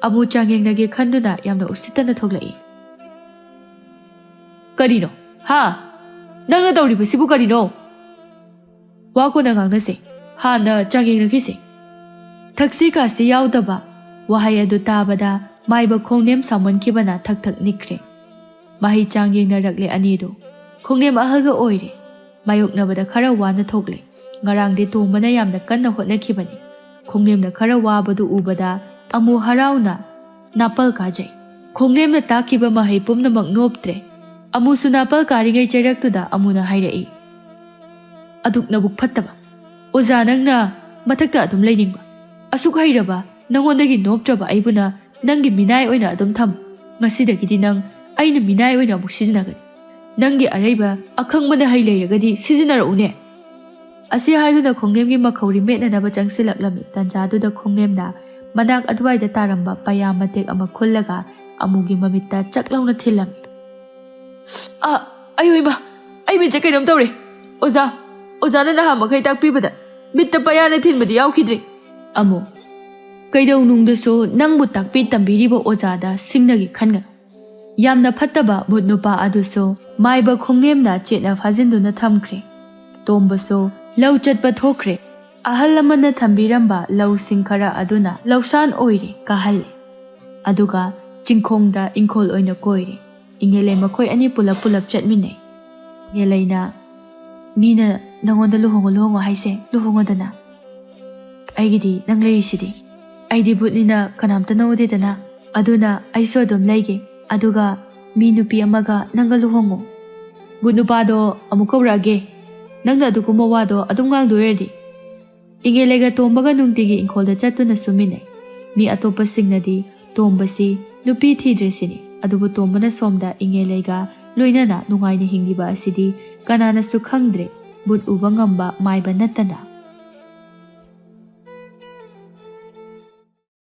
ꯑꯃꯨ ꯆꯥꯡꯌꯦꯡꯅꯒꯦ ꯈꯟꯗꯨꯅ ꯌꯥꯝꯅ ꯎꯁꯤꯠꯇꯅ ꯊꯣꯛꯂꯛꯏ꯫ "ꯀꯔꯤꯅꯣ? ꯍꯥ? ꯅꯪꯅ ꯇꯧꯔꯤꯕꯁꯤꯕꯨ ꯀꯔꯤꯅꯣ?" "ꯋꯥ ꯀꯣꯟꯅ ꯉꯥꯡꯅꯁꯦ, ꯍꯥꯟꯅ ꯆꯥꯡꯌꯦꯡꯅꯈꯤꯁꯦ꯫" ꯊꯛꯁꯤ ꯈꯥꯁꯤ ꯌꯥꯎꯗꯕ ꯋꯥꯍꯩ ꯑꯗꯨ ꯇꯥꯕꯗ ꯃꯥꯏꯕ ꯈꯣꯡꯅꯦꯝ ꯁꯥꯎꯃꯟꯈꯤꯕꯅ ꯊꯛ ꯊꯛ ꯅꯤꯛꯈ꯭ꯔꯦ꯫ ꯃꯍꯩ ꯆꯥꯡ ꯌꯦꯡꯅꯔꯛꯂꯦ ꯑꯅꯤꯗꯨ꯫ ꯈꯣꯡꯅꯦꯝ ꯑꯍꯜꯒ ꯑꯣꯏꯔꯦ꯫ ꯃꯥꯌꯣꯛꯅꯕꯗ ꯈꯔ ꯋꯥꯅ ꯊꯣꯛꯂꯦ꯫ ꯉꯔꯥꯡꯗꯤ ꯇꯣꯝꯕꯅ ꯌꯥꯝꯅ ꯀꯟꯅ ꯍꯣꯠꯅꯈꯤꯕꯅꯤ꯫ ꯈꯣꯡꯅꯦꯝꯅ ꯈꯔ ꯋꯥꯕꯗꯨ ꯎꯕꯗ ꯑꯃꯨ ꯍꯔꯥꯎꯅ ꯅꯥꯄꯜ ꯀꯥꯖꯩ꯫ ꯈꯣꯡꯅꯦꯝꯅ ꯇꯥꯛꯈꯤꯕ ꯃꯍꯩ ꯄꯨꯝꯅꯃꯛ ꯅꯣꯞꯇ꯭ꯔꯦ꯫ ꯑꯃꯨꯁꯨ ꯅꯥꯄꯜ ꯀꯥꯔꯤꯉꯩ ꯆꯩꯔꯛꯇꯨꯗ ꯑꯃꯨꯅ ꯍꯥꯏꯔꯛꯏ, "ꯑꯗꯨꯛ ꯅꯕꯨꯛ ꯐꯠꯇꯕ ꯑꯣꯖꯥ, ꯅꯪꯅ ꯃꯊꯛꯇ ꯑꯗꯨꯝ ꯂꯩꯅꯤꯡꯕ? ꯑꯁꯨꯛ ꯍꯩꯔꯕ ꯅꯉꯣꯟꯗꯒꯤ ꯅꯣꯞꯇ꯭ꯔꯕ ꯑꯩꯕꯨꯅ ꯅꯪꯒꯤ ꯃꯤꯅꯥꯏ ꯑꯣꯏꯅ ꯑꯗꯨꯝ ꯊꯝ꯫ ꯉꯁꯤꯗꯒꯤꯗꯤ ꯅꯪ ꯑꯩꯅ ꯃꯤꯅꯥꯏ ꯑꯣꯏꯅ ꯑꯃꯨꯛ ꯁꯤꯖꯤꯟꯅꯒꯅꯤ꯫ ꯅꯪꯒꯤ ꯑꯔꯩꯕ ꯑꯈꯪꯕꯅ ꯍꯩ ꯂꯩꯔꯒꯗꯤ ꯁꯤꯖꯤꯟꯅꯔꯛꯎꯅꯦ꯫" ꯑꯁꯤ ꯍꯥꯏꯗꯨꯅ ꯈꯣꯡꯅꯦꯝꯒꯤ ꯃꯈꯧꯔꯤ ꯃꯦꯠꯅꯅꯕ ꯆꯪꯁꯤꯜꯂꯛꯂꯝꯃꯤ꯫ ꯇꯟꯖꯥꯗꯨꯗ ꯈꯣꯡꯅꯦꯝꯅ ꯃꯅꯥꯛ ꯑꯗꯨꯋꯥꯏꯗ ꯇꯥꯔꯝꯕ ꯄꯩꯌꯥ ꯃꯇꯦꯛ ꯑꯃ ꯈꯨꯜꯂꯒ ꯑꯃꯨꯒꯤ ꯃꯃꯤꯠꯇ ꯆꯛ ꯂꯥꯎꯅ ꯊꯤꯜꯂꯝꯃꯤ꯫ "ꯑ, ꯑꯌꯣ ꯏꯃꯥ, ꯑꯩ ꯃꯤꯠꯁꯦ ꯀꯩꯅꯣꯝ ꯇꯧꯔꯦ꯫ ꯑꯣꯖꯥ, ꯑꯣꯖꯥꯅ ꯅꯍꯥꯟ ꯃꯈꯩ ꯇꯥꯛꯄꯤꯕꯗ ꯃꯤꯠꯇ ꯄꯩꯌꯥꯅ ꯊꯤꯟꯕꯗꯤ ꯌꯥꯎꯈꯤꯗ꯭ꯔꯤ꯫" "ꯑꯃꯨ, ꯀꯩꯗꯧꯅꯨꯡꯗꯁꯨ ꯅꯪꯕꯨ ꯇꯥꯛꯄꯤ ꯇꯝꯕꯤꯔꯤꯕ ꯑꯣꯖꯥꯗ ꯁꯤꯡꯅꯒꯦ ꯈꯟꯒꯅꯨ꯫" ꯌꯥꯝꯅ ꯐꯠꯇꯕ ꯚꯨꯠ ꯅꯨꯄꯥ ꯑꯗꯨꯁꯨ ꯃꯥꯏꯕ ꯈꯣꯡꯅꯦꯝꯅ ꯆꯦꯠꯅ ꯐꯥꯖꯤꯟꯗꯨꯅ ꯊꯝꯈ꯭ꯔꯦ꯫ ꯇꯣꯝꯕꯁꯨ ꯂꯧ ꯆꯠꯄ ꯊꯣꯛꯈ꯭ꯔꯦ꯫ ꯑꯍꯜ ꯂꯃꯟꯅ ꯊꯝꯕꯤꯔꯝꯕ ꯂꯧꯁꯤꯡ ꯈꯔ ꯑꯗꯨꯅ ꯂꯧꯁꯥꯟ ꯑꯣꯏꯔꯦ, ꯀꯥꯍꯜꯂꯦ꯫ ꯑꯗꯨꯒ ꯆꯤꯡꯈꯣꯡꯗ ꯏꯪꯈꯣꯜ ꯑꯣꯏꯅ ꯀꯣꯏꯔꯦ꯫ ꯏꯉꯦꯂꯩ ꯃꯈꯣꯏ ꯑꯅꯤ ꯄꯨꯂꯞ ꯄꯨꯂꯞ ꯆꯠꯃꯤꯟꯅꯩ꯫ ꯏꯉꯦꯂꯩꯅ, "ꯃꯤꯅ ꯅꯉꯣꯟꯗ ꯂꯨꯍꯣꯡꯉꯣ ꯂꯨꯍꯣꯡꯉꯣ ꯍꯥꯏꯁꯦ, ꯂꯨꯍꯣꯡꯉꯣꯗꯅ꯫ ꯑꯩꯒꯤꯗꯤ ꯅꯪ ꯂꯩꯔꯤꯁꯤꯗꯤ꯫ ꯑꯩꯗꯤ ꯚꯨꯠꯅꯤꯅ ꯀꯅꯥꯝꯇ ꯅꯉꯣꯟꯗꯦꯗꯅ꯫ ꯑꯗꯨꯅ ꯑꯩꯁꯨ ꯑꯗꯨꯝ ꯂꯩꯒꯦ꯫ ꯑꯗꯨꯒ ꯃꯤ ꯅꯨꯄꯤ ꯑꯃꯒ ꯅꯪꯒ ꯂꯨꯍꯣꯡꯉꯣ꯫" "ꯚꯨꯠ ꯅꯨꯄꯥꯗꯣ ꯑꯃꯨꯛ ꯀꯧꯔꯛꯑꯒꯦ꯫" ꯅꯪꯅ ꯑꯗꯨꯒꯨꯝꯕ ꯋꯥꯗꯣ ꯑꯗꯨꯝ ꯉꯥꯡꯗꯣꯏꯔꯗꯤ? ꯏꯉꯦꯂꯩꯒ ꯇꯣꯝꯕꯒ ꯅꯨꯡꯇꯤꯒꯤ ꯏꯪꯈꯣꯜꯗ ꯆꯠꯇꯨꯅ ꯁꯨꯃꯤꯟꯅꯩ꯫ ꯃꯤ ꯑꯇꯣꯞꯄꯁꯤꯡꯅꯗꯤ ꯇꯣꯝꯕꯁꯤ ꯅꯨꯄꯤ ꯊꯤꯗ꯭ꯔꯦ ꯁꯤꯅꯤ, ꯑꯗꯨꯕꯨ ꯇꯣꯝꯕꯅ ꯁꯣꯝꯗ ꯏꯉꯦꯂꯩꯒ ꯂꯣꯏꯅꯅ ꯅꯨꯡꯉꯥꯏꯅ ꯍꯤꯡꯂꯤꯕ ꯑꯁꯤꯗꯤ ꯀꯅꯥꯅꯁꯨ ꯈꯪꯗ꯭ꯔꯦ꯫ ꯕꯨꯠ ꯎꯕ ꯉꯝꯕ ꯃꯥꯏꯕ ꯅꯠꯇꯅ꯫